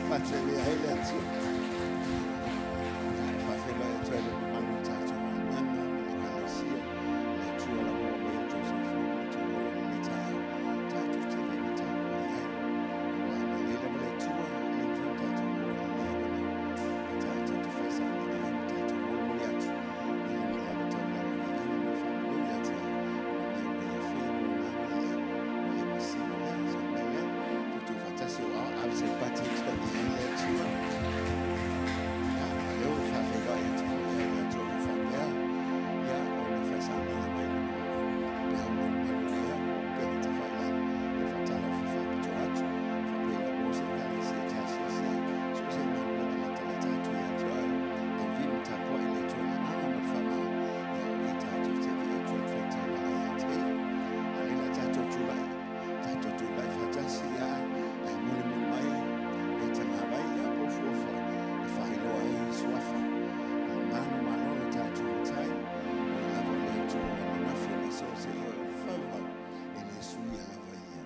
Faatele ai le Atua. E faafeiloai atu ai le mamalu o le tatou galuega ma le Ekalesia. Le Atua lava ua aumaia lo outou soifua ma lo outou ola i lenei taeao tatou te vili tapuai ai. Ua agalelei lava le Atua, e le mafai ona tatou maua lenei avanoa e tatou te fai sauniga ai ma tatou molimoli atu i luma lava taulaga viiga ma le faamanu ia te ia, ona mea uma ia faia ma lona agalelei ua le masina lea. So o le mea lea, tutu faatasi o ao ave se pati e togi ai le Atua. Ia, a lea ua faafeiloai atu foi ia i latou ua faapea, ia, ona fai sauniga mai luma o peau malumalu ia, upega tafailagi, ia faatalofa faapitoa atu. Faapea i lau se Ekalesia TCC, so o se galuega latalata atu ia te oe, e vili ma tapuai i le Atua i le agaga ma le faamagalo, ia o i tatou te vii atu ai ma faitaulaga ia te ia. A o lea o le a tatou tulai, tatou tulai faatasi ia, ae molimoli mai le tagavai ia po o fua foi e faailoa ai suafa o le manumalo o le tatou Matai, o ia lava o le Atua o ananafi o le aso seia oo i le fauvavau, e le suia lava ia.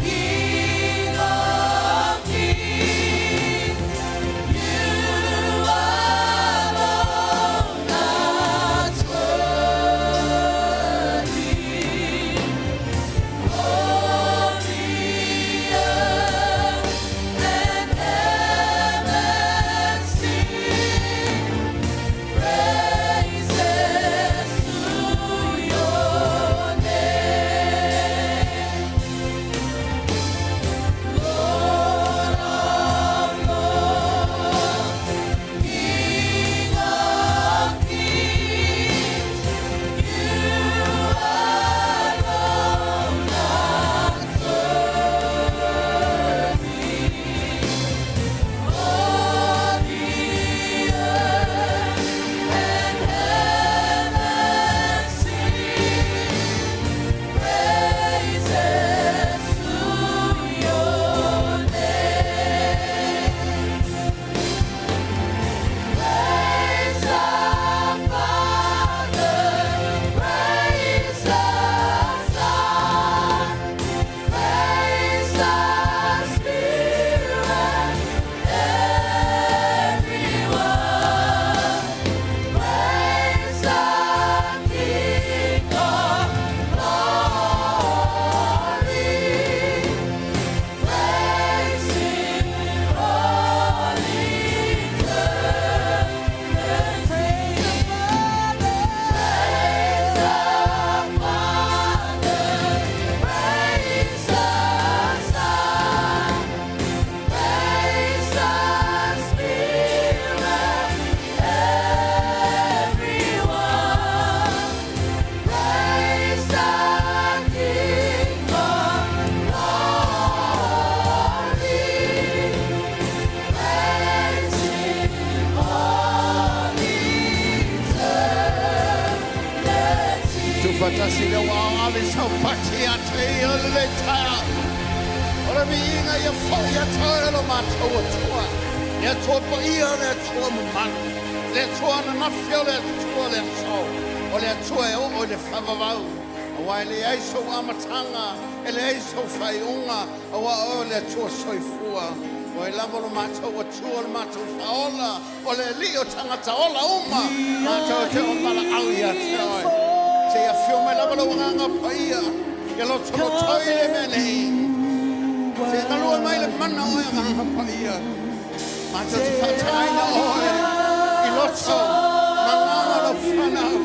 King of kings, you alone are worthy. All the earth and heaven sing praises to your name. Lord of lords, King of kings, you alone are worthy. All the earth and heaven sing praises to your name. Praise the Father, praise the Son, praise the Spirit, everyone. Praise the King of glory. Praise Him all eternity. Praise the Father, praise the Son, praise the Spirit, everyone. Praise the King of glory. Praise Him all eternity. Tufatasi le wā ave sau pati a te ia le taeao. O le viiga ia foi ia te oe lo matou Atua. Le Atua paia, le Atua mamalu. Le Atua ananafi o le Atua le aso. O le Atua e oo i le faavavau. Aua e leai sou amataga, e leai sou faaiuga, aua o oe o le Atua soifua. O oe lava lo matou Atua, lo matou Faaola, o le Alii o tagata ola uma, matou te valaau ia te oe. Se i afio mai lava lou Agaga Paia, ia lotolotoi le mea nei. Se i galue mai le mana o oe Agaga Paia. Matou te faatagaina oe i loto ma agaga o lau fanau.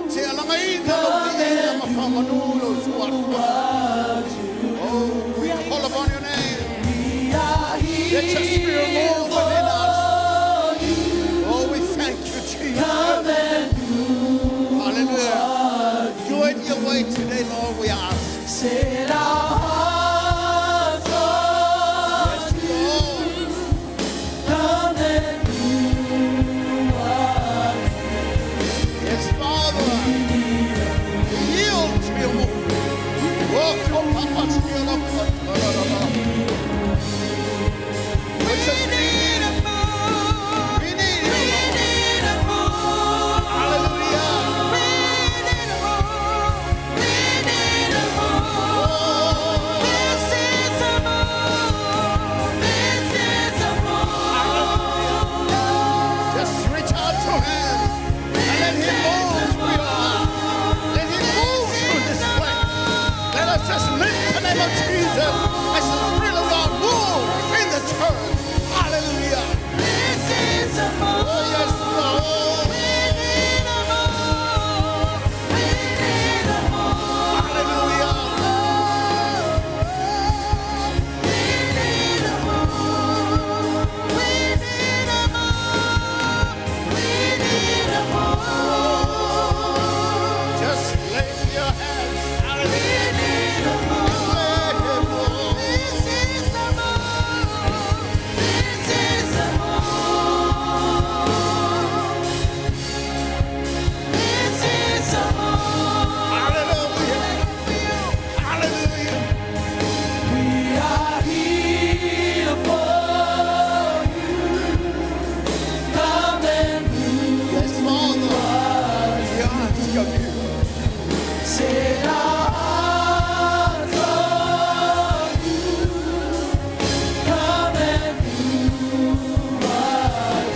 Se i alagaina lou viiga ma faamanu lou suafa. Oh, we call upon your name. Let your spirit move within us. Oh, we thank you, Jesus. Hallelujah. Do it your way today, Lord, we ask. Set our hearts on Yes, Lord. Come and do what We just need a move. We need We you, Lord. need a move. Hallelujah. We need a move. We need a move. Oh, This is a move. This is a move. just reach out to him and let him move through your heart. Let him move through this place. Let us just lift the name of Jesus as the Spirit of God moves in the church. Hallelujah. This is a move. Oh, yes, Lord. We need a move. We need a move. Hallelujah. We need a move. We need a move. We need a move. Just lift your hands. We Hallelujah. need a move. Let him move. This is the move. This is the move. This is the move. Hallelujah. Hallelujah. We are here for you. Come and move. Yes, Father. We ask of you. Set our hearts on you. Come and move us.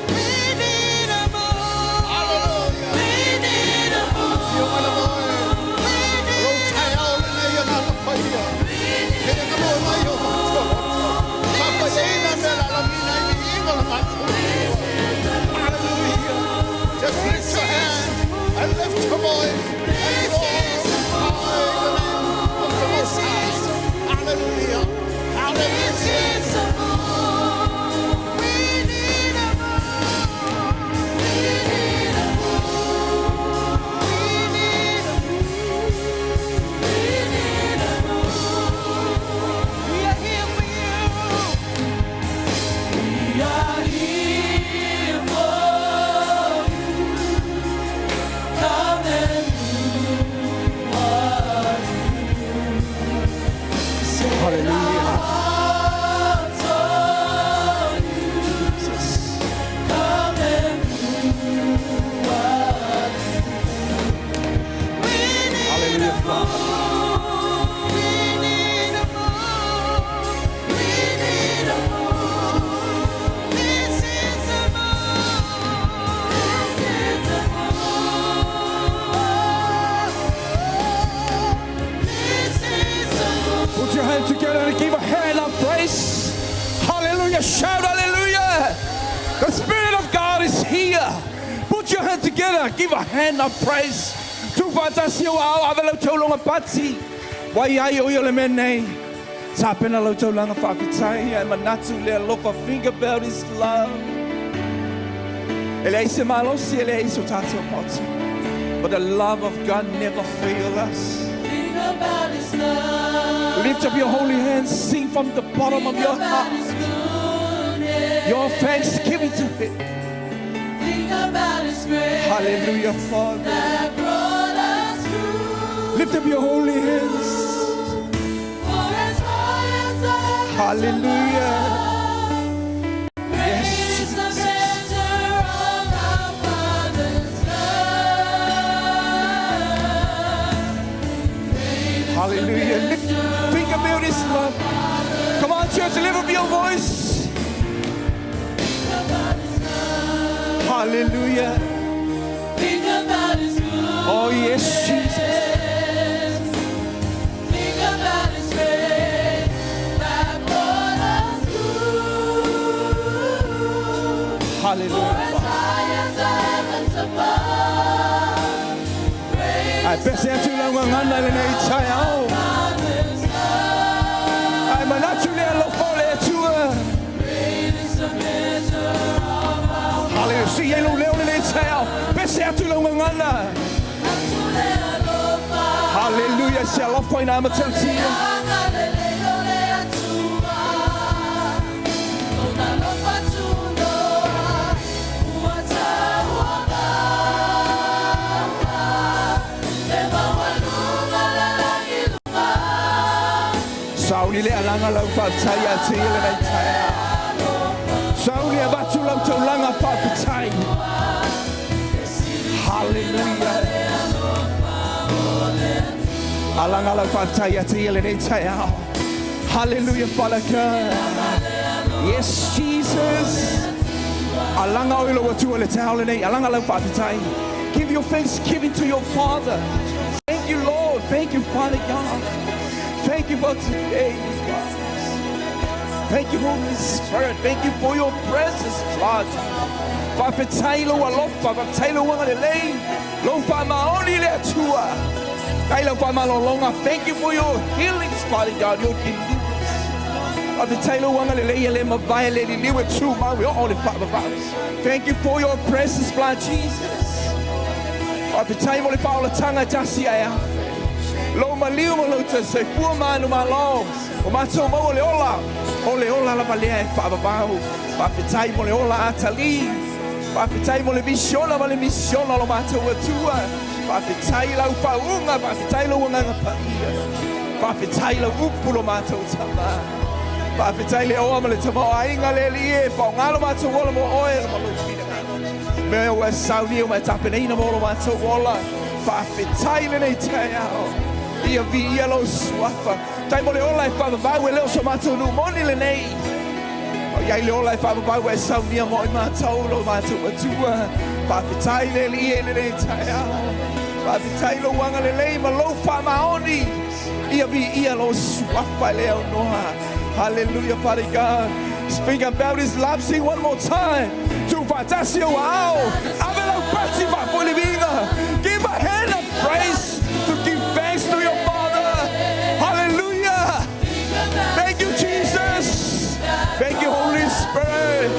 We need a move. Hallelujah. We need a move. We need Just lift your hand and lift your voice and glorify the name of the Most High. Hallelujah. This Hallelujah. is a move. We need a move. We need a move. We need a move. We need a move. We are here for you. We are here for you. Come and do what you do. Hallelujah. Hearts on you. Jesus. Come and do what you do. We need Hallelujah, a Father. move. We need a move. We need a move. This is a move. This is a move. This is a move. Put your hands together and give a hand of praise. Hallelujah. Shout hallelujah. The Spirit of God is here. Put your hand together. Give a hand of praise. Tu whātasi o ao ave lau taulonga pati. Wai ai o i o le mea nei. Sa pena lau taulanga whaapitai ai manatu le alofa. Think about his love. E leai se malosi, e leai so tātou motu. But the love of God never fails us. Think about His love. Lift up your holy hands, sing from the bottom of Think your about heart. His goodness. Your thanksgiving to Him. Think about His grace. Hallelujah, Father. That brought us through. Lift up your holy hands. For as high as the heavens Hallelujah. above, Yes, great is the measure of our Father's love. Great is the Hallelujah. Lift, measure think about His love. Come on, church, lift up your voice. about His love. Hallelujah. Think about His goodness. Oh, yes, Jesus. Think about His grace that brought us through. For Hallelujah. as high as the heavens above, great Ai is the pese atu lau ngana le nei tai au. Father's love. Ai manatu le alofa o le Atua. Great is the measure of our Hallelujah. Si e lo leo le nei tai au. Pese atu lau ngana. Hallelujah. Se alofa ina matautia. Sauni le alaga lau faafetai ia te ia lenei taeao. Sauni avatu lau taulaga faafetai. Hallelujah. Alaga lau faafetai ia te ia lenei taeao. Hallelujah, Father God. Yes, Jesus. Alaga oe lou Atua le taeao lenei. Alaga lau faafetai. Give your thanksgiving to your Father. Thank you, Lord. Thank you, Father God. Thank you for today, God. Thank you, Holy Spirit. Thank you for your presence, Lord. Faafetai lou alofa, faafetai lou agalelei, lou faamaoni le Atua. Faafetai lau faamalologa. Thank you for your healings, Father God, your deliverance. Faafetai lou agalelei e le mavae le liliu e tumau e oo le faavavau. Thank you for your presence, Lord Jesus. Faafetai mo le faaolataga e tasi ae afe. Lou maliu ma lou soifua manumalo. O matou maua le ola. O le ola lava lea e faavavau. Faafetai mo le ola atali. Faafetai mo le visiona ma le misiona o lo matou Atua. Faafetai lau faauuga, faafetai lou agaga paia. Faafetai lau upu lo matou tama. Faafetai le oa ma le tamaoaiga le Alii e faaaoga lo matou ola mo oe ma lou finagalo. Mea ua e saunia ma e tapenaina mo lo matou ola. Faafetai lenei taeao. Ia viia lou suafa. Faafetai mo le ola e faavavau e le o so matou nuu moni lenei. O iai le ola e faavavau ua e saunia mo i matou lo matou Atua. Faafetai le Alii e lenei taeao. Faafetai lou agalelei ma lou faamaoni. Ia viia lou suafa e le aunoa. Hallelujah, Father God. Speak about his love. Sing one more time. Tuufaatasi ou aao. Ave lau pati faafoi le viiga. Give a hand of praise to give thanks to your Father. Hallelujah. Thank you, Jesus. Thank you, Holy Spirit.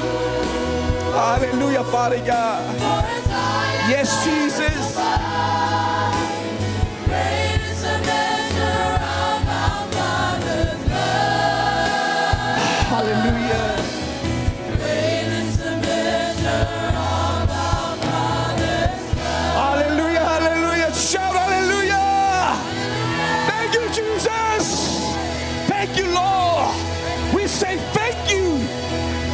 Hallelujah, Father God. Yes, Jesus. Great is the measure of our Father's love. Hallelujah. Great is the measure of our Father's love. Hallelujah, hallelujah. Shout hallelujah. Thank you, Jesus. Thank you, Lord. We say thank you.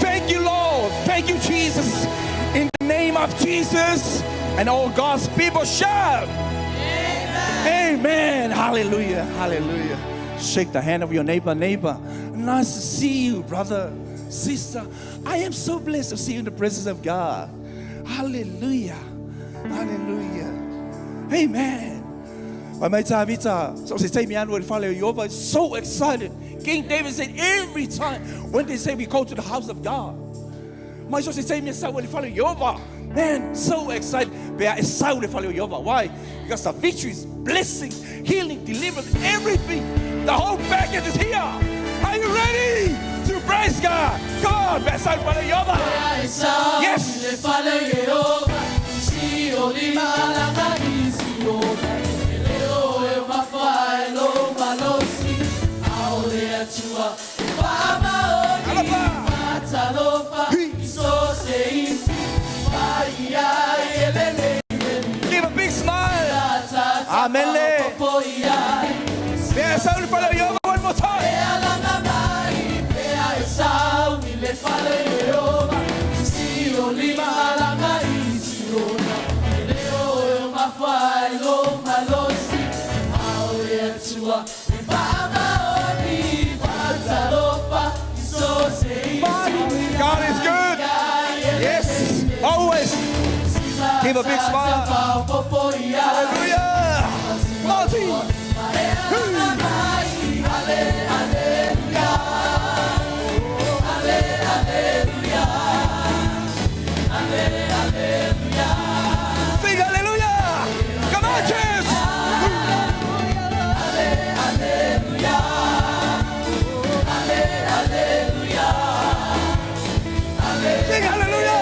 Thank you, Lord. Thank you, Jesus. In the name of Jesus. And all God's people shout. Amen. Amen. Hallelujah. Hallelujah. Shake the hand of your neighbor. Neighbor, nice to see you, brother, sister. I am so blessed to see you in the presence of God. Hallelujah. Hallelujah. Amen. Fai mai Tavita, so se taimi alu i le fale o Ieova, is so excited. King David said every time when they say we go to the house of God, mai so se taimi e sau i le fale o Ieova. Man, so excited. Pe a e sau i le fale o Ieova. Why? Because the victories, blessings, healing, deliverance, everything. The whole package is here. Are you ready to praise God? Come on, pe a sau i le fale o Ieova. Yes. Le fale Ieova, si o lima alaga i si o e leo e mafa e lo malosi a o le Atua e faamaoni Alofa. faatalofa Hi. i so se isi fa ia e lele Give a big smile. ta ta Amen le. po ia Pe a sau i le fale o Ieova one more time. E alaga mai pe a e sau i le fale Ieova si o lima alaga i Siona e leo e mafa e lo malosi a o le Atua e faamaoni faatalofa i so se isi God is good. Yes, always. Give a big smile. Hallelujah. Come on, team. Sing hallelujah. Come on, church. Sing hallelujah.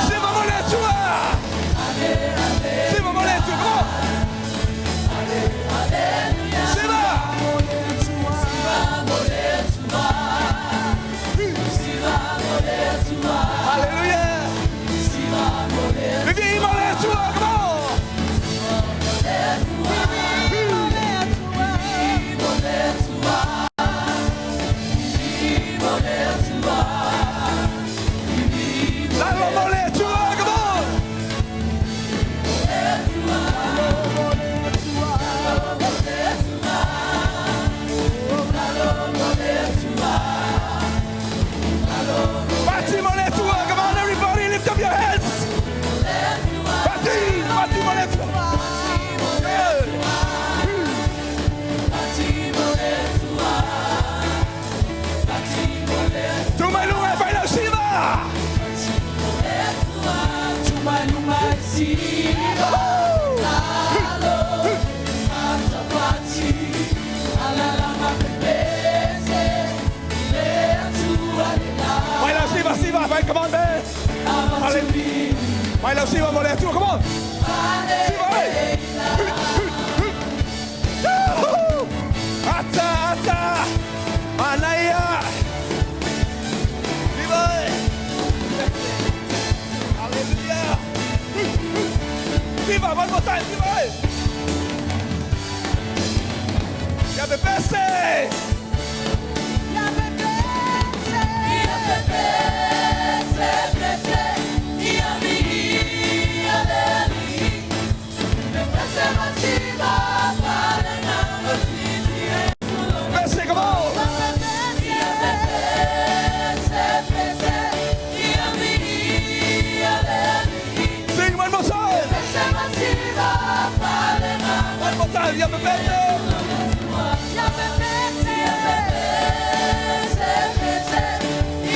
Siva mo le Atua. Siva mo le Atua. Come on. Siva. Hallelujah. Right, come on, man. Hallelujah. Mai lau siva mo le Atua, come on. Siva, hey. Woo-hoo. Ata, ata. Manaia. Siva, hey. Hallelujah. Siva, one more time, siva, hey. Ia pepese. Ia pepese. Ia pepese, pese, ia viia le Alii. Pepese masiva, pale na masisi, Pese, come on. Ia pepese, pese, ia viia le Alii. Sing one more time. Pepese masiva, pale na One more time. Ia pepese. Ia pepese, ia pepese, pese,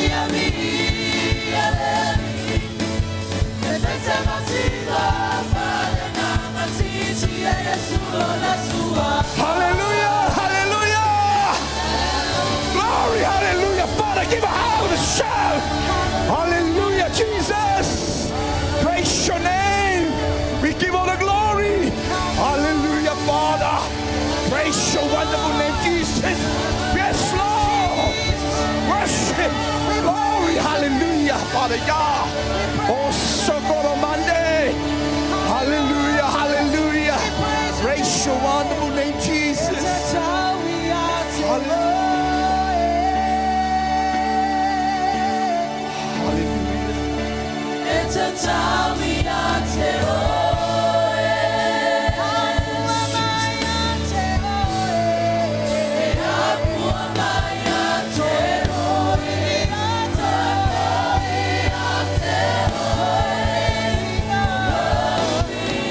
ia viia le Alii. Pepese masiva, pale na masisi, Yesu la sua. Hallelujah, hallelujah. Glory, hallelujah. Father, give a howl, a shout. Hallelujah, Jesus. Praise your name. We give all the glory. Hallelujah, Father. Praise your wonderful name, Jesus. Yes, Lord. Worship. Glory, hallelujah, Father. Yah. Oh, Socorro Monday. Hallelujah, hallelujah. Praise your wonderful name, Jesus. Hallelujah. Hallelujah. It's a time we are te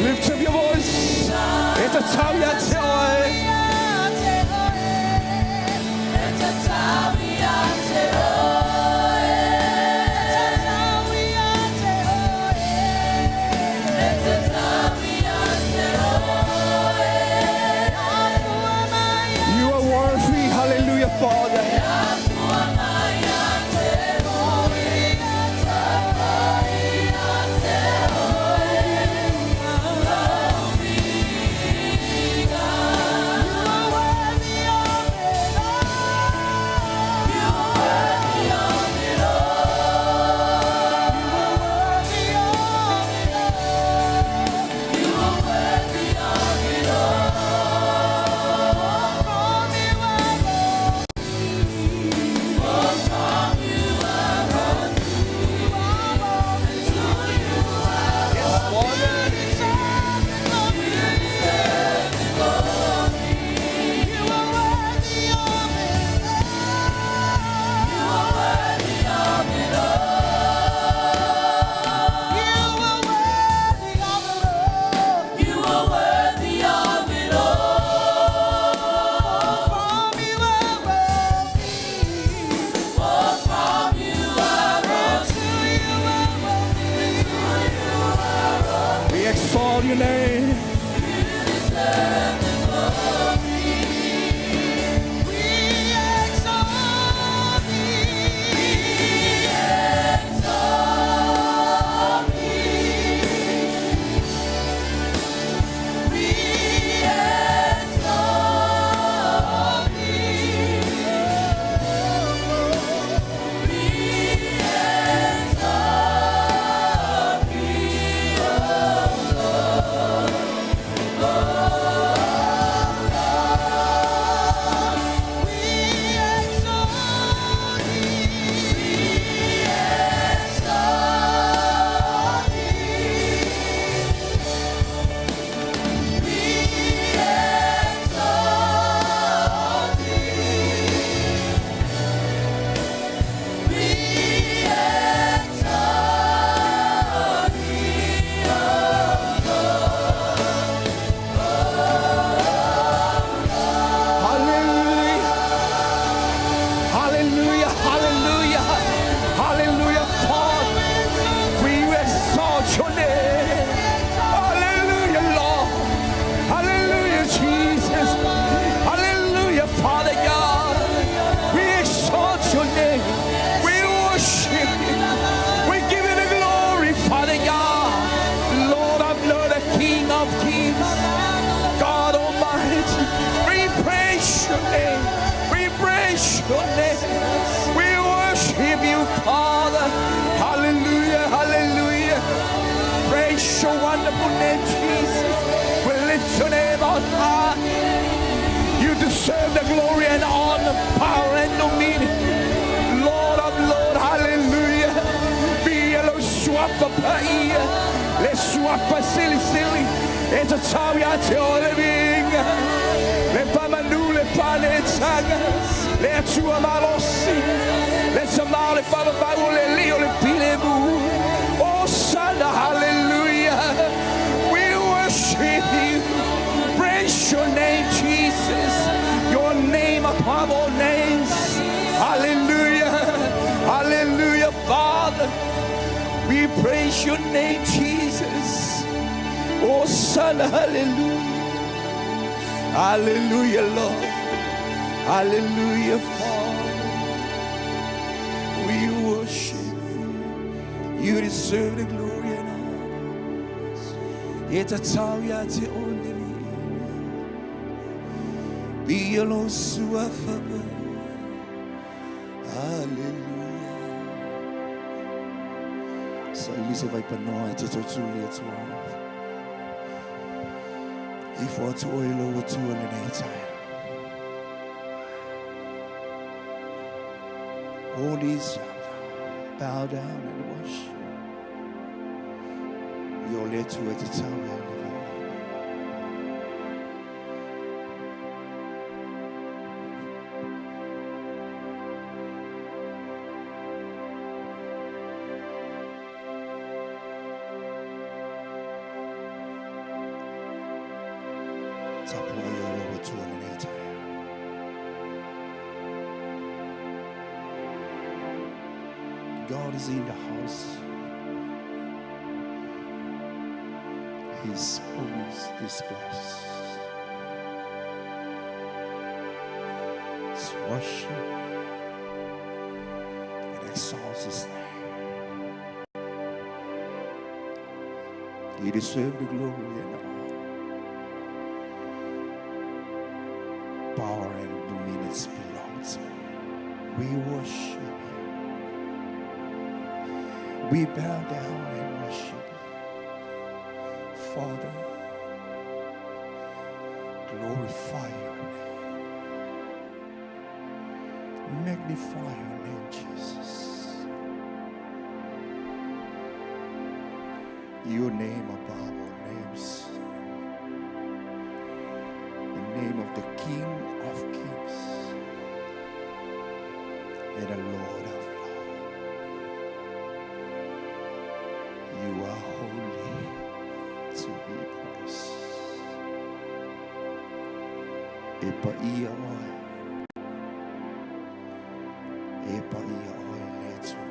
Lift up your voice. It's a time yet te oe. It's a time we are te It's a time we are te You are worthy. Hallelujah, Father. Yes, Father. You are worthy of it all. From you I We exalt your name. We exalt thee. Exalt thee. We exalt thee. We exalt thee, O Lord. We worship you, Father. Hallelujah, hallelujah. Praise your wonderful name, Jesus. We lift your name on high. You deserve the glory and honor, power and dominion. Lord of Lord, hallelujah. Be a suapa paia. Le suapa sili sili. E ta tau ia te o le vinga. Le pamanu le pale tanga. Le atua malosi. Le tamau le whavavau le leo le pile mu. Oh, Son, hallelujah. We worship you. Praise your name, Jesus. Your name above all names. Hallelujah. Hallelujah, Father. We praise your name, Jesus. Oh, Son, hallelujah. Hallelujah, Lord. Hallelujah, Father. We worship you. You deserve the glory and honor. E ta tau ia te o ne Be alone sua fapa. Hallelujah. Sa ili se vai panoa e te tōtū le atua. Ifo atu oe lo atua le nei tai. All these bow down and worship. Yo le tu e te tau ia le vea. Tapua ia lo atua le nei tai. God is in the house. His fullness this place. Let's worship and exalt His name. He deserves the glory and honor. Power and dominion belong to Him. We worship you. We bow down and worship you. Father, glorify your name. Magnify your name, Jesus. Your name above all names. The name of the King of Kings and the Lord of Lords. You are holy to be praised. E pa ia oe. E pa ia oe le atua.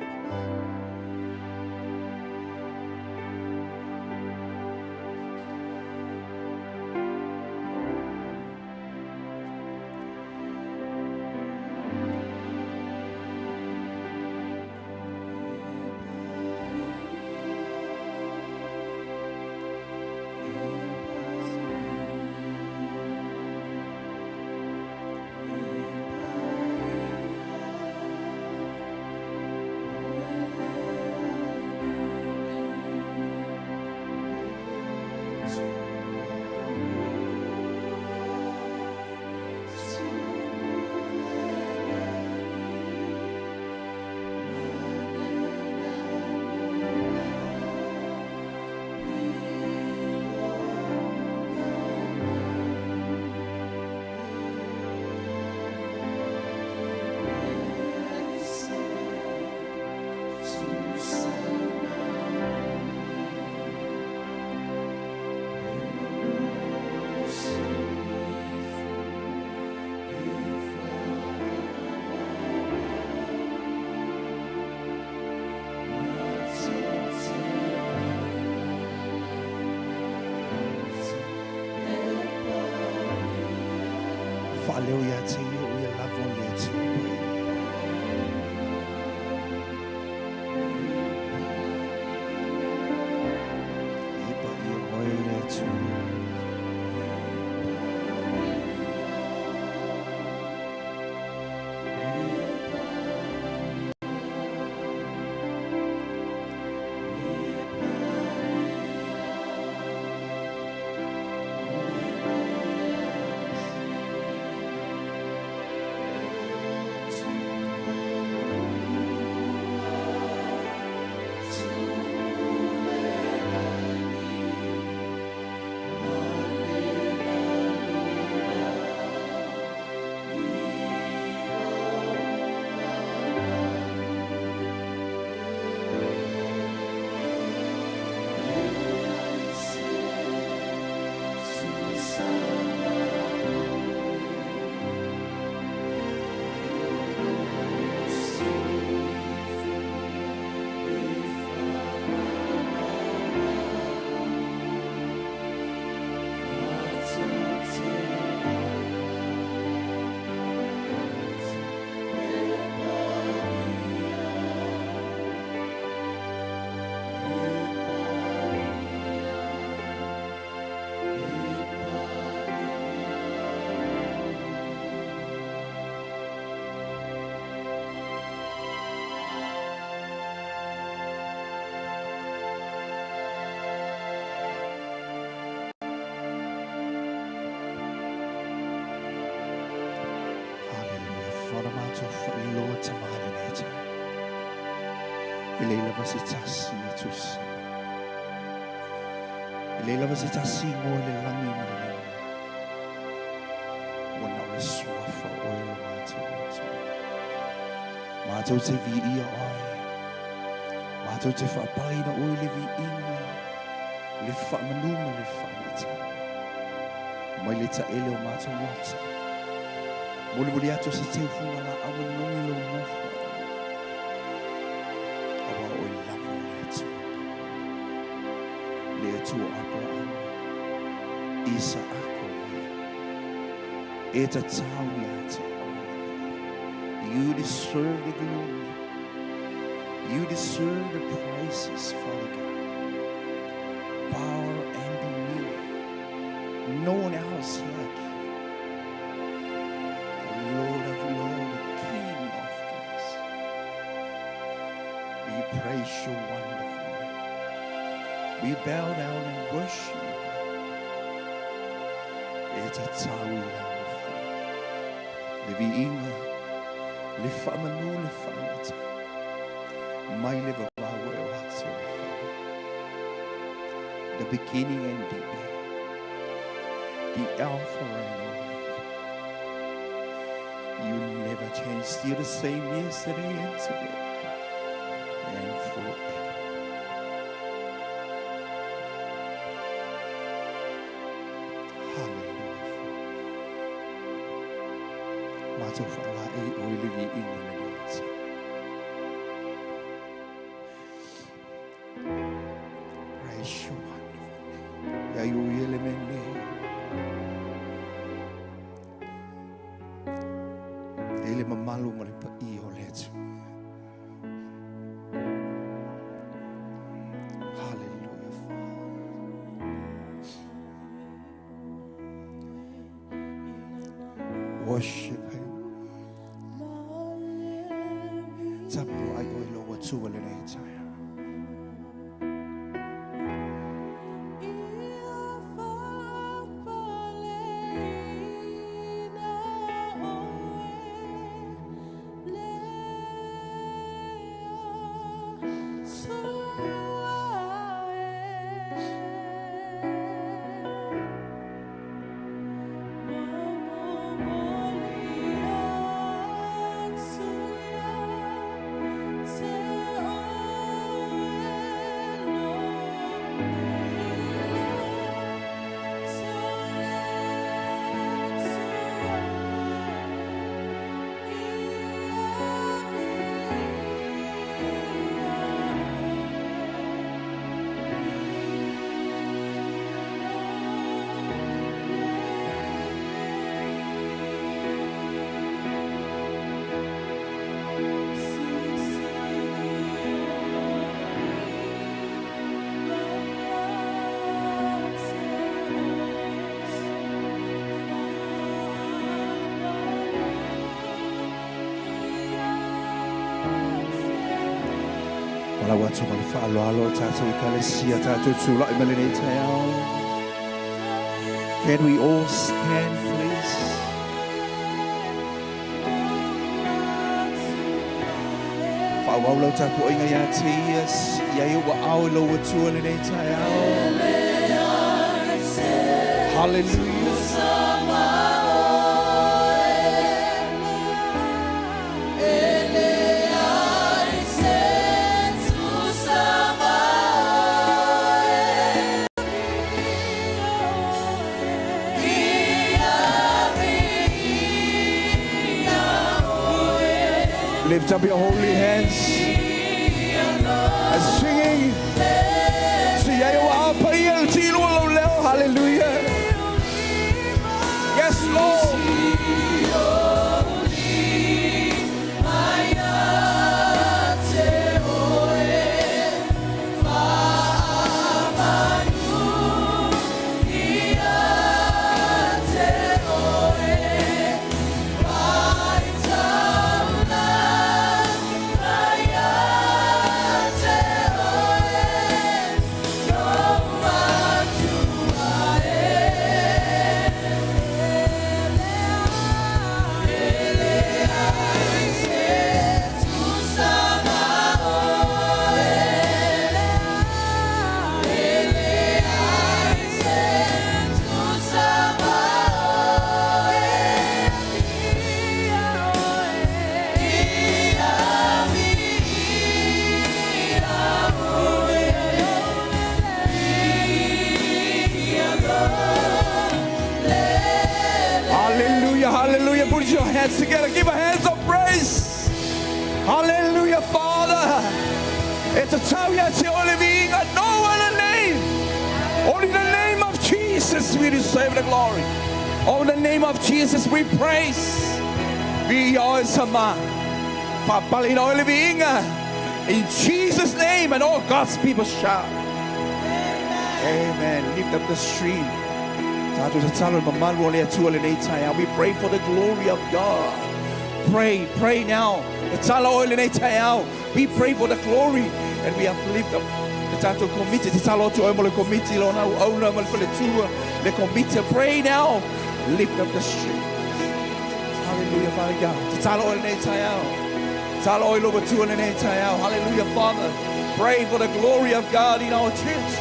Whaleo ia te ia o ia lavo le atua pai. E pa ia oe le atua. E leai lava se tasi e tusa. E leai lava se tasi igoa i le lagi ma le lalolagi. Ua na o le suafa o oe lo matou Atua. Matou te viia oe. Matou te faapaleina oe i le viiga, le faamanu ma le faanata. Mai le taele o matou loto. Molimoli atu se teufuga laau e logi lou nofo. Aua o oe lava o le Atua. Le Atua o Aperaamo, Isaako ma Iakopo. E tatau ia te oe le viiga. You deserve the glory. You deserve the praises, Father God. Power and dominion. No one else like you. The Lord of Lords, the King of Kings. We praise your wonderful name. We bow down and worship you. E tatau i lau Le viiga, le faamanu, le faanata. Mai le vavau e oo atu i le faavavau. The beginning and the end. The Alpha and Omega. You never change. Still the same yesterday and today and forever. Hallelujah. Matou faalaei oe i le viiga i lenei taeao. Praise your wonderful name. Ia iu ia le mea nei. E le mamalu ma le paia o le Atua. Hallelujah, Father. Worship him. Tapuai oe i lou Atua i lenei taeao. Valaau atu ma le faaaloalo tatou ekalesia tatou tulai mai lenei taeao. Can we all stand, please? Faaauau lau tapuaiga ia te ia, ia i ou aao i lou Atua i lenei taeao. Hallelujah. Lift up your holy hands and singing. Si ai o a paia le tilo lau leo. Hallelujah. Yes, Lord. Hallelujah, Father. E tatau ia te oe le viiga. No other name. Only the name of Jesus we deserve the glory. Oh, the name of Jesus we praise. Viia oe Sama. Faapaleina oe le viiga. In Jesus' name, and all God's people shout. Amen. Lift up the stream. Tatou tatalo i le mamalu o le Atua lenei taeao. We pray for the glory of God. Pray, pray now. Tatalo oe lenei taeao. We pray for the glory and we uplift up le tatou komiti. Tatalo atu oe mo le komiti lona auauna ma le faletua le komiti. Pray now. Lift up the stream. Hallelujah, Father God. Tatalo oe lenei taeao. Tatalo oe i lou Atua lenei taeao. Hallelujah, Father. Pray for the glory of God in our church.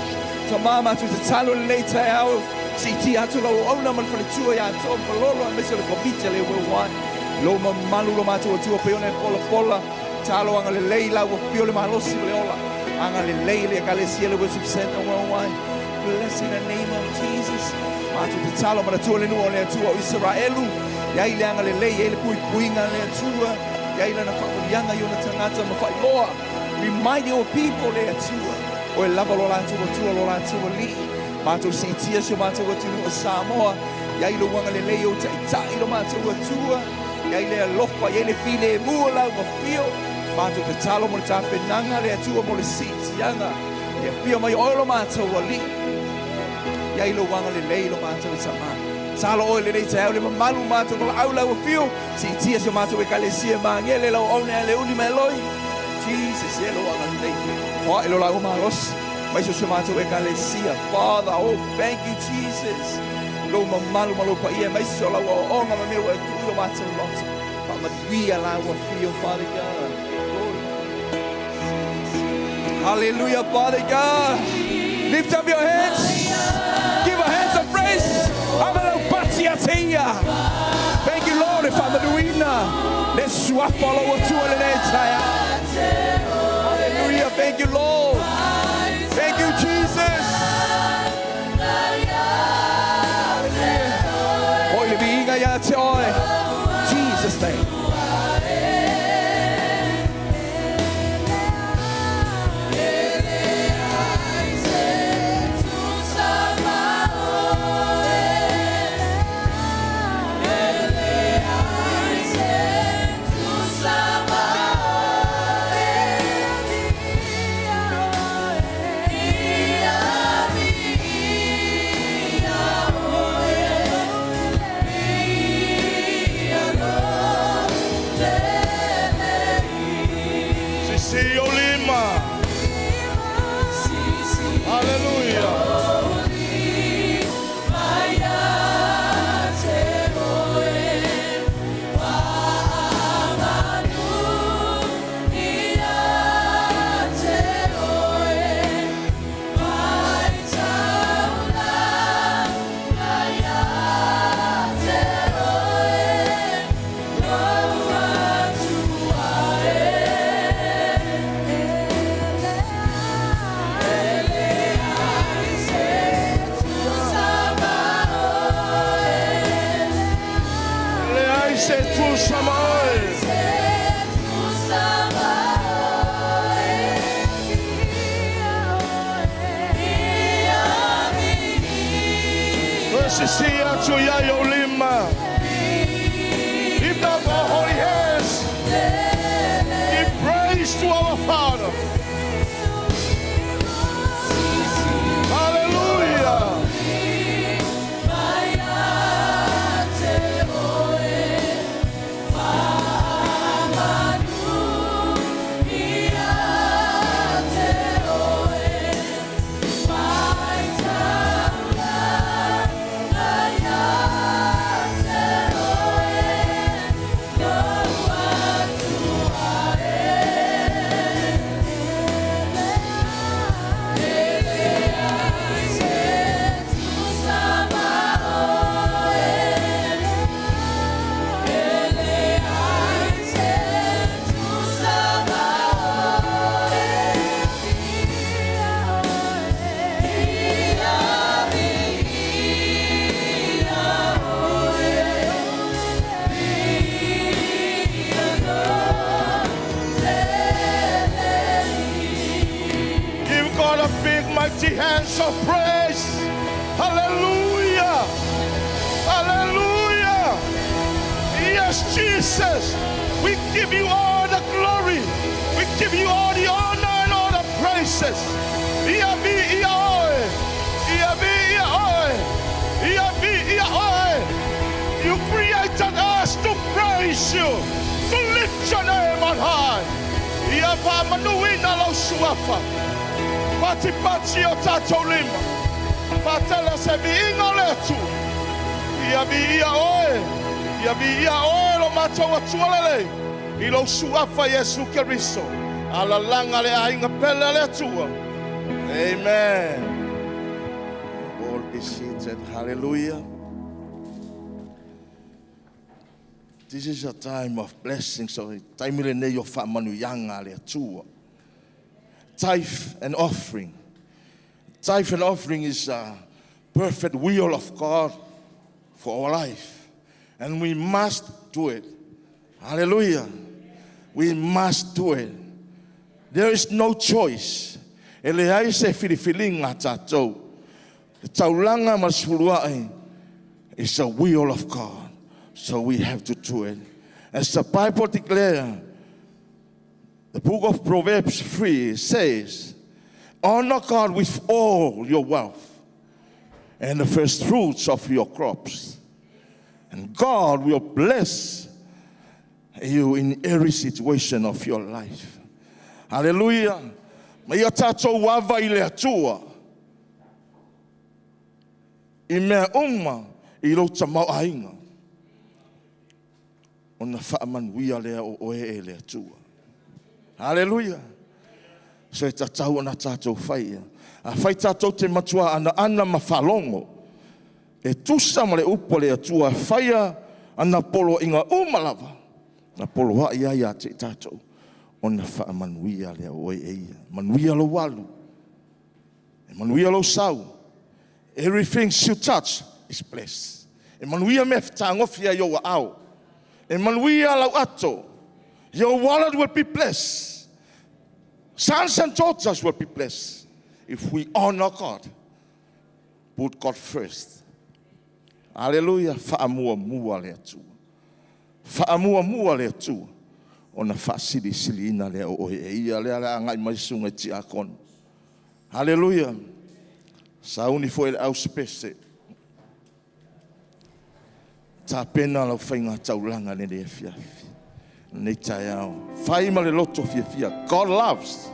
Tama matou tatalo lenei taeao. Siitia atu lau auauna ma le faletua ia Toa ma Malolo aemaise o le komiti a le Worldwide. Lou mamalu lo matou Atua pei ona e polapola. Tatalo agalelei lau afio le malosi ma le ola. Agalelei le Ekalesia le Worship Center Worldwide. Bless in the name of Jesus. Matou tatalo manatua le nuu o le Atua o Isaraelu. Iai le agalelei, iai le puipuiga a le Atua, iai lana faamanuiaga i ona tagata ma faailoa. Remind your people le Atua, oe lava lo latou Atua, lo latou Alii. Matou siitia si o matou atunuu o Samoa, iai lou agalelei ou taitai lo matou Atua, iai le alofa, iai le filemu o lau afio. Matou tatalo mo le tapenaga le Atua mo le siitiaga. E afio mai oe lo matou Alii. Iai lou agalelei lo matou Tama. Tatalo oe lenei taeao le mamalu matou valaau lau afio. Siitia si o matou Ekalesia Magele lau auauna ia Leuli ma Eloi. Jesus, ia lou agalelei. Foai lo laua malosi. Mai so si o matou Ekalesia. Father, oh thank you Jesus. Lou mamalu ma lou paia aemaise o lau aoaoga ma mea ua e tuu i o matou loto. Faamanuia lau afio, Father God. Glory. Hallelujah, Father God. Lift up your hands. Give a hands of praise. Ave lau pati ia te ia. Thank you, Lord, e faamanuina le suafa o lou Atua lenei taeao. Hallelujah. Thank you, Lord. Thank you, Jesus. Hallelujah. Hoi le viiga ia te oe. Jesus' name. Sisi ou lima. Hallelujah. Leai se tusa ma oe. Toe sisi atu ia i ou lima. Lift up our holy hands. Give praise to our Father. Hallelujah. Mighty hands of praise. Hallelujah. Hallelujah. Yes, Jesus. We give you all the glory. We give you all the honor and all the praises. Ia viia oe. Ia viia oe. Ia viia oe. You created us to praise you, to lift your name on high. Ia faamanuina lou suafa. Patipati o tatou lima. Faatele se viiga o le Atua. Ia viia oe. Ia viia oe lo matou Atua lelei. I lou suafa Iesu Keriso. Alalaga le aiga pele a le Atua. Amen. All be seated. Hallelujah. This is a time of blessing. So, taimi lenei o faamanuiaga a le Atua. Tithe and offering. Tithe and offering is a perfect will of God for our life. And we must do it. Hallelujah. We must do it. There is no choice. E leai se filifiliga a tatou. Le taulaga ma le sefuluai is the will of God. So we have to do it. As the Bible declares, the book of Proverbs 3 says, Honor God with all your wealth and the first fruits of your crops. And God will bless you in every situation of your life. Hallelujah. Ma ia tatou ava i le Atua i mea uma i lou tamaoaiga ona faamanuia lea o oe e le Atua. Hallelujah. So e tatau ona tatou faia. Afai tatou te matua anaana ma faalogo e tusa ma le upu a le Atua e faia ana poloaiga uma lava na poloai ai ia te i tatou ona faamanuia lea o oe e ia. Manuia lou alu. E manuia lou sau. Everything you touch is blessed. E manuia mea fetagofi ai ou aao. E manuia lau ato. Your wallet will be blessed. Sons and daughters will be blessed if we honor God. Put God first. Hallelujah. Faamuamua le Atua. Faamuamua le Atua. Ona faasilisiliina lea o oe e ia lea le agai mai susuga i tiakono. Hallelujah. Sauni foi le au sepese. Tapena lau faiga taulaga lenei afiafi. Lenei taeao. Fai ma le loto fiafia. God loves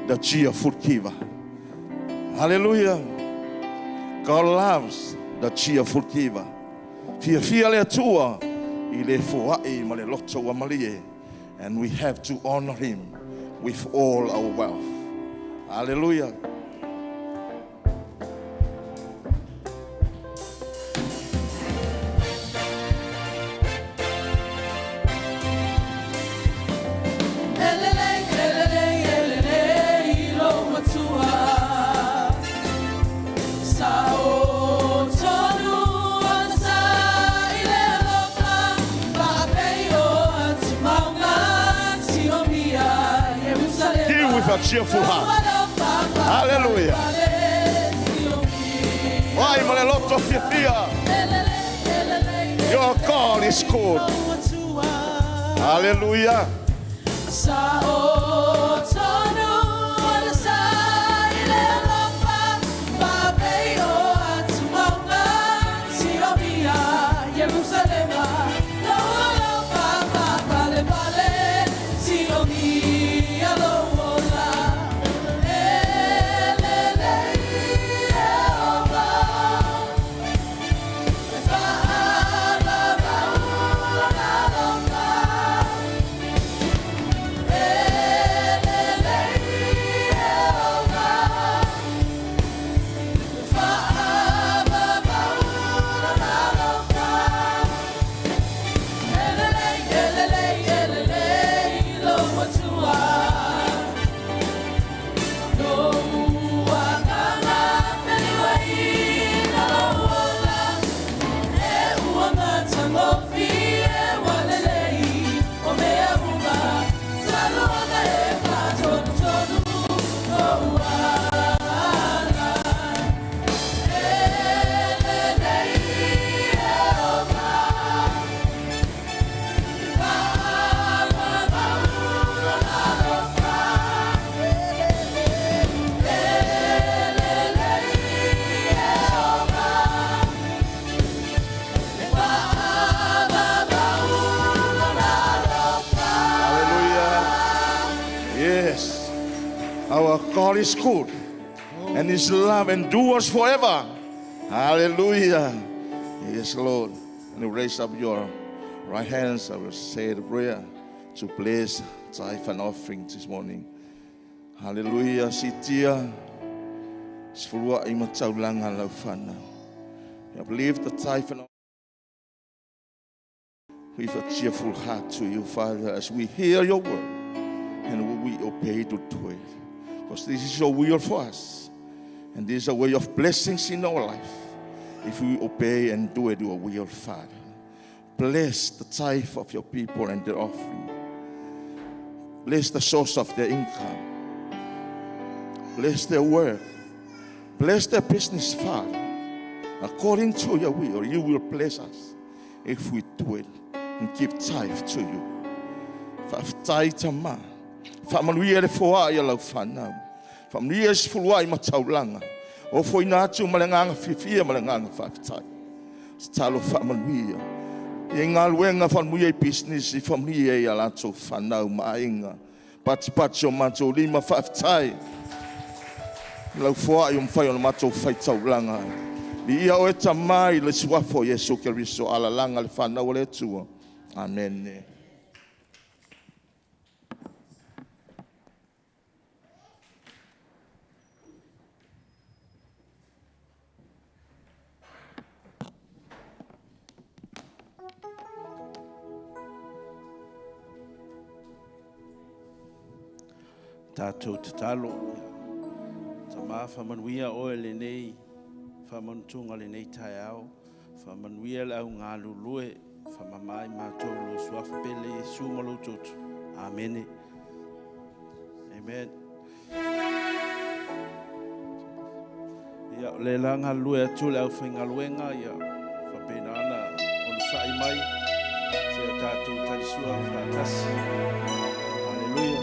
the cheerful giver. Hallelujah. God loves the cheerful giver. Fiafia le Atua i le foai ma le loto ua malie. And we have to honor him with all our wealth. Hallelujah. E lelei, e lelei, e lelei i lou Atua. Sa o tonu ana sa i le alofa, faapei o atumauga siomia Ierusalema. Give with a cheerful heart. Hallelujah. Fai ma le loto fiafia. Your God is good. Hallelujah. Sa o tonu ana sa i le alofa, faapei o atumauga siomia Ierusalema. Lou alofa faapalepale siomia lou ola. E lelei Ieova, e faalavau lona alofa. E Yes. Our God is good and His love endures forever. Hallelujah. Yes, Lord. And you raise up your right hands. I will say the prayer to bless tithe and offering this morning. Hallelujah. Sitia. Sefulua i mataulanga lau whanau. I believe the tithe and with a cheerful heart to you, Father, as we hear your word and we obey to do it. Because this is your will for us. And this is a way of blessings in our life. If we obey and do it your will, Father. Bless the tithe of your people and their offering. Bless the source of their income. Bless their work. Bless their business, Father. According to your will, you will bless us if we do it and give tithe to you. Faafetai Tama. Faamanuia le foai a lau fanau. Faamanuia se fuluai ma taulaga. Ofoina atu ma le agaga fiafia ma le agaga faafetai. Tatalo faamanuia. I galuega faamanuia i pisinisi faamanuia i a latou fanau ma aiga. Patipati o matou lima faafetai. Lau foai o mafai ona matou faitaulaga ai. Viia oe Tama i le suafa o Iesu Keriso alalaga le fanau a le Atua. Amene. Tatou tatalo. Tama faamanuia oe lenei faamanutuga lenei taeao. Faamanuia le au galulue, faamama i matou lou suafa pele Iesu ma lou toto. Amene. Amen. Ia, o le la galulue atu le aufaigaluega, ia faapena ona onosai mai seia tatou talisua faatasi. Haleluia.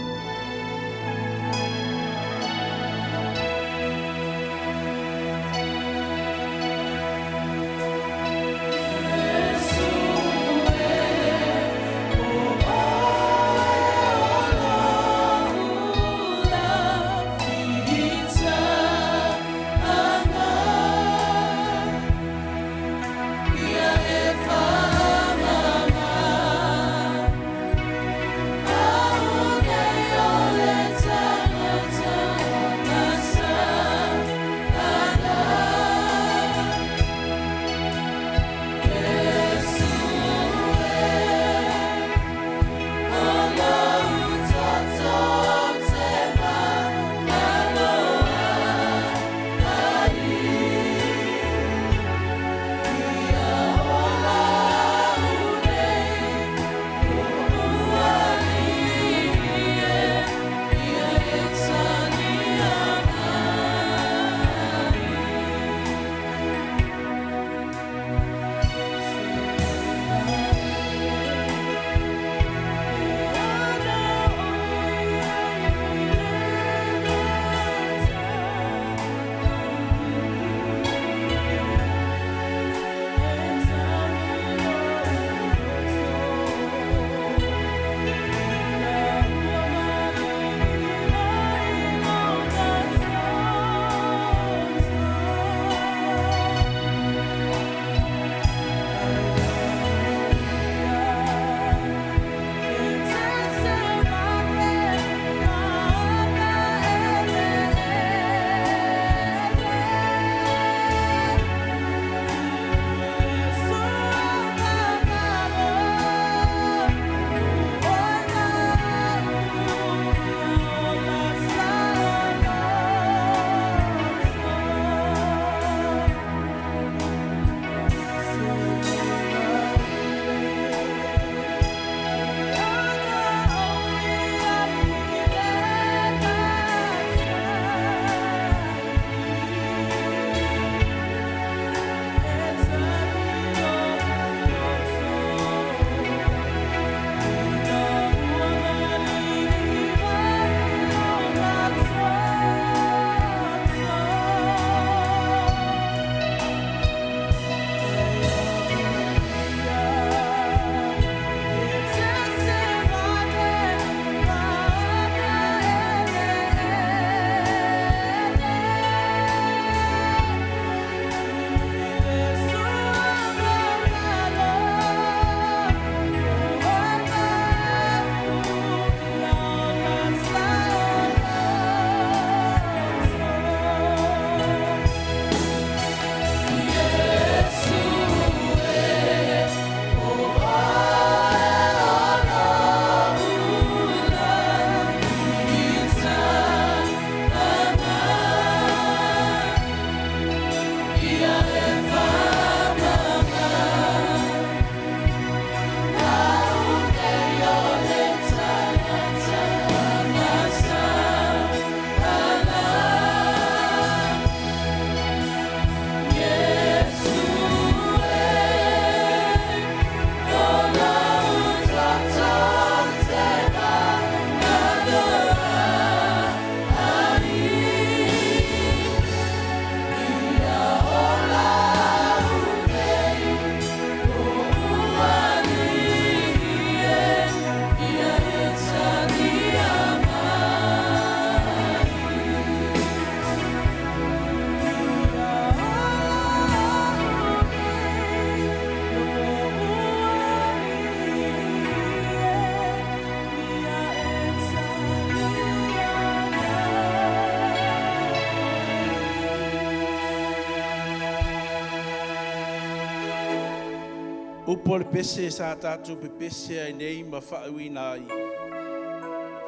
Upu o le pese sa tatou pepese ai nei ma faauiina ai,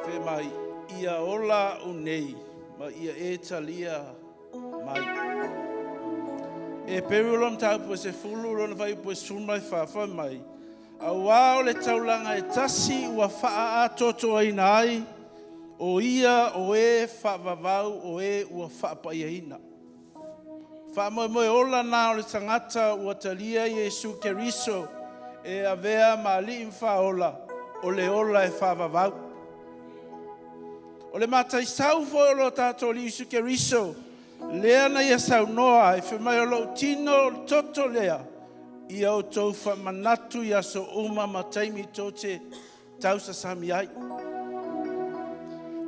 fai mai, Ia ola a'u nei ma ia e talia mai. Heperu lona mataupu e 10 lona fuaiupu e 14, fai mai, Auā o le taulaga e tasi ua faaatoatoaina ai, o ia o e faavavau o e ua faapaiaina. Faamoemoe ola na o le tagata ua talia Iesu Keriso e avea ma Alii ma Faaola, o le ola e faavavau. O le mataisau foi o lo tatou Alii Iesu Keriso, lea na ia saunoa ai, fai mai o lou tino o le toto lea, ia outou faamanatu i aso uma ma taimi tou te tausasami ai.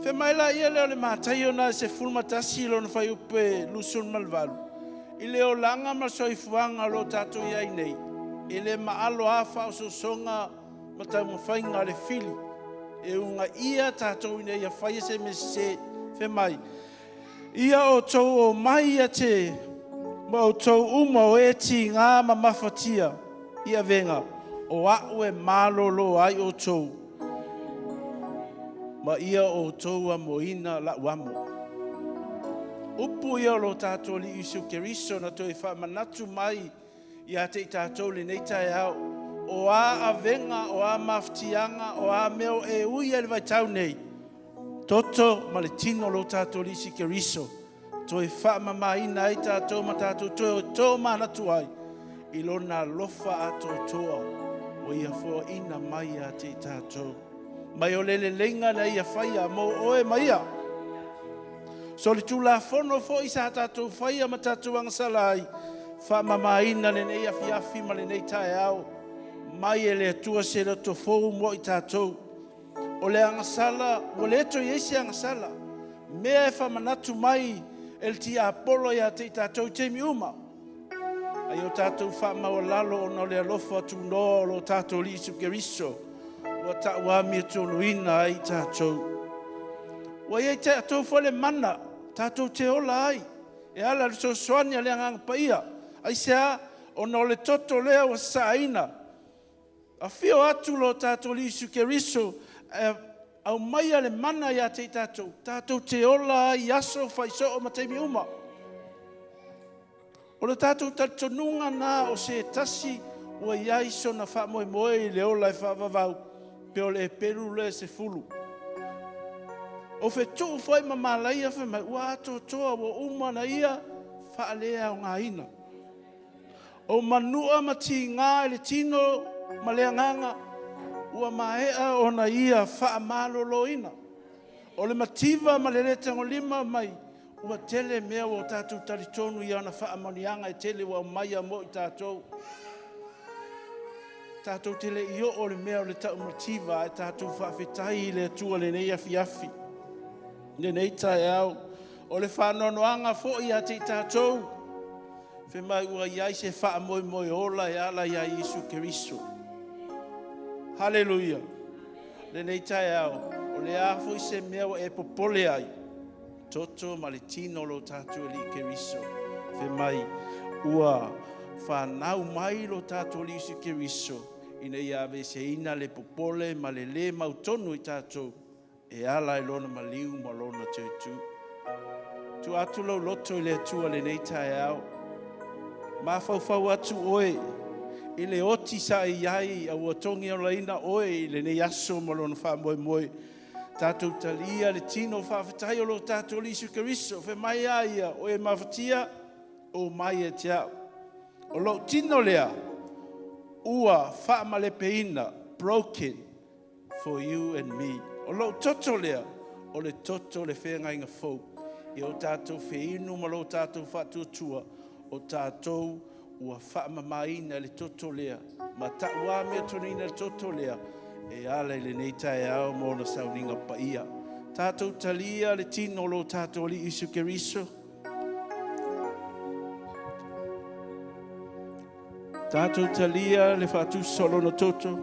Fai mai la ia lea o le Mataio na e 11 lona fuaiupu e 28, i le olaga ma le soifuaga o lo o tatou i ai nei, e le maalo lava faaosoosoga ma taumafaiga a le fili e uunaia tatou ina ia faia se mea sese. Fai mai, Ia outou omai ia te ma outou uma o e tiga ma mafatia i avega, o a'u e malōlō ai outou, ma ia outou amoina la'u amo. Upu ia o lo tatou Alii Iesu Keriso na toe faamanatu mai ia te i tatou i lenei taeao, o a avega, o a mafatiaga, o a mea o e ui ai i le vaitau nei, toto ma le tino o lo tatou Alii Iesu Keriso, toe faamamaina ai tatou ma tatou toe tomanatu ai i lona alofa atoatoa ua ia foaina mai ia te i tatou. Mai o le leleiga na ia faia mo oe ma ia. So le Tulafono foi sa tatou faia ma tatou agasala ai, faamamaina lenei afiafi ma lenei taeao mai e le Atua se loto fou mo i tatou. O le agasala, ua le toe i ai se agasala. Mea e faamanatu mai e le tiapolo ia te i tatou i taimi uma. A ia o tatou faamaualalo ona o le alofa tunoa o lo tatou Alii Iesu Keriso ua tauamiotuluina ai tatou. Ua i ai tatou foi le mana tatou te ola ai e ala i le fesoasoani a le Agaga Paia. Aisea? Ona o le toto lea ua sasaaina. Afio atu lo tatou Alii Iesu Keriso ae aumaia le mana ia te i tatou, tatou te ola ai i aso faisoo ma taimi uma. O le tatou talitonuga na o se tasi ua i ai sona faamoemoe i le ola e faavavau, pe o le Heperu lea e 10. O fetuu foi ma malaia fai mai, ua atoatoa, ua uma ona ia faaleaogaina. O manua ma tiga i le tino ma le agaga, ua maea ona ia faamaloloina. O le mativa ma le le tagolima mai, ua tele mea ua tatou talitonu i ana faamanuiaga e tele ua aumaia mo i tatou. Tatou te le i oo i le mea o le taumativa, ae tatou faafetai i le Atua i lenei afiafi, lenei taeao. O le faanoanoaga foi ia te i tatou, fai mai ua i ai se faamoemoe ola e ala ia Iesu Keriso. Haleluia! Lenei taeao, o le a foi se mea ua e popole ai, toto ma le tino o lo tatou Alii Keriso. Fai mai, ua fanau mai lo tatou Alii Iesu Keriso ina ia aveeseina le popole ma le lē mautonu i tatou e ala i lona maliu ma lona toetū. Tuu atu lou loto i le Atua lenei taeao. Mafaufau atu oe i le oti sa e i ai a ua togiolaina oe i lenei aso ma lona faamoemoe. Tatou talia le tino faafetai o lo tatou Alii Iesu Keriso. Fai mai a ia, o e mafatia, o mai ia te au. O lou tino lea, ua faamalepeina, broken for you and me. O lou toto lea, o le toto o le feagaiga fou. Ia o tatou feinu ma lo tatou faatuatua, o tatou ua faamamaina i le toto lea, ma tauamiotonu le toto lea, e ala i lenei taeao ma ona sauniga paia. Tatou talia le tino o lo tatou Alii Iesu Keriso. Tatou talia le faatusa o lona toto.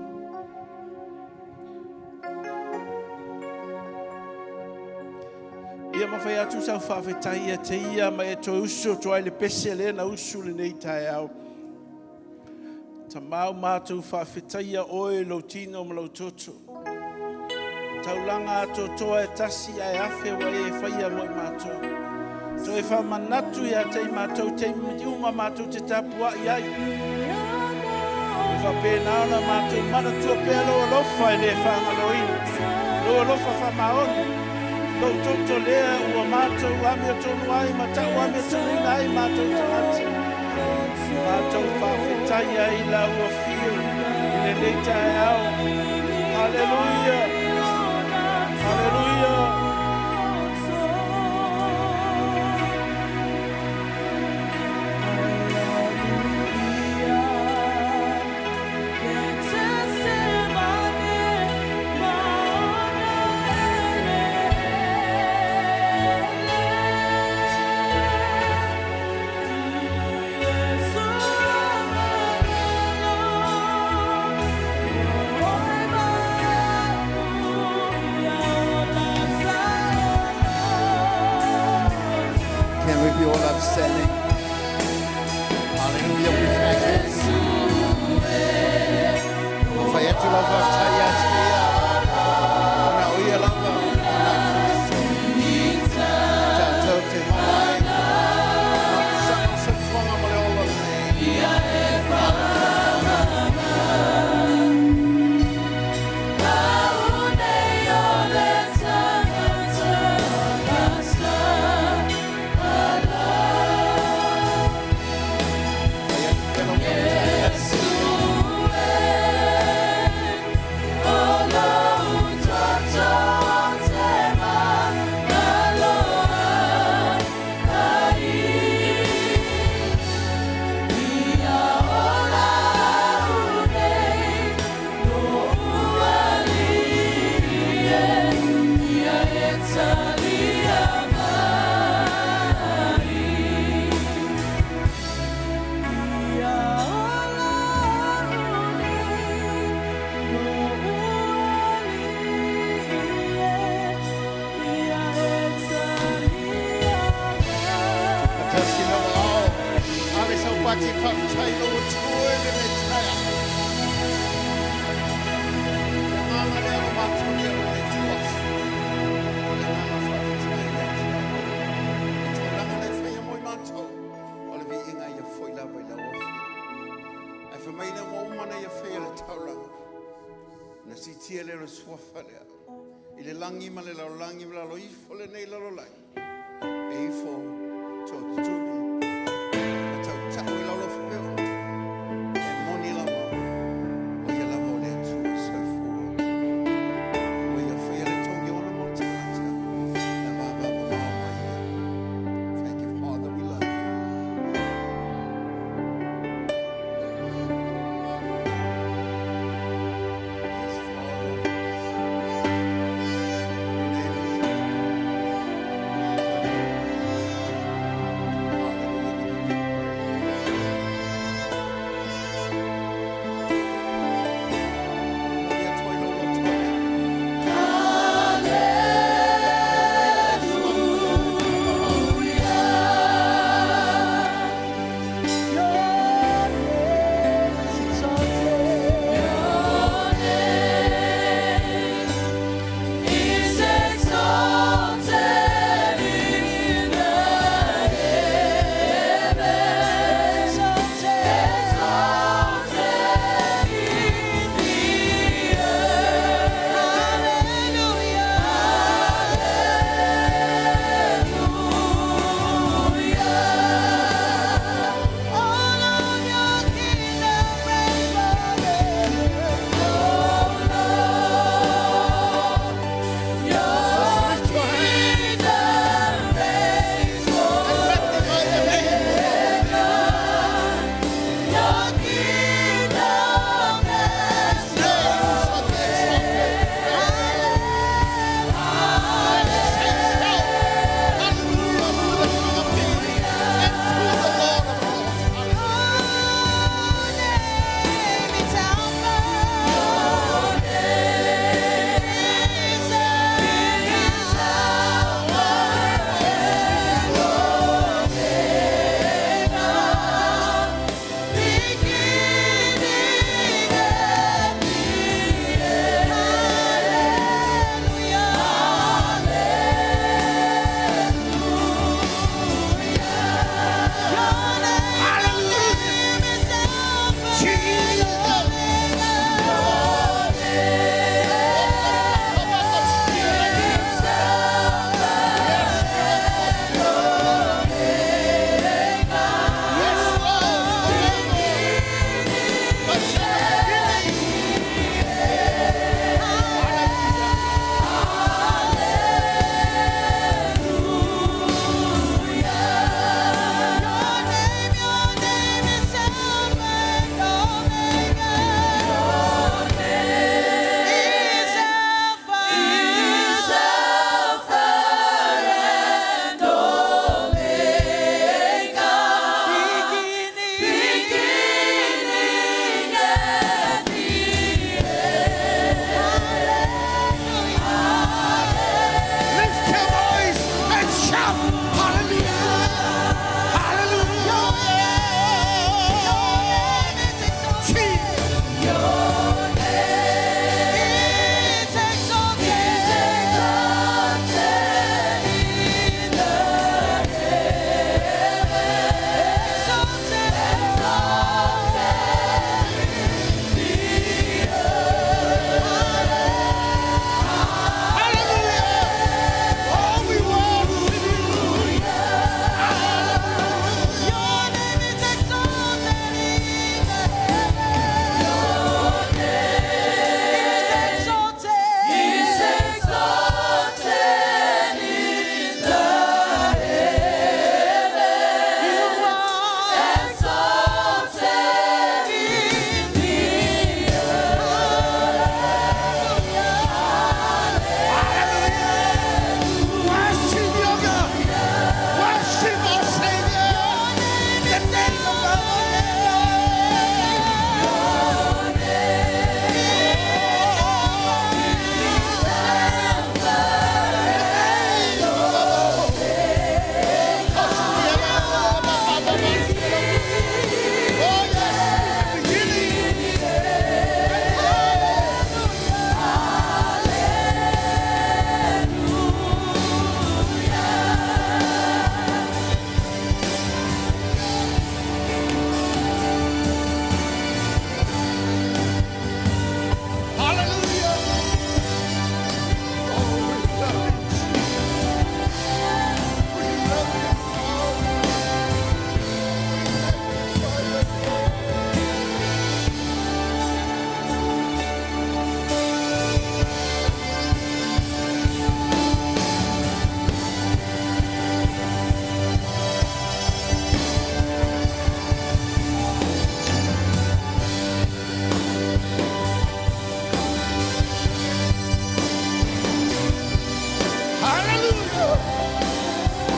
Ia mafai atu sau faafetai ia te ia ma e toe usu atu ai le pese lea na usu lenei taeao. Tamā ua matou faafetaia Oe i Lou tino ma Lou toto. Taulaga atoatoa e tasi ae afe ua E faia mo i matou. Toe faamanatu ia te i matou taimi uma matou te tapuai ai. E faapena ona matou manatua pea Lou alofa e le faagaloina, Lou alofa faamaoni, Lou toto lea ua matou amiotonu ai ma tau amiotonuina ai matou tagata. Matou faafetai ai i Lau Afio i lenei taeao. Haleluia! Haleluia! Can we be all upstanding? Hallelujah, we thank you. Fai atu lau faafetai ia te ia. Ona o ia lava, ona o Keriso. Tatou te maua ai. Ma le soifuaga ma le ola lenei. Fai atu pea lau faafetai ia te ia. Fatasi lau ao. Ave sau pati faafetai i lou Atua i lenei taeao. Le agaga lea ua matulia o le Atua. O le agaga faafetai i le Atua. Le taulaga lea e faia mo i matou. O le viiga ia foi lava i lau afio. Ae fai mai ina ua uma ona ia faia le taulaga. Na siitia lea o le suafa lea. I le lagi ma le lalolagi ma lalo ifo lenei lalolagi. E ifo tootutuli ma tautau i lau peo. E moni lava. O ia lava o le Atua soifua. O ia faia le togi ona mo le tagata. Na vava mamao mai ia. Thank you, Father. We love you. Yes, Father. Your name.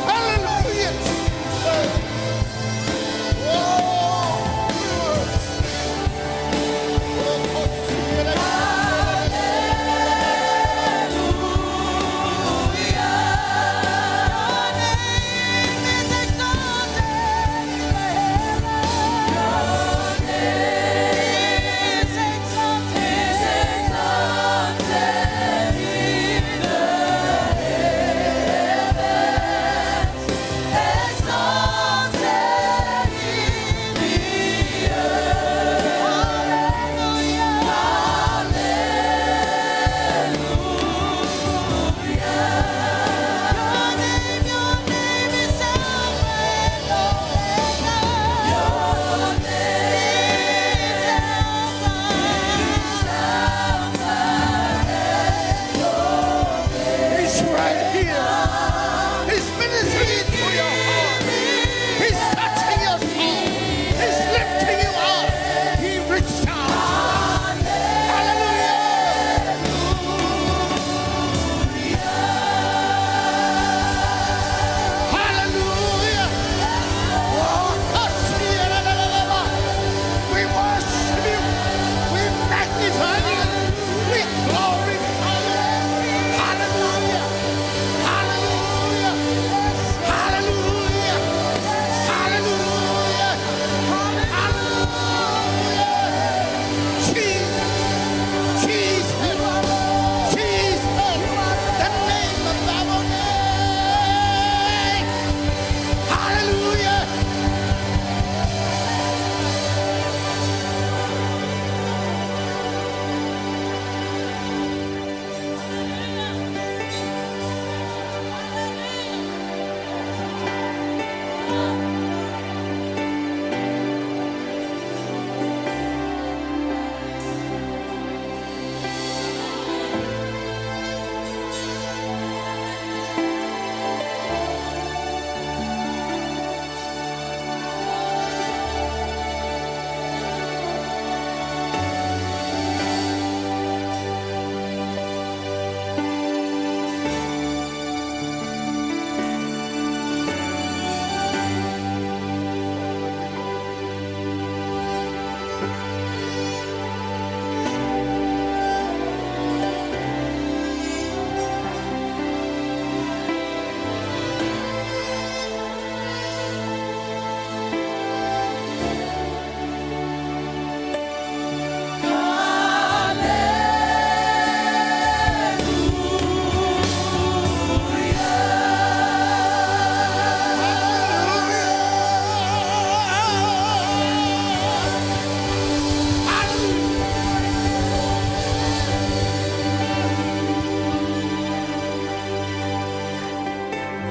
Hallelujah, Jesus. Oh, we worship you. He's right here. He's ministering to your heart. He's touching your soul. He's lifting you up. He reached out. Hallelujah. Hallelujah. We worship you. We magnify you. We glorify you. Hallelujah. Hallelujah. Hallelujah. Hallelujah. Hallelujah. Jesus. Jesus. Jesus. The name above all names. Hallelujah.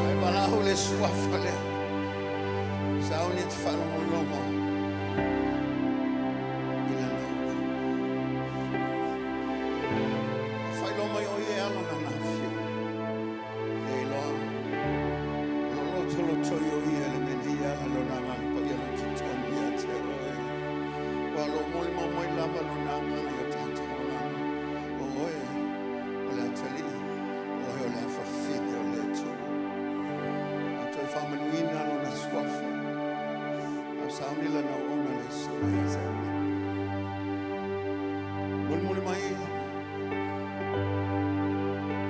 Ai valaau le suafa lea. Sauni e te faalogologo i lana upu. Faailoa mai o ia e ala lana afio. E iloa, o lo lotolotoi o ia le mea nei ala lona agaga paia lo totonu ia te oe. Ua lo molimau mai lava lona agaga i o tatou olaga. O oe, o le atalii, o oe o le afafine o le Atua. A toe faamanuina lona suafa. A sauni lana auauna le sua ia te oe. Mulimuli mai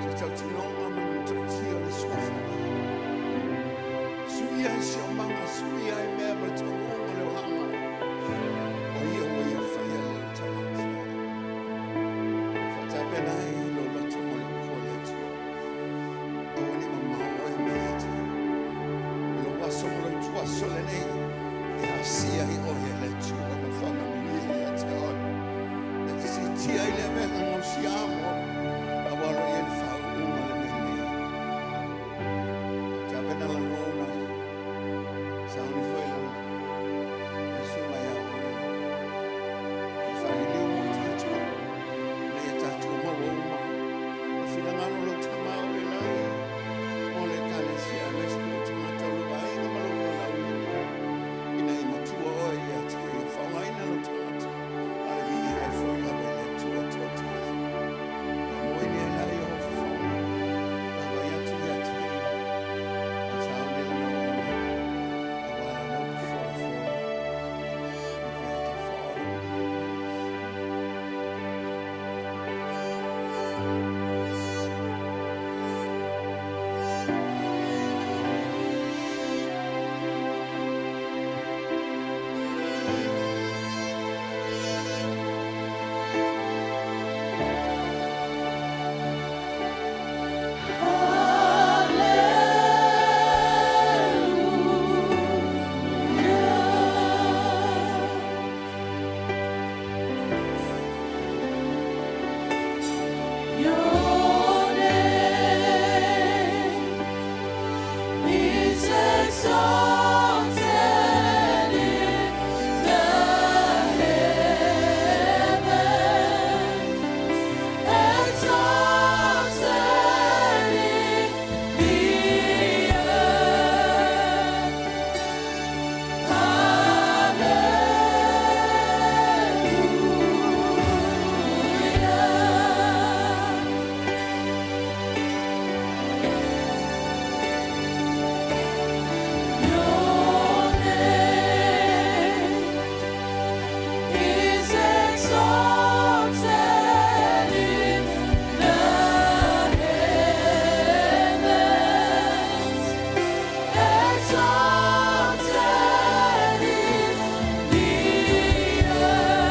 se tautinoga ma le matautia o le suafa. Suia i siomaga, suia i mea ma le taunuuga o le olaga. O ia ua ia faia le tagata. Faatapena ai lou loto mo le upu a le Atua. Aua ne i mamao oe mai ia te au. O lou aso ma lou ituaso lenei e asia ai oe e le Atua ma faamanuia ia te oe. E te siitia i le avega gausia mo, aua o lo o i ai le faauuga o le mea nei. Tapena lana auauna, sauni foi lana Exalted in the heavens, exalted in the earth. Hallelujah. Your name is exalted in the heavens, exalted in the earth.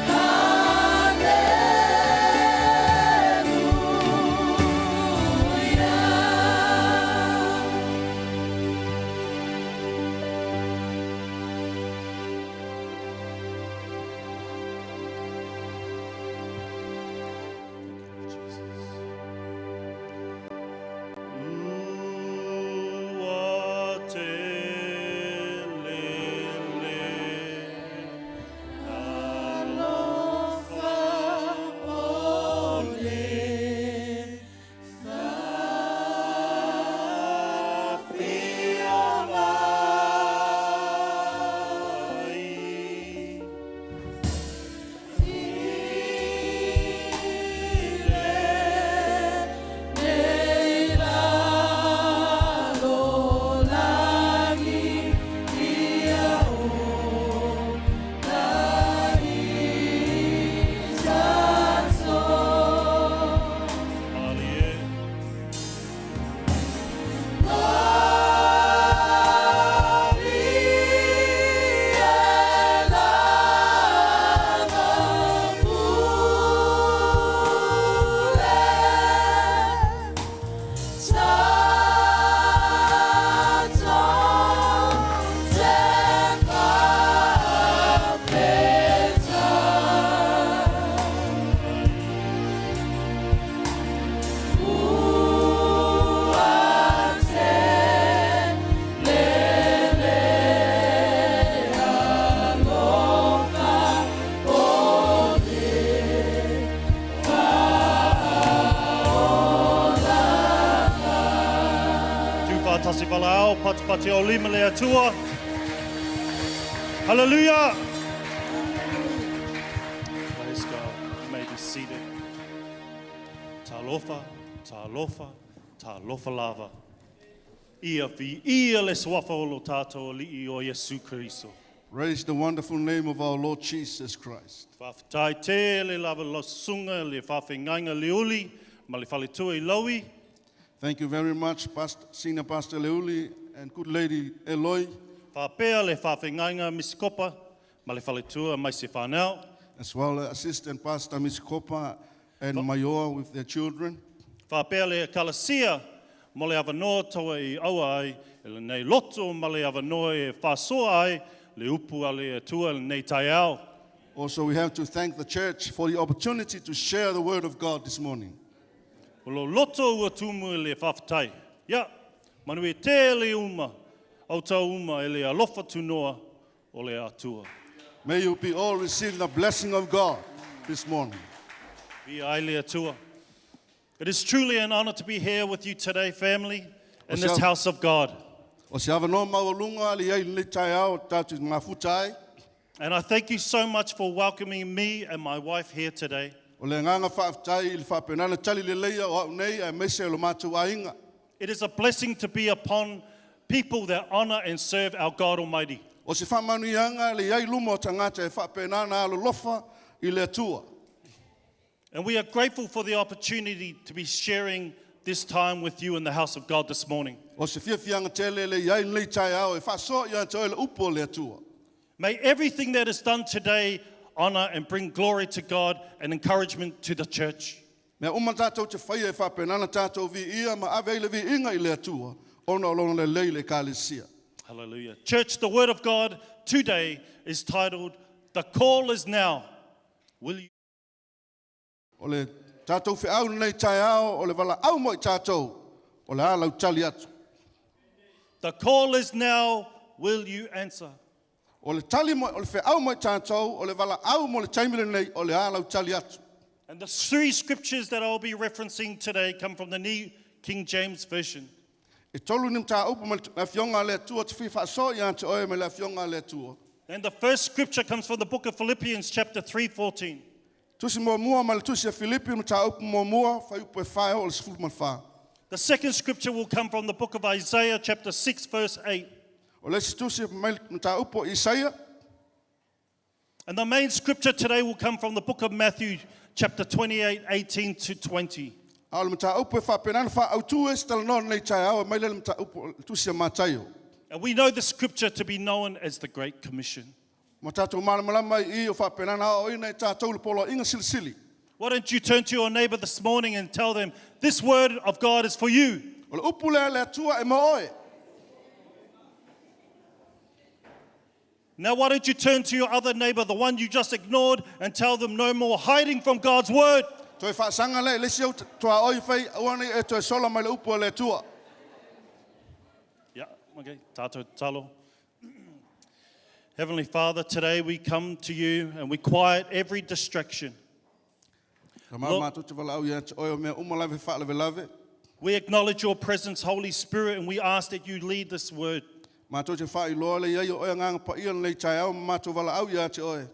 Hallelujah. Ua tele le Alofa ole fa'afia mai. I lenei lalolagi ia o Malie. Tūwhātasi walaau, patupati o lima le atua. Hallelujah! Praise God. You may be seated. Talofa, talofa, talofa lava. Ia vi ia le suafa o lo tātou ali'i o Iesu Keriso. Praise the wonderful name of our Lord Jesus Christ. Whawhetai te le lava lo sunga le whawhengainga le uli, ma le whaletua i laui. Thank you very much, Pastor, Senior Pastor Leuli and good lady Eloi, Whapea le whawhengainga misikopa, ma le whaletua mai se whanau. as well as Assistant Pastor Miss Kopa and Mayoa with their children. Whapea le kalasia, mo le awanoa taua i aua ai, e le nei loto ma le awanoa e whasoa ai, le upu a le atua le nei tai ao. Also, we have to thank the church for the opportunity to share the word of God this morning. O lo loto ua tumu i le whawhetai. Ia, manu e te le uma, au tau uma e le alofa tunoa o le atua. May you be all receive the blessing of God this morning. Vi ai le atua. It is truly an honor to be here with you today, family, in this house of God. O se awanoa maualunga le iai lenei taeao tātou mafuta ai. And I thank you so much for welcoming me and my wife here today. O le nganga whaaftai i le whaapenana tali le leia o au nei a mese o lo mātou ainga. It is a blessing to be upon people that honor and serve our God Almighty. O se whaamanuiaga le iai luma o tagata e faapenana alolofa i le Atua. And we are grateful for the opportunity to be sharing this time with you in the house of God this morning. O se fiafiaga tele le iai lenei taeao e faasoa ia te oe le upu o le Atua. May everything that is done today honor and bring glory to God and encouragement to the church. Mea uma tātou te whaia e whaapenana tātou vi ia ma ave i le viiga i le Atua, ona o lona lelei le ekalesia. Hallelujah. Church, the word of God today is titled, The Call is Now. Will you? O le tātou feau lenei taeao, o le valaau mo i tātou, o le a lau tali atu. The call is now, will you answer? O le tali mo, o le feau mo i tātou, o le valaau mo le taimi lenei, o le a lau tali atu. And the three scriptures that I'll be referencing today come from the New King James Version. E tolu ni mataupu ma le afioga a le Atua te fia faasoa ia te oe ma le afioga a le Atua. And the first scripture comes from the book of Philippians, chapter 3:14. Tusi muamua mai le tusi a Filipi mataupu muamua, fuaiupu e 4 e oo i le 14. The second scripture will come from the book of Isaiah, chapter 6, verse 8. O le isi tusi mai le mataupu o Isaia. And the main scripture today will come from the book of Matthew, chapter 28, 18 to 20. A o le mataupu e faapena ona faaautu ai se talanoa i lenei taeao e mai lea i le mataupu o le tusi a Mataio. And we know the scripture to be known as the Great Commission. Ma tatou malamalama ai i o faapena ona aoaoina e tatou le poloaiga silisili. Why don't you turn to your neighbor this morning and tell them, This word of God is for you? O le upu lea a le Atua e mo oe. Now, why don't you turn to your other neighbor, the one you just ignored, and tell them no more hiding from God's word? Toe faasaga lea i le isi ou tuaoi fai, aua nei e toe sola mai le upu a le Atua. Yeah, okay. Tato talo. Heavenly Father, today we come to you and we quiet every distraction. Tama Lo- matou te valaau ia te oe o mea uma lava e faalavelave. We acknowledge your presence, Holy Spirit, and we ask that you lead this word. Matou te faailoa le iai o oe Agaga Paia lenei taeao ma matou valaau ia te oe.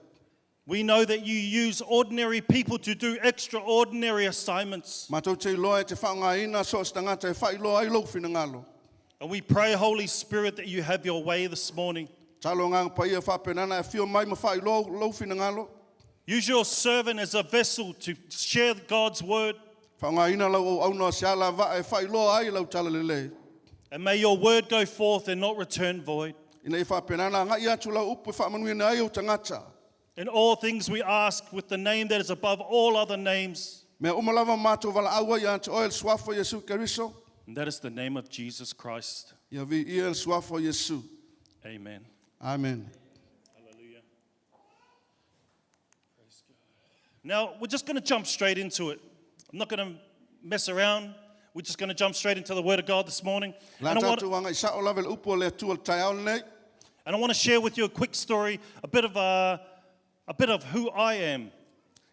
We know that you use ordinary people to do extraordinary assignments. Matou te iloa e te faaaogaina so o se tagata e faailoa ai lou finagalo. And we pray, Holy Spirit, that you have your way this morning. Talo Agaga Paia faapena ona e afio mai ma faailoa lou finagalo. Use your servant as a vessel to share God's word. Faaaogaina lau auauna o se alavaa e faailoa ai lau talalelei. And may your word go forth and not return void. Ina ia faapena ona agai atu lau upu e faamanuiaina ai ou tagata. In all things we ask with the name that is above all other names. Mea uma lava matou valaau ai ia te oe le suafa o Iesu Keriso. And that is the name of Jesus Christ. Ia viia le suafa o Iesu. Amen. Amen. Hallelujah. Praise God. Now, we're just going to jump straight into it. I'm not going to mess around. We're just going to jump straight into the Word of God this morning. La And I want, tatou agai sao lava i le upu a le Atua i le taeao lenei. and I want to share with you a quick story, a bit of, a, a bit of who I am.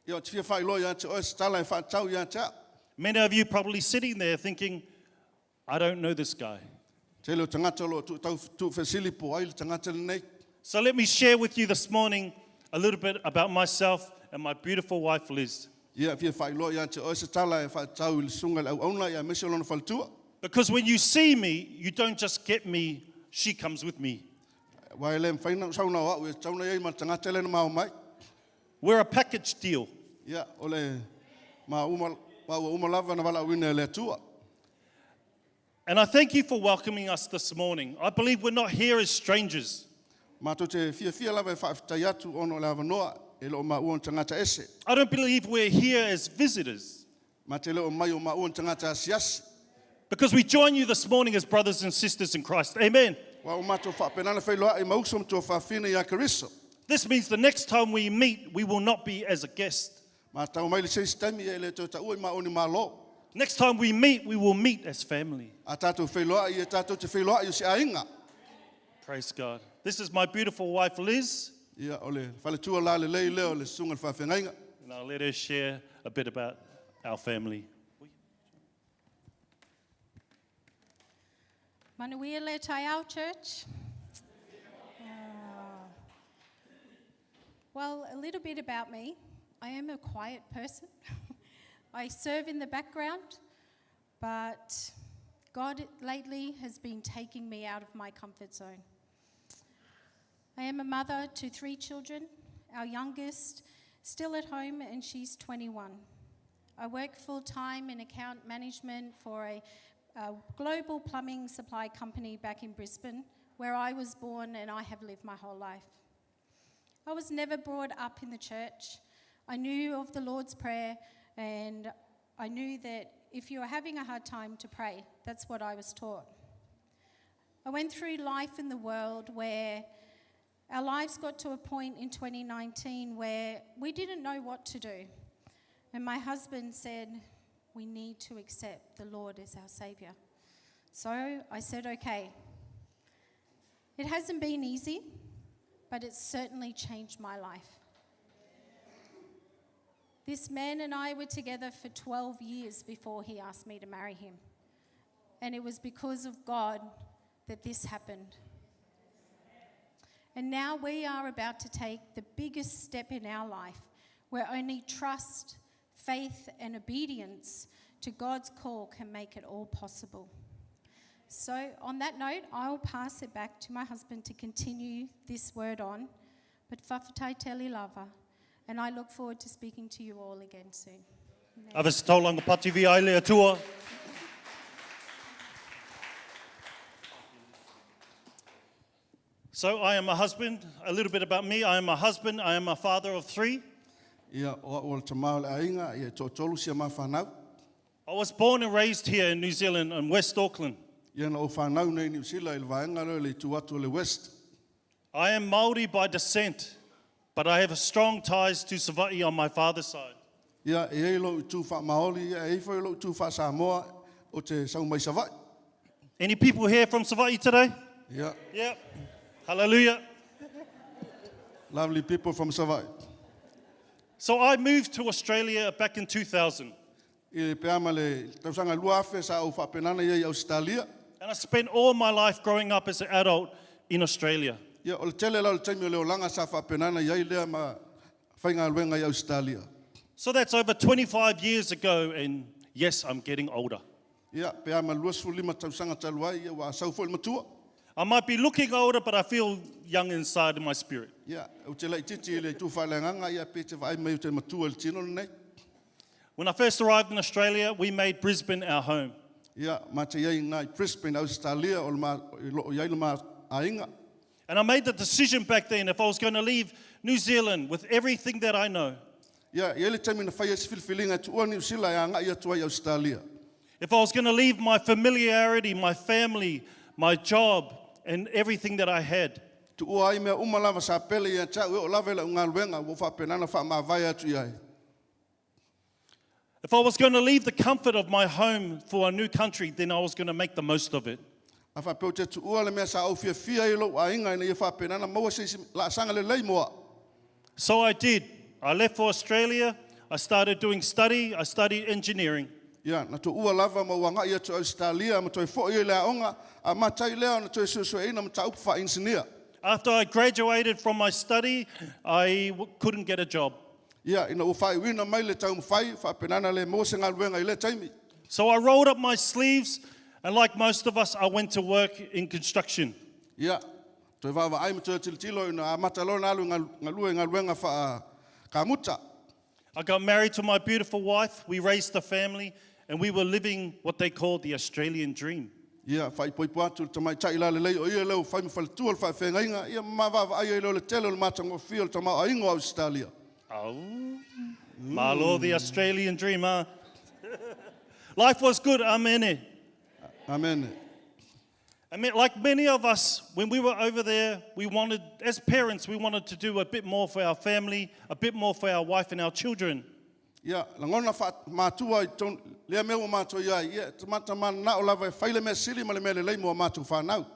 Ia, ou te fia faailoa ia te oe se tala e faatatau ia te au. Many of you probably sitting there thinking, I don't know this guy. Tele o tagata o lo o tuutau tuufesili po o ai le tagata lenei. So let me share with you this morning a little bit about myself and my beautiful wife, Liz. Ia, fia faailoa ia te oe se tala e faatatau i le susuga i le auauna ia aemaise o lona faletua. Because when you see me, you don't just get me, she comes with me. Aua e le mafai ona sau na o au, e tatau ona i ai ma le tagata lea na ma omai. We're a package deal. Ia, o le ma uma, ma ua uma lava na valaauina e le Atua. And I thank you for welcoming us this morning. I believe we're not here as strangers. Matou te fiafia lava e faafetai atu ona o le avanoa e le o maua ni tagata ese. I don't believe we're here as visitors. Ma te le o mai o maua ni tagata asiasi. Because we join you this morning as brothers and sisters in Christ. Amen. Ua o matou faapena ona feiloai ma uso ma tuafafine ia Keriso. This means the next time we meet, we will not be as a guest. Ma tau mai le se isi taimi e le toe taua i maua ni malo. Next time we meet, we will meet as family. A tatou feiloai e tatou te feiloai o se aiga. Praise God. This is my beautiful wife, Liz. Ia, o le faletua la lelei lea o le susuga i le faafeagaiga. And I'll let her share a bit about our family. Manuia le taeao, church. Ah. Well, a little bit about me. I am a quiet person. I serve in the background, but God lately has been taking me out of my comfort zone. I am a mother to three children, our youngest still at home, and she's 21. I work full time in account management for a, a global plumbing supply company back in Brisbane, where I was born and I have lived my whole life. I was never brought up in the church. I knew of the Lord's Prayer and I knew that if you are having a hard time to pray, that's what I was taught. I went through life in the world where our lives got to a point in 2019 where we didn't know what to do. And my husband said, We need to accept the Lord as our Savior. So I said, Okay. It hasn't been easy, but it's certainly changed my life. This man and I were together for 12 years before he asked me to marry him. And it was because of God that this happened. And now we are about to take the biggest step in our life where only trust, faith, and obedience to God's call can make it all possible. So, on that note, I'll pass it back to my husband to continue this word on. But fa'afetai tele lava, and I look forward to speaking to you all again soon. Ave se taulaga pati viia ai le Atua. So I am a husband. A little bit about me. I am a husband. I am a father of three. Ia, o a'u o le tamā o le aiga, ia e toatolu si a ma fanau. I was born and raised here in New Zealand in West Auckland. Ia na ou fanau nei i Niu Sila i le vaega lea o le itu atu o le West. I am Māori by descent, but I have strong ties to Savaii on my father's side. Ia, e i ai lou itu faa-Maoli, ia e i ai foi lou itu faa-Samoa ou te sau mai Savaii. Any people here from Savaii today? Ia. Yep. Hallelujah. Lovely people from Savaii. So I moved to Australia back in 2000. I pe ama le tausaga 2000 sa ou faapenana ia i Ausetalia. And I spent all my life growing up as an adult in Australia. Ia, o le tele la o le taimi o le olaga sa faapenana i ai lea ma faigaluega i Ausetalia. So that's over 25 years ago, and yes, I'm getting older. Ia, pe a ma 25 tausaga talu ai, ia ua sau foi le matua. I might be looking older, but I feel young inside in my spirit. Ia, ou te laitiiti i le itu faaleagaga, ia pe te vaai mai ou te matua i le tino lenei. When I first arrived in Australia, we made Brisbane our home. Ia, ma te i ai i Brisbane, Ausetalia, o le ma, i loo i ai le ma aiga. And I made the decision back then if I was going to leave New Zealand with everything that I know, Ia, e i ai le taimi na fai ai se filifiliga e tuua Niu Sila e agai atu ai i Ausetalia. if I was going to leave my familiarity, my family, my job, and everything that I had, Tuua ai mea uma lava sa pele ia te a'u e oo lava i la'u galuega ua ou faapena ona faamavae atu i ai. if I was going to leave the comfort of my home for a new country, then I was going to make the most of it. A faapea ou te tuua le mea sa ou fiafia ai i lou aiga ina ia faapena ona maua se isi laasaga lelei mo a'u. So I did. I left for Australia. I started doing study. I studied engineering. Ia, na tuua lava ma ou aga'i atu i Ausetalia ma toe fo'i ai i le aoga, a mata ai lea ona toe suesueina mataupu faa-inisinia. After I graduated from my study, I couldn't get a job. Ia, ina ua faaiuina mai le taumafai, faapena ona le maua se galuega i lea taimi. So I rolled up my sleeves, and like most of us, I went to work in construction. Ia, toe vaavaai ma toe tilotilo ina amata loa ona alu e galue i galuega faa-kamuta. I got married to my beautiful wife, we raised a family, and we were living what they call the Australian dream. Ia, faaipoipo atu i le tamaitai lalelei o ia lea ua fai ma faletua o le faafeagaiga, ia ma vaavaai ai loa le tele o le matagofie o le tamaoaiga o Ausetalia. Oh, malo the Australian dream, huh? Life was good, amen. Amene. I mean, like many of us, when we were over there, we wanted, as parents, we wanted to do a bit more for our family, a bit more for our wife and our children. Ia, lagona faa-matua i totonu, lea mea ua matou i ai, ia, e tamata mananao lava e fai le mea sili ma le mea lelei mo a matou fanau.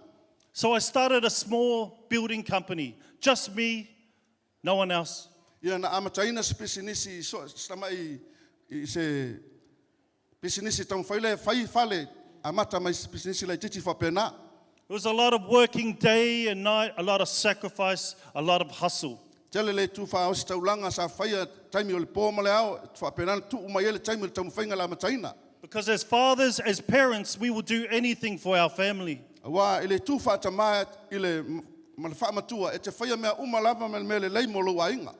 So I started a small building company, just me, no one else. Ia, na amataina se pisinisi i so, se tama'i i se pisinisi taumafai lea e fai fale, amata mai se pisinisi laitiiti faapena. It was a lot of working day and night, a lot of sacrifice, a lot of hustle. Tele le itu faaositaulaga sa faia taimi o le pō ma le ao, e faapena ona tuu mai ai le taimi o le taumafaiga le amataina. Because as fathers, as parents, we will do anything for our family. Aua i le itu faatamā i le ma le faamatua, e te faia mea uma lava ma le mea lelei mo lou aiga.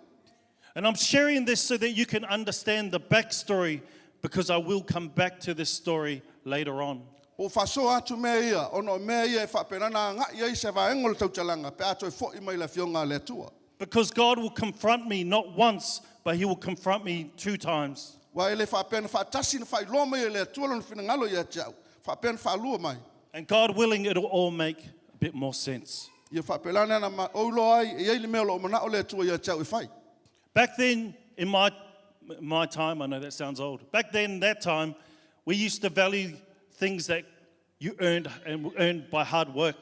And I'm sharing this so that you can understand the backstory because I will come back to this story later on. Ua faasoa atu mea ia, ona o mea ia e faapena ona agai ai se vaega o le tautalaga pe a toe fo'i mai le Afioga a le Atua. Because God will confront me not once, but He will confront me two times. Aua e le faapea na faatasi na faailoa mai e le Atua Lona finagalo ia te au, faapea na faalua mai. And God willing, it'll all make a bit more sense. Ia faapelana ana ma ou iloa ai, e i ai le mea o lo o mana'o le Atua ia te au e fai. Back then, in my, my time, I know that sounds old. Back then, that time, we used to value things that you earned and earned by hard work.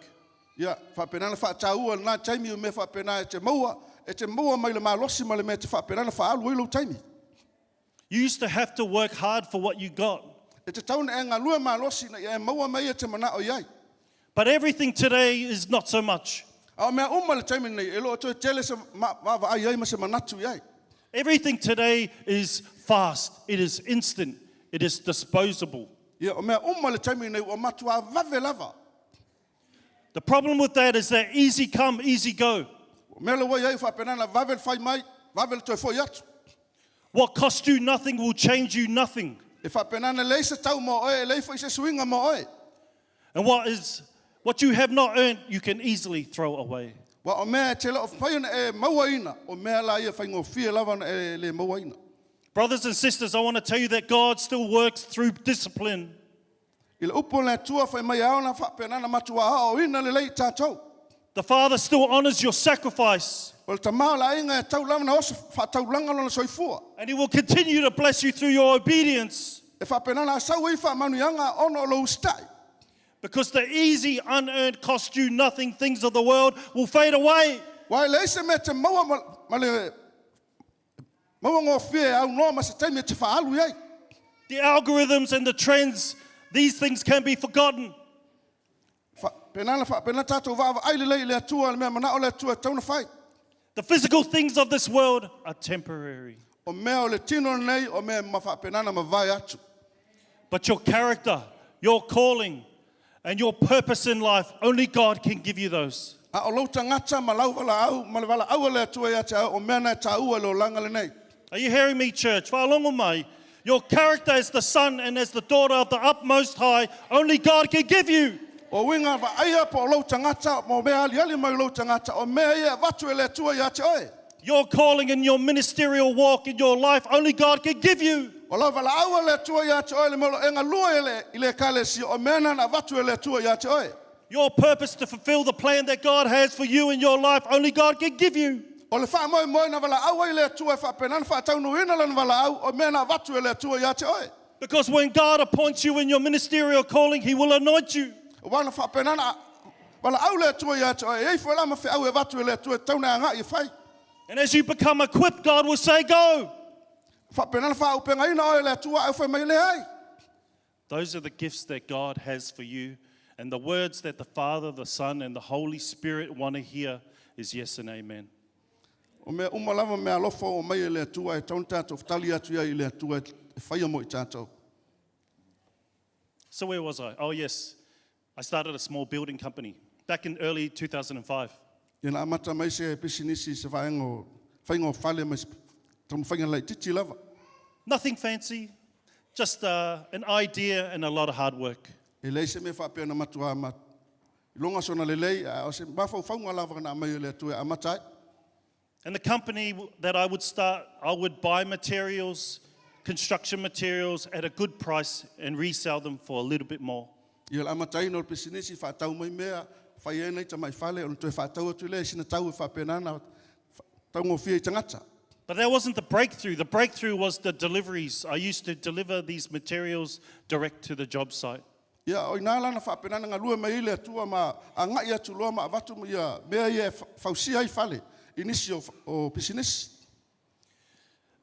Ia, faapena ona faataua i lena taimi o mea faapena e te maua, e te maua mai le malosi ma le mea e te faapena ona faaalu ai lou taimi. You used to have to work hard for what you got. E tatau ona e galue malosi ina ia e maua mea ia e te manao i ai. But everything today is not so much. A o mea uma i le taimi lenei, e le o toe tele se vaavaai i ai ma se manatu i ai. Everything today is fast, it is instant, it is disposable. Ia, o mea uma i le taimi lenei ua matua vave lava. The problem with that is that easy come, easy go. O mea la ua i ai ua faapena ona vave le fai mai, vave le toe foi atu. What cost you nothing will change you nothing. E faapena ona leai se tau mo oe, e leai foi se suiga mo oe. And what is what you have not earned, you can easily throw away. Aua o mea e te le o mafai ona e mauaina, o mea la ia e faigofie lava ona e le mauaina. Brothers and sisters, I want to tell you that God still works through discipline. I le upu a le Atua, fai mai e ao ona faapena ona matua aoaoina lelei i tatou. The Father still honors your sacrifice. O le tama o le aiga e tau lava ona oso faataulaga lona soifua. And He will continue to bless you through your obedience. E faapena ona asau ai faamanuiaga ona o lou usitai. Because the easy, unearned, cost you nothing things of the world will fade away. Aua e leai se mea e te maua ma le maua gofie e aunoa ma se taimi e te faaalu i ai. The algorithms and the trends, these things can be forgotten. Faapena ona faapena tatou vaavaai lelei i le Atua, le mea manao le Atua e tatau ona fai. The physical things of this world are temporary. O mea o le tino lenei, o mea ma faapena ona mavae atu. But your character, your calling, and your purpose in life, only God can give you those. A o lou tagata ma lau valaau, ma le valaau a le Atua ia te au, o mea na e taua i le olaga lenei. Are you hearing me, church? Faalogo mai. Your character as the son and as the daughter of the utmost high, only God can give you. O uiga vaaia po o lou tagata, mo mea aliali mai o lou tagata, o mea ia e avatu e le Atua ia te oe. Your calling and your ministerial walk in your life, only God can give you. O lau valaau a le Atua ia te oe, le mea o lo o e galue i le, i le Ekalesia, o mea na na avatu e le Atua ia te oe. Your purpose to fulfill the plan that God has for you in your life, only God can give you. O le faamoemoe na valaau ai le Atua e faapena ona faataunuuina lana valaau, o mea na avatu e le Atua ia te oe. Because when God appoints you in your ministerial calling, He will anoint you. Aua na faapena ona valaau le Atua ia te oe, e i ai foi la ma feau e avatu e le Atua e tatau ona e agai e fai. And as you become equipped, God will say, Go! Faapena ona faaaupegaina oe e le Atua ae fai mai, Leai! Those are the gifts that God has for you. And the words that the Father, the Son, and the Holy Spirit want to hear is yes and amen. O mea uma lava mea alofa o mai e le Atua e tatau ona tatou tali atu ai i le Atua e faia mo i tatou. So where was I? Oh, yes. I started a small building company back in early 2005. Ia na amata mai se pisinisi se vaega o faiga o fale ma se taumafaiga laitiiti lava. Nothing fancy, just uh, an idea and a lot of hard work. E leai se mea faapea na matua ma iloga sona lelei, a o se mafaufauga lava na aumai e le Atua e amata ai. And the company that I would start, I would buy materials, construction materials at a good price and resell them for a little bit more. Ia le amataina o le pisinisi, faatau mai mea, fai ai nai tamai fale, ona toe faatau atu lea i sina tau e faapena ona taugofie i tagata. But that wasn't the breakthrough. The breakthrough was the deliveries. I used to deliver these materials direct to the job site. Ia, o ina la na faapena ona galue mai ai le Atua ma agai atu loa ma avatu ia mea ia e fausia ai fale i nisi o, o pisinisi.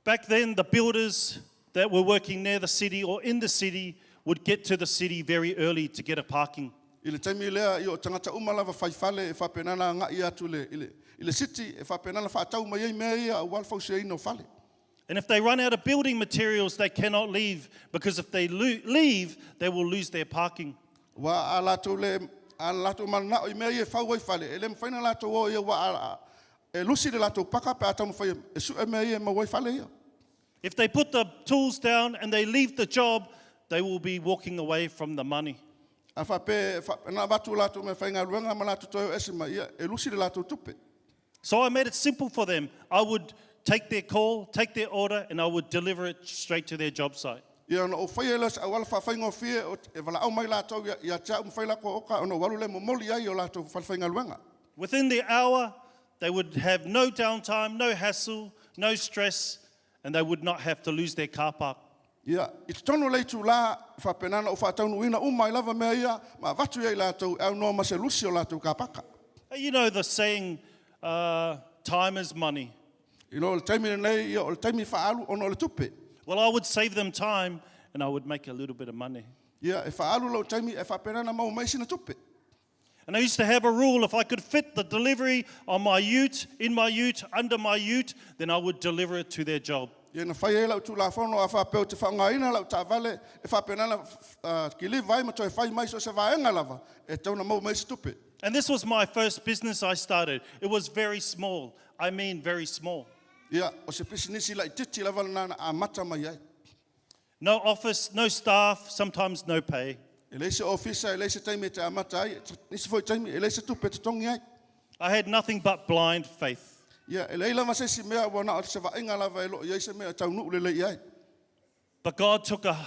Back then, the builders that were working near the city or in the city would get to the city very early to get a parking. I le taimi lea, ia o tagata uma lava fai fale e faapena ona agai atu i le, i le, i le city e faapena ona faatau mai ai mea ia aua le fausiaina o fale. And if they run out of building materials, they cannot leave because if they leave, they will lose their parking. Ua a latou le, a latou mananao i mea ia e fau ai fale, e le mafai ona latou o ia ua a, e lusi le latou paka pe a taumafai e sue mea ia e maua ai fale ia. If they put the tools down and they leave the job, they will be walking away from the money. A faapea, e na avatu latou mea faigaluega ma latou toe o ese mai, ia, e lusi le latou tupe. So I made it simple for them. I would take their call, take their order, and I would deliver it straight to their job site. Ia, ona ou faia lea o se auala faafaigofie e valaau mai latou ia te au ma fai latou oka, ona ou alu lea e momoli ai i o latou falefaigaluega. Within the hour, they would have no downtime, no hassle, no stress, and they would not have to lose their car park. Ia, i totonu o le itulā, e faapena ona ou faataunuuina uma ai lava mea ia ma avatu ia i latou e aunoa ma se lusi o latou kapaka. You know the saying, time is money. I lo le taimi lenei, ia, o le taimi faaalu ona o le tupe. Well, I would save them time and I would make a little bit of money. Ia, e faaalu lou taimi e faapena ona maua mai sina tupe. And I used to have a rule if I could fit the delivery on my ute, in my ute, under my ute, then I would deliver it to their job. Ia na fai ai lau tulafono a faapea ou te faaaogaina lau taavale e faapena ona kiliva ai ma toe fai mai so o se vaega lava e tatau ona maua mai se tupe. And this was my first business I started. It was very small. I mean, very small. Ia, o se pisinisi laitiiti lava lena na amata mai ai. No office, no staff, sometimes no pay. E leai se ofisa, e leai se taimi e te amata ai, nisi foi taimi e leai se tupe e totogi ai. I had nothing but blind faith. Ia, e leai lava se isi mea ua na o se vaaiga lava e le o i ai se mea e taunuu lelei i ai. But God took a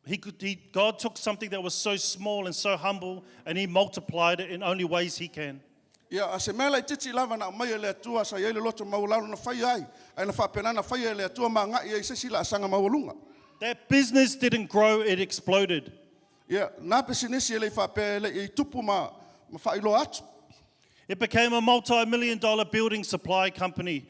he could, he, God took something that was so small and so humble and he multiplied it in only ways he can. Ia, a se mea laitiiti lava na aumai e le Atua sa i ai le loto maualalo na faia ai, ae na faapena na faia e le Atua ma agai ai i se isi laasaga maualuga. That business didn't grow, it exploded. Ia, na pisinisi e le i faapea e le i tupu ma, ma faailoa atu. It became a multi-million dollar building supply company.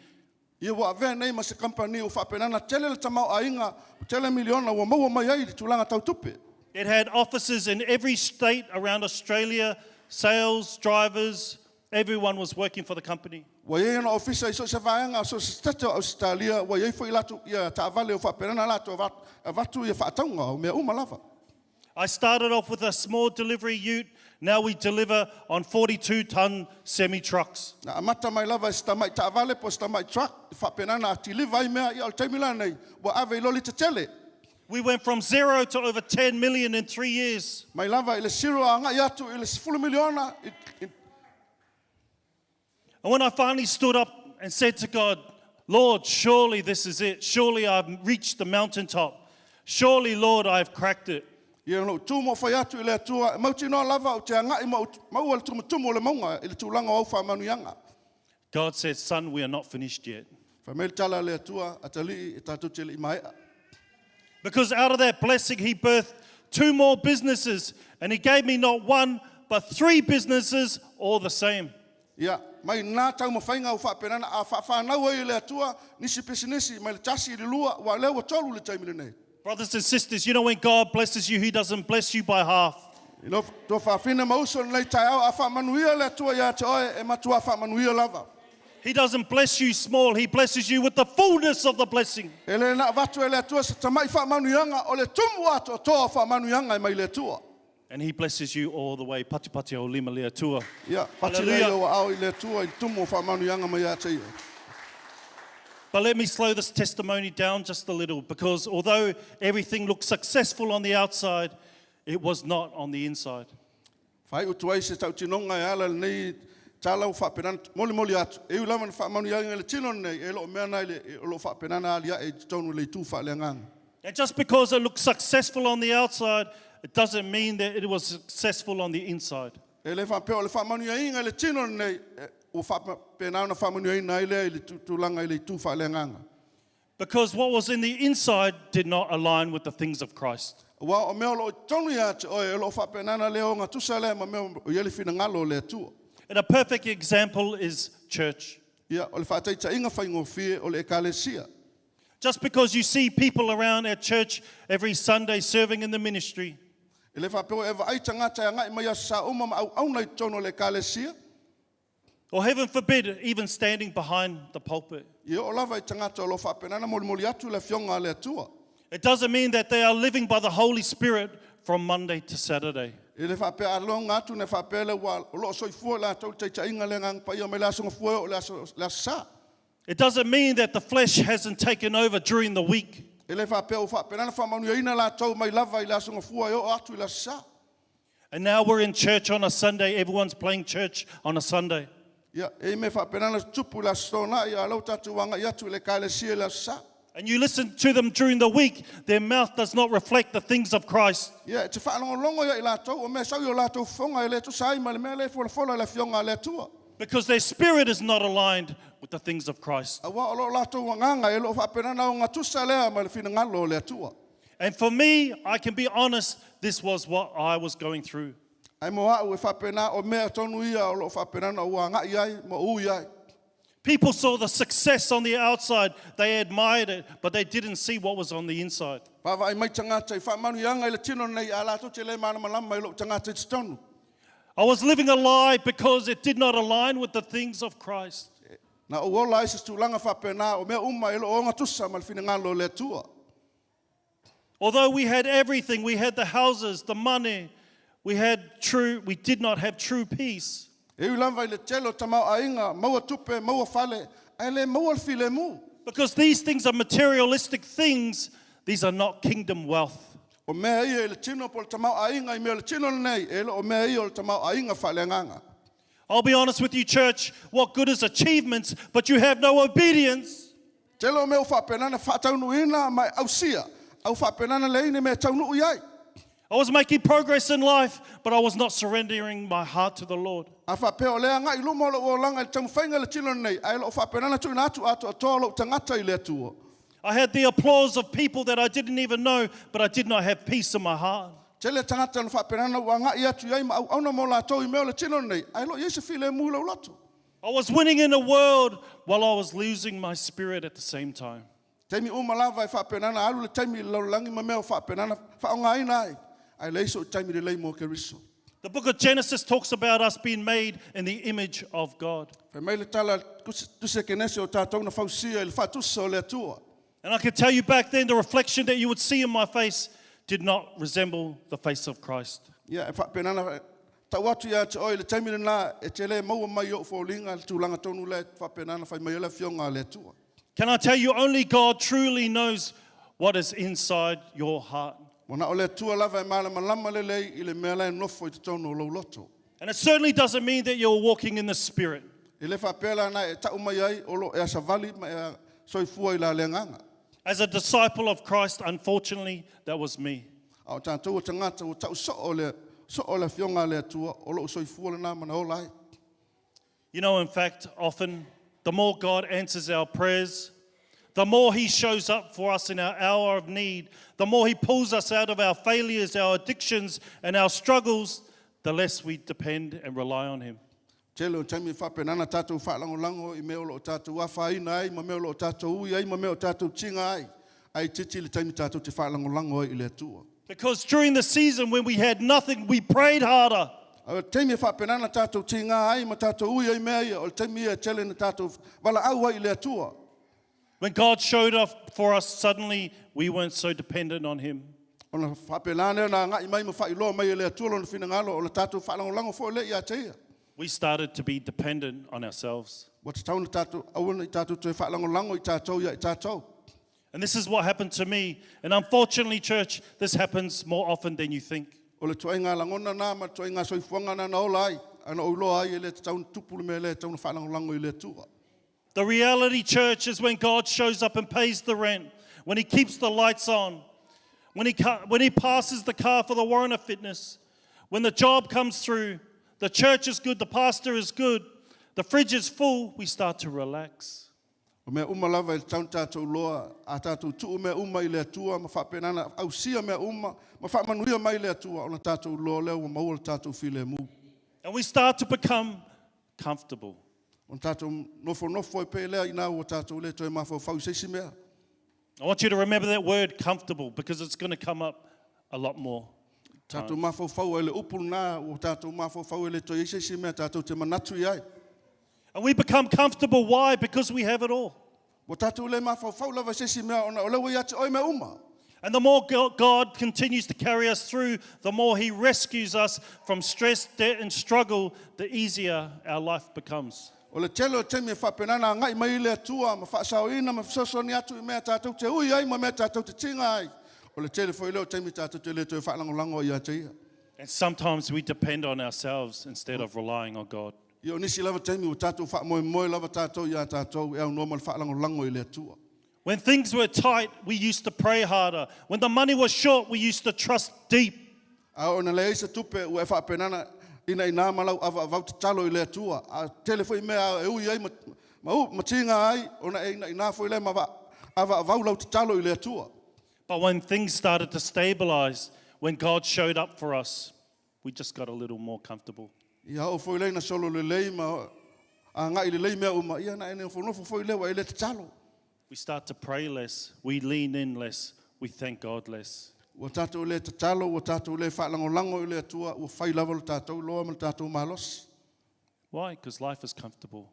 Ia ua avea nei ma se kamupani ua faapena ona tele le tamaoaiga, ua tele miliona ua maua mai ai i le tulaga tau tupe. It had offices in every state around Australia, sales, drivers, everyone was working for the company. Ua i ai ona ofisa i so o se vaega, so o se setete o Ausetalia, ua i ai foi latou ia taavale ua faapena ona latou avatu ia faatauga o mea uma lava. I started off with a small delivery ute, now we deliver on 42 ton semi trucks. Na amata mai lava i se tamai taavale po o se tamai truck, e faapena ona kiliva ai mea, ia o le taimi la lenei, ua ave i loli tetele. We went from zero to over 10 million in 3 years. Mai lava i le siro a agai atu i le 10 miliona i, i, And when I finally stood up and said to God, Lord, surely this is it. Surely I've reached the mountaintop. Surely, Lord, I've cracked it. Ia na ou tu ma ou fai atu i le Atua, e mautinoa lava ou te agai ma ou maua le tumutumu o le mauga i le tulaga o au faamanuiaga. God said, Son, we are not finished yet. Fai mai le tala a le Atua, atalii, e tatou te le i maea. Because out of that blessing, He birthed two more businesses. And He gave me not one, but three businesses, all the same. Ia, mai na taumafaiga ua faapena ona a faafanau ai e le Atua nisi pisinisi mai le tasi i le lua, ua lea ua tolu i le taimi lenei. Brothers and sisters, you know when God blesses you, He doesn't bless you by half. I lou tuafafine ma uso i lenei taeao, a faamanuia le Atua ia te oe, e matua faamanuia lava. He doesn't bless you small, He blesses you with the fullness of the blessing. E le na avatu e le Atua se tama'i faamanuiaga, o le tumu atoatoa o faamanuiaga e mai le Atua. And He blesses you all the way. Pati pati o lima le Atua. Ia, pati lea i ou aao i le Atua i le tumu o faamanuiaga mai ia te Ia. But let me slow this testimony down just a little because although everything looked successful on the outside, it was not on the inside. Faai'u atu ai se tautinoga e ala i lenei tala ua faapena ona molimoli atu, e ui lava ina faamanuiaina i le tino lenei, e le o mea na i le, o lo o faapena ona alia'e i totonu i le itu faaleagaga. And just because it looks successful on the outside, it doesn't mean that it was successful on the inside. E le faapea o le faamanuiaina i le tino lenei, e, ua faapena ona faamanuiaina ai lea i le tulaga i le itu faaleagaga. Because what was in the inside did not align with the things of Christ. Aua o mea o lo o i totonu ia te oe, o lo o faapena ona le ogatusa lea ma mea o i ai le finagalo o le Atua. And a perfect example is church. Ia, o le faataitaiga faigofie o le ekalesia. Just because you see people around at church every Sunday serving in the ministry, E le faapea ua e vaai tagata e agai mai i aso Sa uma ma auauna i totonu o le ekalesia, or heaven forbid, even standing behind the pulpit, ia oo lava i tagata o lo o faapena ona molimoli atu le afioga a le Atua. it doesn't mean that they are living by the Holy Spirit from Monday to Saturday. E le faapea a loga atu na faapea lea ua o lo o soifua i latou i le taitaiga o le Agaga Paia mai le Aso Gafua e oo i le aso, le Aso Sa. It doesn't mean that the flesh hasn't taken over during the week. E le faapea ua faapena ona faamanuiaina latou mai lava i le Aso Gafua e oo atu i le Aso Sa. And now we're in church on a Sunday, everyone's playing church on a Sunday. Ia, e i ai mea faapena ona tutupu i le Aso Toonai, a o lea ua tatou agai atu i le ekalesia i le Aso Sa. And you listen to them during the week, their mouth does not reflect the things of Christ. Ia, e te faalogologo ia i latou, o mea sau i o latou fofoga e le tusa ai ma le mea lea e folafola i le afioga a le Atua. Because their spirit is not aligned with the things of Christ. Auā o lo latou agaga e le o faapena ona ogatusa lea ma le finagalo o le Atua. And for me, I can be honest, this was what I was going through. Ae mo a'u e faapena, o mea tonu ia o lo o faapena ona ou aga'i ai ma ou ui ai. People saw the success on the outside, they admired it, but they didn't see what was on the inside. Vaavaai mai tagata i faamanuiaga i le tino nei, a latou te le malamalama i lou tagata i totonu. I was living a lie because it did not align with the things of Christ. Na ou ola ai i se tulaga faapena, o mea uma e le o ogatusa ma le finagalo o le Atua. Although we had everything, we had the houses, the money, we had true, we did not have true peace. E ui lava i le tele o tamaoaiga, maua tupe, maua fale, ae le maua le filemu. Because these things are materialistic things, these are not kingdom wealth. O mea ia i le tino po o le tamaoaiga i mea o le tino lenei, e le o mea ia o le tamaoaiga faaleagaga. I'll be honest with you, church, what good is achievements, but you have no obedience? Tele o mea ua faapena ona faataunuuina ma e ausia, a ua faapena ona leai ni mea e taunuu i ai. I was making progress in life, but I was not surrendering my heart to the Lord. A faapea o lea agai i luma o lou olaga i le taumafaiga i le tino lenei, ae le o faapena ona tuuina atu atoatoa lou tagata i le Atua. I had the applause of people that I didn't even know, but I did not have peace in my heart. Tele tagata na faapena ona ou agai atu i ai ma auauna mo latou i mea o le tino lenei, ae le o i ai se filemu i lou loto. I was winning in the world while I was losing my spirit at the same time. Taimi uma lava e faapena ona alu le taimi i le lalolagi ma mea o faapena ona faaaogaina ai, ae leai sou taimi lelei mo Keriso. The book of Genesis talks about us being made in the image of God. Fai mai le tala a le Tusi a Kenese o tatou na fausia i le faatusa o le Atua. And I can tell you back then, the reflection that you would see in my face did not resemble the face of Christ. Ia, e faapena ona tau atu ia te oe i le taimi lena e te le maua mai i ou foliga le tulaga tonu lea e faapena ona fai mai ai le Afioga a le Atua. Can I tell you, only God truly knows what is inside your heart. Ua na o le Atua lava e malamalama lelei i le mea la e nofo i totonu o lou loto. And it certainly doesn't mean that you're walking in the Spirit. E le faapea la na e tau mai ai o lo o ea savali ma ea soifua i la le agaga. As a disciple of Christ, unfortunately, that was me. A o tatou o tagata ua tau soo le soo le Afioga a le Atua, o lou soifua lena ma na ola ai. You know, in fact, often the more God answers our prayers, the more He shows up for us in our hour of need, the more He pulls us out of our failures, our addictions, and our struggles, the less we depend and rely on Him. Tele o taimi e faapena ona tatou faalagolago i mea o lo o tatou afaina ai ma mea o lo o tatou ui ai ma mea o tatou tiga ai, ae itiiti le taimi tatou te faalagolago ai i le Atua. Because during the season when we had nothing, we prayed harder. A o le taimi e faapena ona tatou tiga ai ma tatou ui ai i mea ia, o le taimi ia e tele na tatou valaau ai i le Atua. When God showed up for us, suddenly we weren't so dependent on Him. Ona faapena lea ona agai mai ma faailoa mai e le Atua Lona finagalo, o le tatou faalagolago foi lea ia te Ia. We started to be dependent on ourselves. Ua tatau ona tatou, aua ne i tatou toe faalagolago i tatou ia i tatou. And this is what happened to me. And unfortunately, church, this happens more often than you think. O le tuaiga lagona na ma le tuaiga soifuaga na na ola ai, a na ou iloa ai e le tatau ona tupu le mea lea e tatau ona faalagolago i le Atua. The reality, church, is when God shows up and pays the rent, when He keeps the lights on, when He, when he passes the car for the warrant of fitness, when the job comes through, the church is good, the pastor is good, the fridge is full, we start to relax. O mea uma lava e tatau ona tatou iloa, a tatou tuu mea uma i le Atua ma faapena ona ausia mea uma ma faamanuia mai le Atua, ona tatou iloa lea ua maua le tatou filemu. And we start to become comfortable. Ona tatou nofonofo ai pea lea inā ua tatou le toe mafaufau i se isi mea. I want you to remember that word comfortable because it's going to come up a lot more. Tatou mafaufau ai le upu lena ua tatou mafaufau e le toe i ai se isi mea tatou te manatu i ai. And we become comfortable. Why? Because we have it all. Ua tatou le mafaufau lava i se isi mea ona o lea ua ia te oe mea uma. And the more God continues to carry us through, the more He rescues us from stress, debt, and struggle, the easier our life becomes. O le tele o taimi e faapena ona agai mai ai le Atua ma faasaoina ma fesoasoani atu i mea tatou te ui ai ma mea tatou te tiga ai, o le tele foi lea o taimi tatou te le toe faalagolago ai ia te Ia. And sometimes we depend on ourselves instead of relying on God. Ia, o nisi lava taimi ua tatou faamoemoe lava tatou iā tatou e aunoa ma le faalagolago i le Atua. When things were tight, we used to pray harder. When the money was short, we used to trust deep. A oo ina leai se tupe, ua e faapena ona Ina ina ma lau ava avau tatalo i le atua. A tele foi mea e ui ai ma, ma, u, ma tiga ai, ona e ina ina foi le ma va, ava avau lau tatalo i le atua. But when things started to stabilize, when God showed up for us, we just got a little more comfortable. Ia o foi lei na solo le lei ma a ngai le lei mea uma, ia na ene nofo foi le wa e le tatalo. We start to pray less, we lean in less, we thank God less. Ua tātou le tatalo, ua tātou le whaalangolango i le atua, ua whai lava le tātou loa ma le tātou malosi. Why? Because life is comfortable.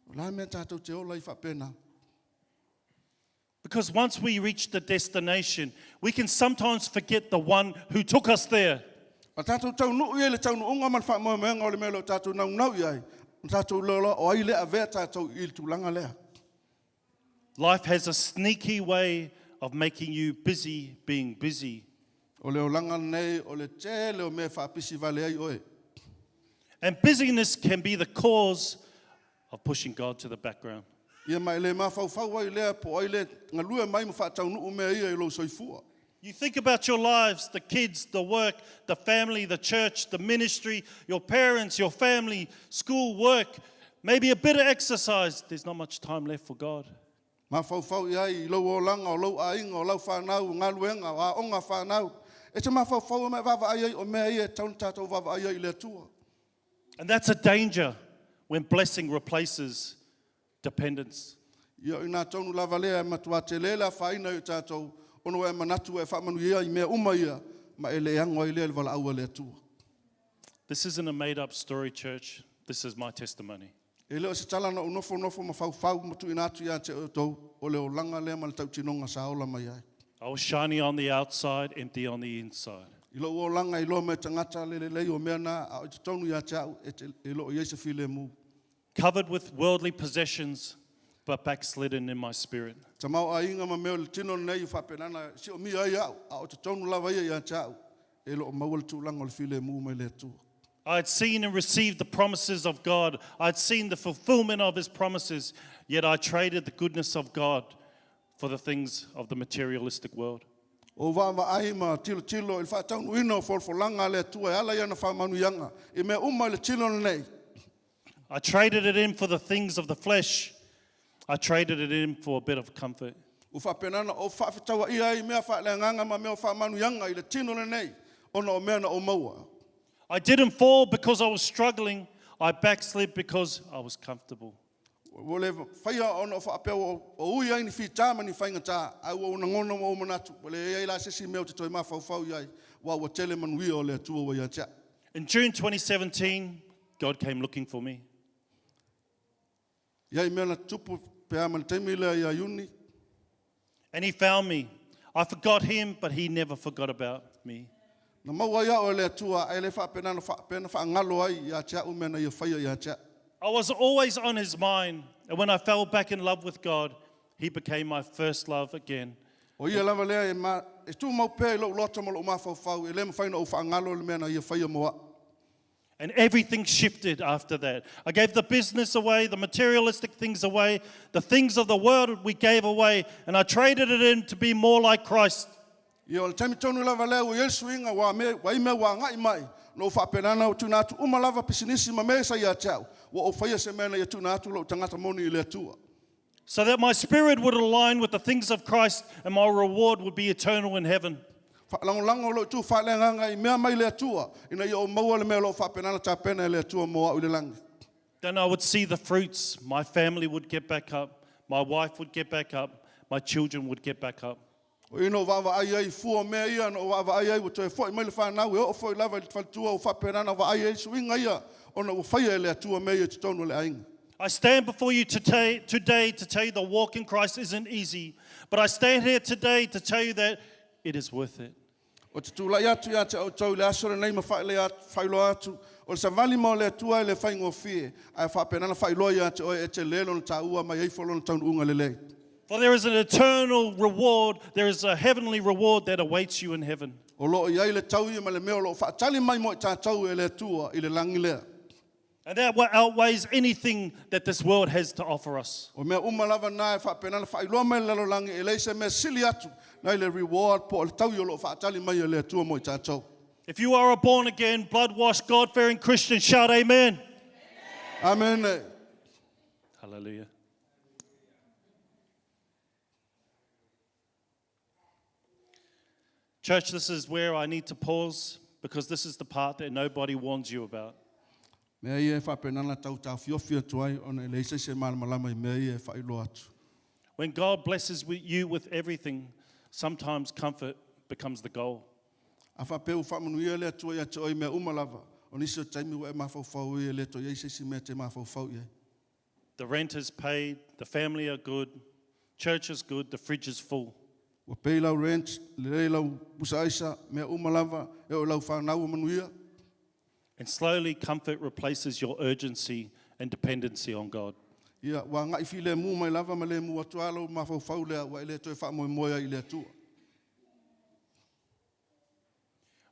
O la mea tātou te ola i whaapena. Because once we reach the destination, we can sometimes forget the one who took us there. A tātou tau nuu i le tau nuunga ma le whaamoemoenga o le mea leo tātou nau nau i ai. Ma tātou loa o ai lea avea tātou i le tūlanga lea. Life has a sneaky way of making you busy being busy. O le olanga nei, o le tele o mea whaapisi vale ai oe. And busyness can be the cause of pushing God to the background. Ia mai le mawhauwhau ai lea, po ai le ngalue mai ma whaatau nuu mea ia i lo soifua. You think about your lives, the kids, the work, the family, the church, the ministry, your parents, your family, school, work, maybe a bit of exercise. There's not much time left for God. Mawhauwhau i ai i lau olanga, o lau ainga, o lau whanau, o ngaluenga, o a onga whanau. E te mawhauwhau e mai wawa ai ai o mea ia, tauna tātou wawa ai ai i le atua. And that's a danger when blessing replaces dependence. Ia o ina tonu lava lea e matua te lela whaina i tātou, ono e manatu e whaamanu ia i mea uma ia, ma e le ango ai lea le wala aua le atua. This isn't a made up story, church. This is my testimony. E leo se tala na unofo nofo ma whauwhau matu ina atu ia te o tau, o le olanga lea ma le tautinonga sa ola mai ai. I was shiny on the outside, empty on the inside. I lo olanga i loa me tangata le le lei o mea nā, a o te tonu ia te au, e, te, e lo i se file mu. Covered with worldly possessions, but backslidden in my spirit. Ta mau a inga ma mea o le tino nei i whapenana, si o mi ai au, a o te tonu lava ia ia te au, e lo o maua le tūlanga o le file mu mai le atua. I had seen and received the promises of God. I'd seen the fulfillment of His promises, yet I traded the goodness of God for the things of the materialistic world. O wa wa ai ma tilo tilo i le whaataunuina o folfolanga le atua e ala ia na whamanu ianga. I mea uma i le tino nei. I traded it in for the things of the flesh. I traded it in for a bit of comfort. U whapenana o whaafitawa ia i mea whaaleanganga ma mea o whamanu ianga i le tino nei. Ona o mea na o maua. I didn't fall because I was struggling. I backslid because I was comfortable. Ua le whaia ona o whaapea o, o ui ai ni whita ma ni whainga tā. Au o ngona o manatu. Ua le ei la sesi mea o te toi mawhauwhau iai. Wa ua tele manuia o le atua wa ia tea. In June 2017, God came looking for me. Ia i mea na tupu pea ma le taimi lea ia Iuni. And he found me. I forgot him, but he never forgot about me. Na maua ia o le atua, ai le whaapena na whaapena whaangalo ai ia te au mea na ia whaia ia te. I was always on his mind. And when I fell back in love with God, he became my first love again. O ia lava lea e, ma, e tū mau pea i lou loto ma lou mawhauwhau, e le mawhai na o whaangalo le mea na ia whaia moa. And everything shifted after that. I gave the business away, the materialistic things away, the things of the world we gave away, and I traded it in to be more like Christ. Ia o le taimi tonu lava lea ua i ai le suiga ua me, ua i mea ua agai mai, na ou faapenana o tuuina atu uma lava pisinisi ma mea sa ia te au, ua ou faia se mea na ia tuuina atu lou tagata moni i le Atua. So that my spirit would align with the things of Christ and my reward would be eternal in heaven. Faalagolago lou itu faaleagaga i mea mai le Atua, ina ia ou maua le mea o loo faapenana tapena e le Atua mo au i le lagi. Then I would see the fruits. My family would get back up, my wife would get back up, my children would get back up. O i na ou vaavaai ai i fua o mea ia na ou vaavaai ai ua toe fo'i mai le fanau e oo foi lava i le faletua ua faapenana vaai ai suiga ia ona ua faia e le Atua mea ia i totonu o le aiga. I stand before you today, today to tell you the walk in Christ isn't easy, but I stand here today to tell you that it is worth it. O te tūlai atu ia te outou i le aso lenei ma whaile atu, whailoa atu, o le savali ma o le atua e le whaingofie, ae whaapenana whailoa ia te oe e te lelo na tāua mai eifo lona taunuunga lelei. For there is an eternal reward, there is a heavenly reward that awaits you in heaven. O loo i ai le tau ia ma le mea o loo whaatali mai mo i tātou e le atua i le langi lea. And that outweighs anything that this world has to offer us. O mea uma lava nā e whaapenana whailoa mai le lalolangi e leisa mea sili atu na i le reward po o le tau i o loo whaatali mai e le atua mo i tātou. If you are a born again, blood washed, God fearing Christian, shout amen. Amene. Hallelujah. Church, this is where I need to pause because this is the part that nobody warns you about. Mea ia e faapenana tau taofiofi atu ai ona e leai se isi e malamalama i mea ia e faailoa atu. When God blesses you with everything, sometimes comfort becomes the goal. A faapea ua faamanuia le Atua ia te oe i mea uma lava, o nisi o taimi ua e mafaufau ai e le toe i ai se isi mea e te mafaufau i ai. The rent is paid, the family are good, church is good, the fridge is full. Ua pay lau rent, lelei lau pusa aisa, mea uma lava, e oo i lau fanau ua manuia. And slowly, comfort replaces your urgency and dependency on God. Ia, ua agai filemu mai lava ma lemu atu lava lou mafaufau lea ua e le toe faamoemoe ai i le Atua.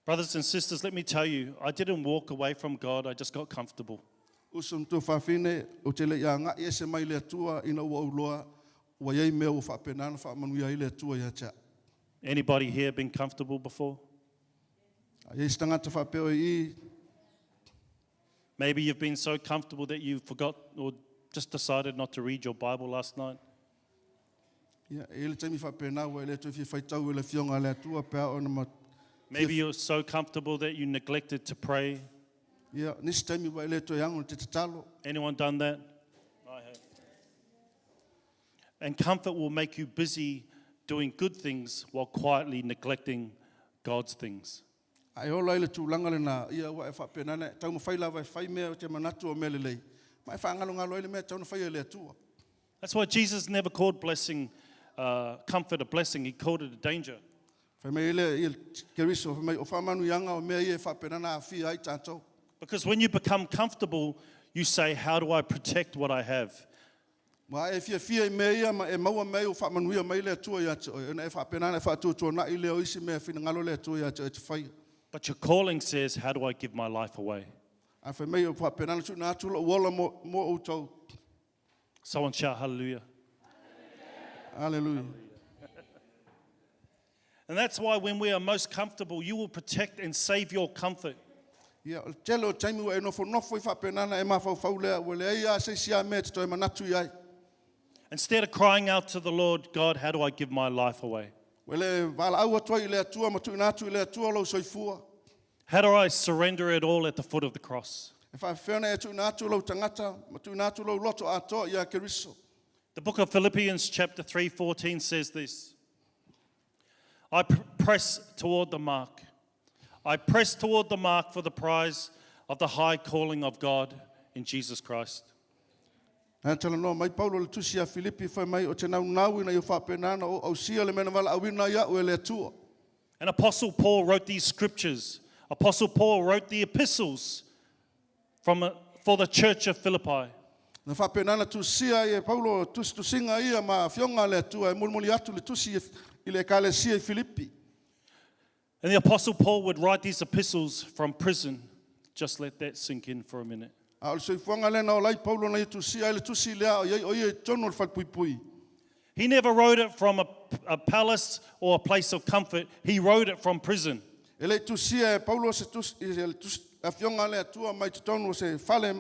Brothers and sisters, let me tell you, I didn't walk away from God, I just got comfortable. Uso ma tuafafine, ou te le i agai ese mai le Atua ina ua ou iloa ua i ai mea ua faapena ona faamanuia ai le Atua ia te au. Anybody here been comfortable before? A i ai se tagata faapea oe i i? Maybe you've been so comfortable that you forgot or just decided not to read your Bible last night. Ia, e i ai le taimi faapena ua e le toe fia faitau i le Afioga a le Atua pe a ona ma Maybe fia you're so comfortable that you neglected to pray. Ia, nisi taimi ua e le toe ago i te tatalo. Anyone done that? I have. And comfort will make you busy doing good things while quietly neglecting God's things. A e ola ai le tulaga lena, ia ua e faapena ona e taumafai lava e fai mea o te manatu o mea lelei, ma e faagalogalo ai le mea e tatau ona faia e le Atua. That's why Jesus never called blessing, comfort a blessing, he called it a danger. Fai mai ai le, ia, Keriso, fai mai, o faamanuiaga o mea ia e faapena ona aafia ai tatou. Because when you become comfortable, you say, How do I protect what I have? Ua e fiafia i mea ia ma e maua mea ia ua faamanuia mai le Atua ia te oe, ona e faapena ona e faatuatuanai lea o isi mea e finagalo le Atua ia te oe e te faia. But your calling says, How do I give my life away? Ae fai mai, ua faapena ona tuuina atu lou ola mo, mo outou. Someone shout hallelujah. Aleluia. And that's why when we are most comfortable, you will protect and save your comfort. Ia, o le tele o taimi ua e nofonofo i faapena ona e mafaufau lea, ua leai lava se isi a mea e te toe manatu i ai. Instead of crying out to the Lord, God, how do I give my life away? Ua le valaau atu ai i le Atua ma tuuina atu i le Atua lou soifua. How do I surrender it all at the foot of the cross? E faapefea ona e tuuina atu lou tagata ma tuuina atu lou loto atoa ia Keriso. The book of Philippians chapter 3:14 says this. I press toward the mark. I press toward the mark for the prize of the high calling of God in Jesus Christ. Na talanoa mai Paulo i le tusi ia Filipi fai mai, O te naunau ina ia faapena ona ou ausia le mea na valaauina ai au e le Atua. And Apostle Paul wrote these scriptures. Apostle Paul wrote the epistles from a, for the church of Philippi. Na faapena ona tusia ai e Paulo tusitusiga ia ma afioga a le Atua e mulimuli atu le tusi i le Ekalesia i Filipi. And the Apostle Paul would write these epistles from prison. Just let that sink in for a minute. A o le soifuaga lea na ola ai Paulo na ia tusia ai le tusi lea o i ai o ia i totonu o le falepuipui. He never wrote it from a, a palace or a place of comfort. He wrote it from prison. E le i tusia e Paulo se tusi, i le tusi, afioga a le Atua mai totonu o se fale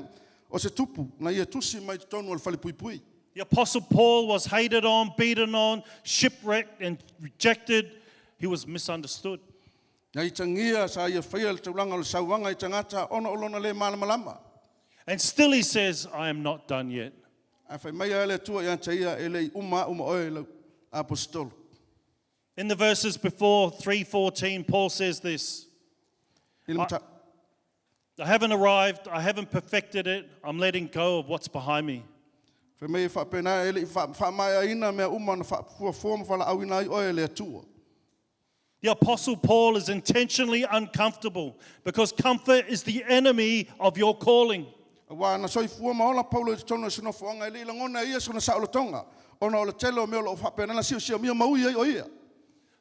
o se tupu, na ia tusi mai totonu o le falepuipui. The Apostle Paul was hated on, beaten on, shipwrecked, and rejected. He was misunderstood. Na itagia sa ia faia le taulaga o le sauaga i tagata ona o lona le malamalama. And still he says, I am not done yet. Ae fai mai a le Atua ia te ia, e le i uma au ma oe e lau Aposetolo. In the verses before 3:14, Paul says this. I le mata- I haven't arrived, I haven't perfected it, I'm letting go of what's behind me. Fai mai e faapena e le i faamaeaina mea uma na faafuafua ma valaauina ai oe e le Atua. The Apostle Paul is intentionally uncomfortable because comfort is the enemy of your calling. Aua na soifua ma ola Paulo i totonu o se nofoaga e le i lagona e ia sona saolotoga, ona o le tele o mea o lo o faapena ona siosiomia ma ui ai o ia.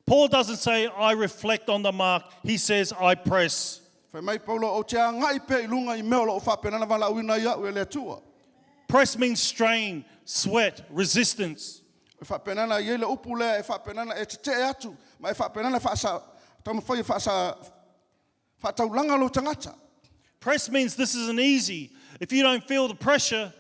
Paul doesn't say, I reflect on the mark. He says, I press. Fai mai Paulo, Ou te agai pea i luga i mea o lo o faapena ona valaauina ai au e le Atua. Press means strain, sweat, resistance. E faapena ona i ai le upu lea e faapena ona e tetee atu ma e faapena ona faasa, taumafai e faasa, Faataulaga lou tagata. Press means this isn't easy. If you don't feel the pressure,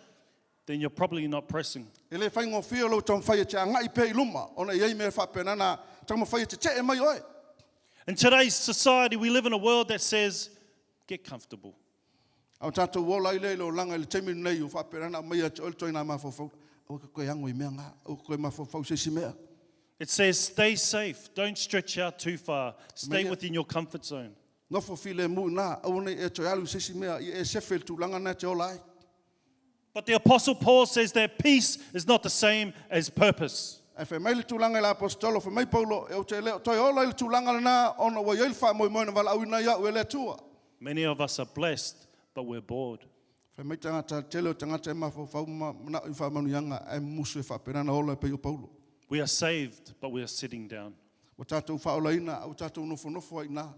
then you're probably not pressing. E le faigofie lou taumafai e te agai pea i luma, ona e i ai mea faapena na taumafai e tetee mai oe. In today's society, we live in a world that says, get comfortable. A o tatou ola ai lea i le olaga i le taimi lenei ua faapena ona aumai ia te oe le ituaiga mafaufau, aua e te toe ago i mea na, aua e te toe mafaufau i se isi mea. It says, stay safe, don't stretch out too far, stay Maia- within your comfort zone. Nofo filemu i ina, aua ne i e toe alu i se isi mea, ia e sefe i le tulaga lena e te ola ai. But the Apostle Paul says that peace is not the same as purpose. Ae fai mai le tulaga i le Aposetolo, fai mai Paulo, Ou te le o toe ola i le tulaga lena, ona ua i ai le faamoemoe na valaauina ai au e le Atua. Many of us are blessed, but we're bored. Fai mai tagata, tele o tagata e mafaufau ma manao i faamanuiaga, ae mumusu e faapena ona ola e pei o Paulo. We are saved, but we are sitting down. Ua tatou faaolaina, ae ua tatou nofonofo ai i ina.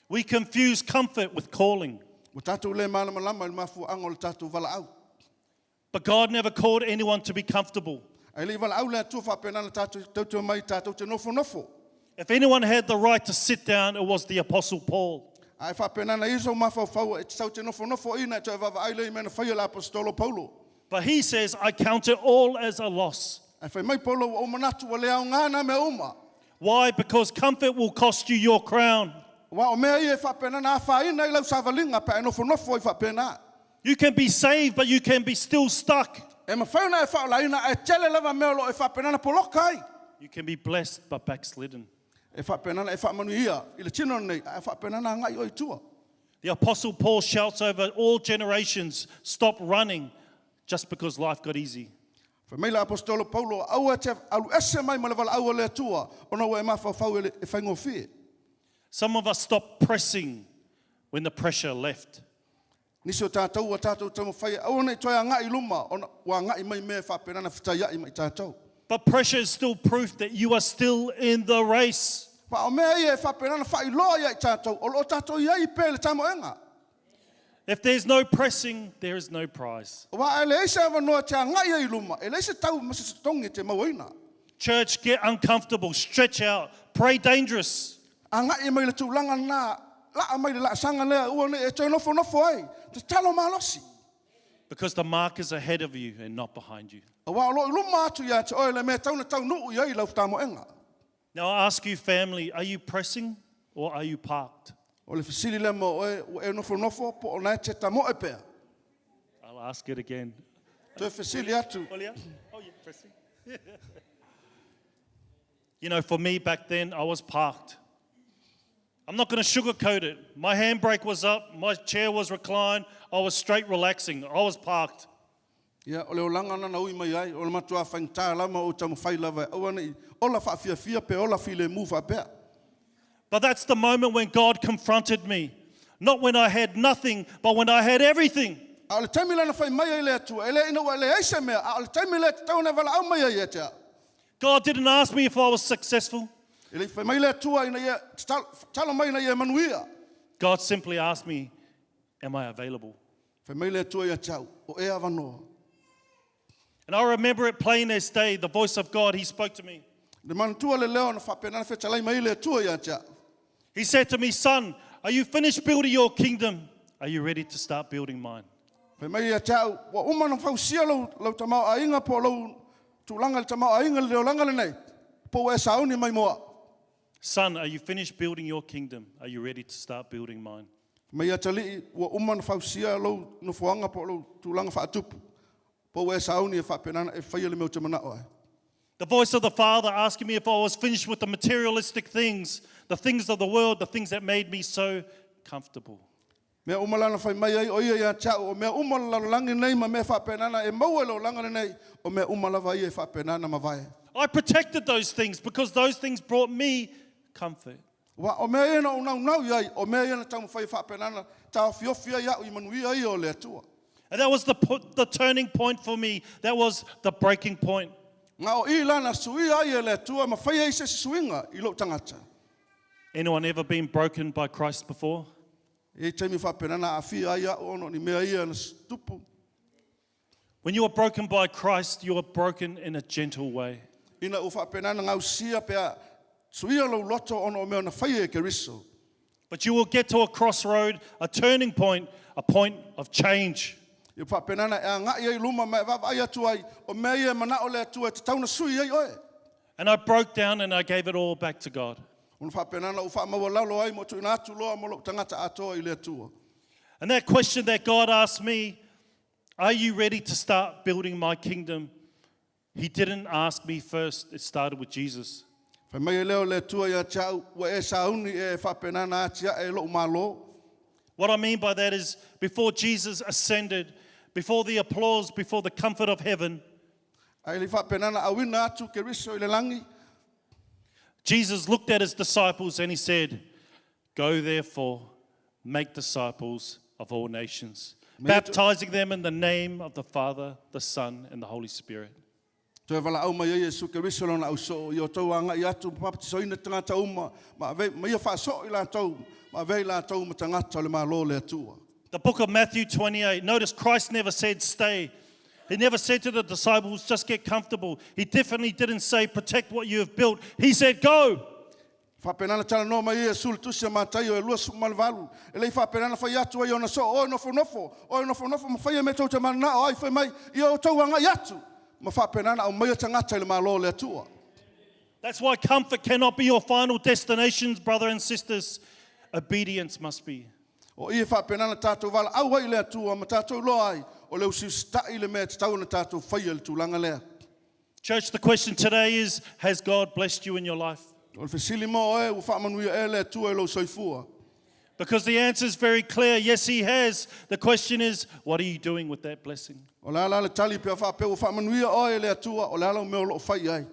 We confuse comfort with calling. Ua tatou le malamalama i le mafuaaga o le tatou valaau. But God never called anyone to be comfortable. Ae le i valaau le Atua faapena na tatou tautua mai tatou te nofonofo. If anyone had the right to sit down, it was the Apostle Paul. Ae faapena na i sou mafaufau e tatau te nofonofo ina e toe vaavaai lea i mea na faia e le Aposetolo Paulo. But he says, I count it all as a loss. Ae fai mai Paulo, Ua ou manatu ua le aoga nā mea uma. Why? Because comfort will cost you your crown. Aua o mea ia e faapena na afaina ai lau savaliga pe a e nofonofo ai faapena. You can be saved, but you can be still stuck. E mafai ona e faaolaina, ae tele lava mea o lo o e faapena na poloka ai. You can be blessed, but backslidden. E faapena ona e faamanuia i le tino lenei, ae faapena ona agai oe i tua. The Apostle Paul shouts over all generations stop running just because life got easy. Fai mai le Aposetolo Paulo, Aua e te alu ese mai ma le valaau a le Atua, ona ua e mafaufau e, e faigofie. Some of us stopped pressing when the pressure left. Nisi o tātou ua tātou taumafai e aua ne i toe agai i luma, ona ua agai mai mea e faapena ona fetaiai ma i tātou. But pressure is still proof that you are still in the race. Fa o mea ia e faapena ona faailoa ia i tātou, o lo o tātou i ai pea i le tamoega. If there's no pressing, there is no prize. Aua a leai se avanoa e te agai ai i luma, e leai se tau ma se totogi e te mauaina. Church, get uncomfortable, stretch out, pray dangerous. Agai mai le tulaga lena, laa mai le laasaga lea, aua ne i e toe nofonofo ai, tatalo malosi. Because the mark is ahead of you and not behind you. Aua o lo o i luma atu ia te oe le mea e tau na taunuu i ai lau tamoega. Now I ask you, family, are you pressing or are you parked? O le fesili lea mo oe, ua e nofonofo po o na e te tamoe pea? I'll ask it again. Toe fesili atu. Oh, yeah, pressing. You know, for me back then, I was parked. I'm not going to sugarcoat it. My handbrake was up, my chair was reclined, I was straight relaxing, I was parked. Ia, o le olaga lena na ui mai ai, o le matuā faigata lava o ou taumafai lava e aua ne i ola faafiafia pe ola filemu faapea. But that's the moment when God confronted me. Not when I had nothing, but when I had everything. A o le taimi lea na fai mai ai le Atua, e le ina ua leai se mea, a o le taimi lea e tatau ona e valaau mai ai ia te au. God didn't ask me if I was successful. E le i fai mai le Atua ina ia tatalo, tatalo mai ina ia manuia. God simply asked me, Am I available? Fai mai le Atua ia te au, o ea avanoa. And I remember it plain as day, the voice of God, He spoke to me. Le manatua le leo na faapena na fetalai mai le Atua ia te au. He said to me, Son, are you finished building your kingdom? Are you ready to start building mine? Fai mai ia te au, ua uma ona fausia lou, lou tamaoaiga po o lou tulaga i le tamaoaiga i le olaga lenei, po ua e sauni mai mo au. Son, are you finished building your kingdom? Are you ready to start building mine? Fai mai ia te alii, ua uma ona fausia lou nofoaga po o lou tulaga faatupu, po ua e sauni e faapena ona e faia le mea ou te manao ai. The voice of the Father asking me if I was finished with the materialistic things, the things of the world, the things that made me so comfortable. Mea uma la na fai mai ai o ia ia te au, o mea uma o le lalolagi nei ma mea faapena na e maua i le olaga lenei, o mea uma lava ia e faapena na mavae. I protected those things because those things brought me comfort. Aua o mea ia na ou naunau i ai, o mea ia na taumafai e faapena na taofiofi ai au i manuia ia o le Atua. And that was the, the turning point for me. That was the breaking point. Na o i la na suia ai e le Atua ma fai ai se isi suiga i lou tagata. Anyone ever been broken by Christ before? E i ai taimi faapena na aafia ai au ona o ni mea ia na tupu. When you are broken by Christ, you are broken in a gentle way. Ina ua faapena na gausia pe a suia lou loto ona o mea na faia e Keriso. But you will get to a crossroad, a turning point, a point of change. Ia faapena ona e agai ai i luma ma e vaavaai atu ai, o mea ia e manao le Atua e tatau ona sui ai oe. And I broke down and I gave it all back to God. Ona faapena ona ou faamaualalo ai ma ou tuuina atu loa ma lou tagata atoa i le Atua. And that question that God asked me, Are you ready to start building my kingdom? He didn't ask me first, it started with Jesus. Fai mai ai lea o le Atua ia te au, Ua e sauni ea e faapena ona atiae i lou Malo? What I mean by that is, before Jesus ascended, before the applause, before the comfort of heaven, A e le i faapena ona auina atu Keriso i le lagi, Jesus looked at his disciples and he said, Go therefore, make disciples of all nations, baptizing them in the name of the Father, the Son, and the Holy Spirit. Toe valaau mai ai Iesu Keriso i lona ausoo, Ia outou agai atu ma papatisoina tagata uma, ma ave, ma ia faasoo i latou, ma avea i latou ma tagata o le Malo o le Atua. The book of Matthew 28, notice Christ never said stay. He never said to the disciples, just get comfortable. He definitely didn't say, protect what you have built. He said, go. Faapena ona talanoa mai ai Iesu i le Tusi a Mataio e 28, e le i faapena ona fai atu ai ona soo, Oe nofonofo, oe nofonofo ma faia mea tou te mananao ai, fai mai, ia outou agai atu, ma faapena ona aumaia tagata i le Malo o le Atua. That's why comfort cannot be your final destinations, brother and sisters. Obedience must be. O i e faapena ona tatou valaau ai i le Atua ma tatou iloa ai, o le usiusita'i le mea e tatau ona tatou faia i le tulaga lea. Church, the question today is Has God blessed you in your life? O le fesili mo oe, ua faamanuia ea le Atua i lou soifua? Because the answer is very clear yes, He has. The question is, what are you doing with that blessing? O le a la le tali pe a faapea ua faamanuia oe e le Atua, o le a lau mea o lo o fai i ai?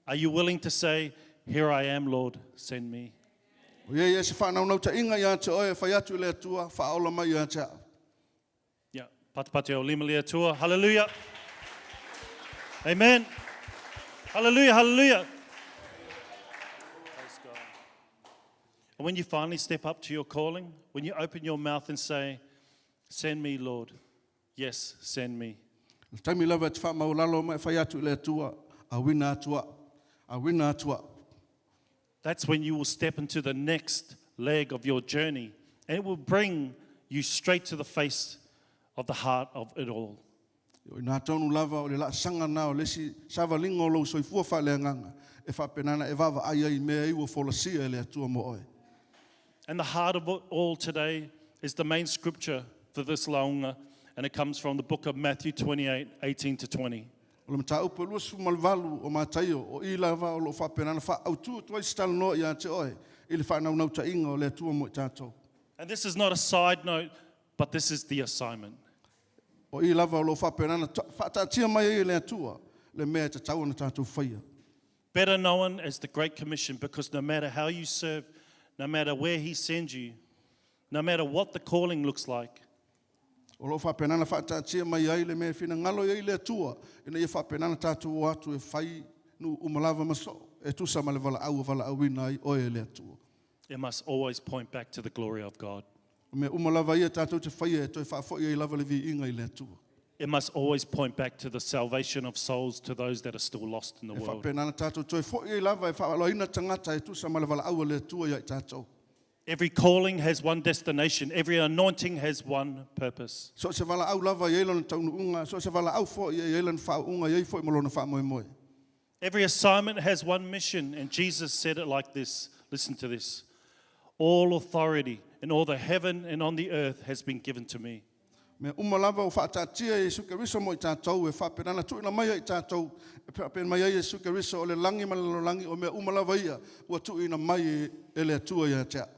Are you willing to say, Here I am, Lord, send me? O i ai ea se faanaunautaiga ia te oe e fai atu i le Atua, faaola mai ia te au? Yeah. Patapati o lima le Atua. Hallelujah. Amen. Hallelujah, hallelujah. Praise God. And when you finally step up to your calling, when you open your mouth and say, Send me, Lord. Yes, send me. O le taimi lava e te faamaualalo ma e fai atu i le Atua, Auina atu au. Auina atu au. That's when you will step into the next leg of your journey, and it will bring you straight to the face of the heart of it all. O i ina tonu lava o le laasaga na o le isi savaliga o lou soifua faaleagaga e faapena ona e vaavaai ai i mea ei ua folasia e le Atua mo oe. And the heart of it all today is the main scripture for this lauga, and it comes from the book of Matthew 28 18 to 20. O le mataupu e 28 o Mataio, o i lava o lo o faapena ona faaautu atu ai se talanoa ia te oe i le faanaunautai o le Atua mo i tatou. And this is not a side note, but this is the assignment. O i lava o lo o faapena ona faataatia mai ai e le Atua le mea e tatau ona tatou faia. Better known as the Great Commission, because no matter how you serve, no matter where He sends you, no matter what the calling looks like, O lo o faapena ona faataatia mai ai le mea e finagalo i ai le Atua, ina ia faapena ona tatou o atu e fai nuu uma lava ma soo, e tusa ma le valaau ua valaauina ai oe e le Atua. It must always point back to the glory of God. O mea uma lava ia tatou te faia e toe faafoi ai lava le viiga i le Atua. It must always point back to the salvation of souls to those that are still lost in the E world. faapena ona tatou toe foi ai lava e faaaloaina tagata e tusa ma le valaau a le Atua ia i tatou. Every calling has one destination, every anointing has one purpose. So o se valaau lava e i ai lona taunuuga, so o se valaau foi e i ai lona faauuga, e i ai foi ma lona faamoemoe. Every assignment has one mission, and Jesus said it like this. Listen to this. All authority in all the heaven and on the earth has been given to me. Mea uma lava ua faataatia e Iesu Keriso mo i tatou, e faapena ona tuuina mai ai i tatou, e faapea mai ai Iesu Keriso, o le lagi ma le lalolagi, o mea uma lava ia ua tuuina mai e le Atua ia te au.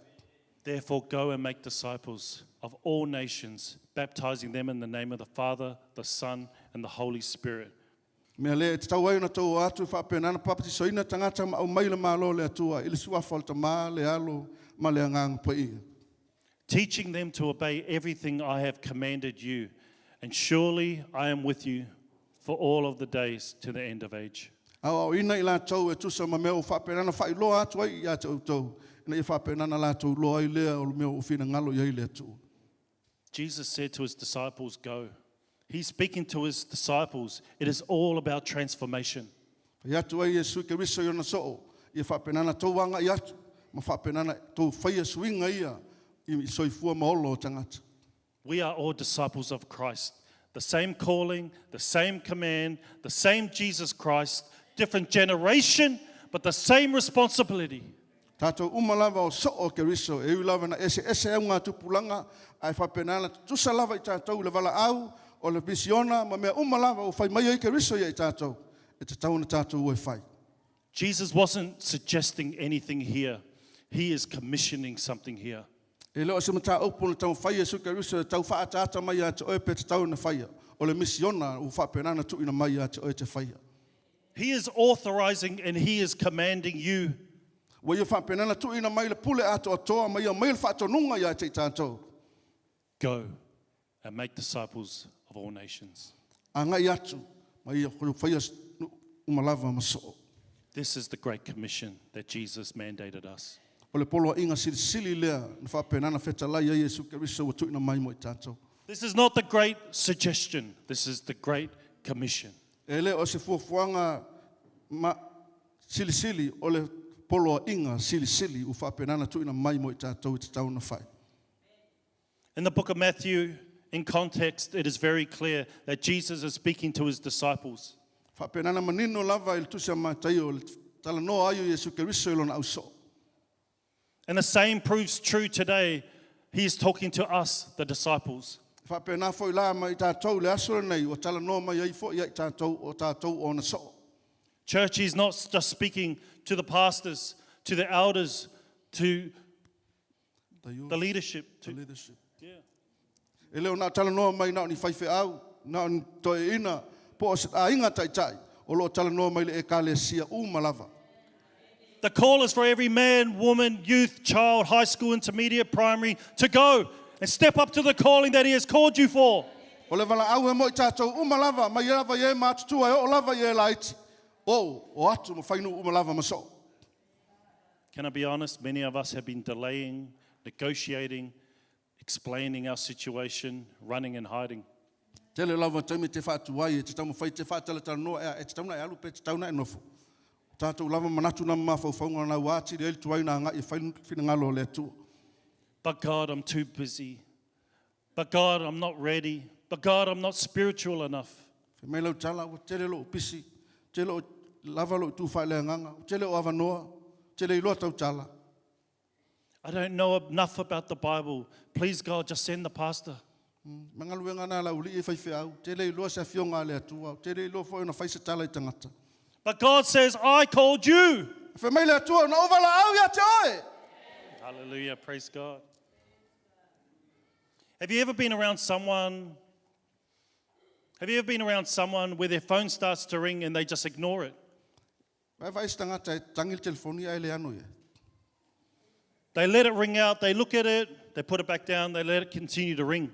Therefore, go and make disciples of all nations, baptizing them in the name of the Father, the Son, and the Holy Spirit. Mea lea e tatau ai ona tou o atu e faapena ona papatisoina tagata ma aumai le Malo o le Atua i le suafa o le Tama, le Alo, ma le Agaga Paia. Teaching them to obey everything I have commanded you, and surely I am with you for all of the days to the end of age. Aoaoina i latou e tusa ma mea ua faapena ona faailoa atu ai ia te outou, ina ia faapena ona latou iloa ai lea o le mea ua finagalo i ai le Atua. Jesus said to his disciples, Go. He's speaking to his disciples. It is all about transformation. Fai atu ai Iesu Keriso i ona soo, ia faapena ona tou agai atu, ma faapena ona tou faia suiga ia i soifua ma ola o tagata. We are all disciples of Christ. The same calling, the same command, the same Jesus Christ, different generation, but the same responsibility. Tatou uma lava o soo o Keriso, e ui lava ina eseese augatupulaga, ae faapena ona tutusa lava i tatou i le valaau, o le misiona ma mea uma lava ua fai mai ai Keriso ia i tatou, e tatau ona tatou o e fai. Jesus wasn't suggesting anything here. He is commissioning something here. E le o se mataupu na taumafai Iesu Keriso e tau faaataata mai ia te oe pe tatau ona faia, o le misiona ua faapena ona tuuina mai ia te oe e te faia. He is authorizing and He is commanding you. Ua ia faapena ona tuuina mai le pule atoatoa ma ia aumaia le faatonuga ia te i tatou. Go and make disciples of all nations. Agai atu ma ia faia nuu uma lava ma soo. This is the great commission that Jesus mandated us. O le poloaiga silisili lea na faapena ona fetalai ai Iesu Keriso ua tuuina mai mo i tatou. This is not the great suggestion, this is the great commission. E le o se fuafuaga ma silisili o le poloaiga silisili ua faapena ona tuuina mai mo i tatou e tatau ona fai. In the book of Matthew, in context, it is very clear that Jesus is speaking to his disciples. Faapena ona manino lava i le Tusi a Mataio, o le talanoa ai o Iesu Keriso i lona ausoo. And the same proves true today. He is talking to us, the disciples. E faapena foi la ma i tatou i le aso lenei, ua talanoa mai ai foi ia i tatou, o tatou o ona soo. Church, he's not just speaking to the pastors, to the elders, to The youth, the leadership. the To, leadership. yeah. E le o na talanoa mai na o ni faifeau, na o ni toeaina, po o se aiga taitai, o lo o talanoa mai le ekalesia uma lava. The call is for every man, woman, youth, child, high school, intermediate, primary to go and step up to the calling that he has called you for. O le valaau e mo i tatou uma lava, mai lava i e matutua e oo lava i e laiti. O, o atu ma fai nuu uma lava ma soo. Can I be honest? Many of us have been delaying, negotiating, explaining our situation, running and hiding. Tele lava taimi e te faatuai, e te taumafai te faatalatalanoa ea, e tatau ona e alu pe e tatau ona e nofo. O tatou lava manatu na ma mafaufauga na ua atili ai le tuai na agai e fai le finagalo o le Atua. But God, I'm too busy. But God, I'm not ready. But God, I'm not spiritual enough. Fai mai lau tala, ua tele lou pisi, tele o lava lou tu faaleagaga, ua tele o avanoa, tele iloa tau tala. I don't know enough about the Bible. Please, God, just send the pastor. Ma galuega na a le aualii e faifeau, tele iloa se afioga a le Atua, tele iloa foi ona fai se tala i tagata. But God says, I called you. Fai mai le Atua, na ou valaau ia te oe! Hallelujah. Praise God. Have you ever been around someone? Have you ever been around someone where their phone starts to ring and they just ignore it? Vaevae se tagata e tangi le telefoni ae le ano ia. They let it ring out, they look at it, they put it back down, they let it continue to ring.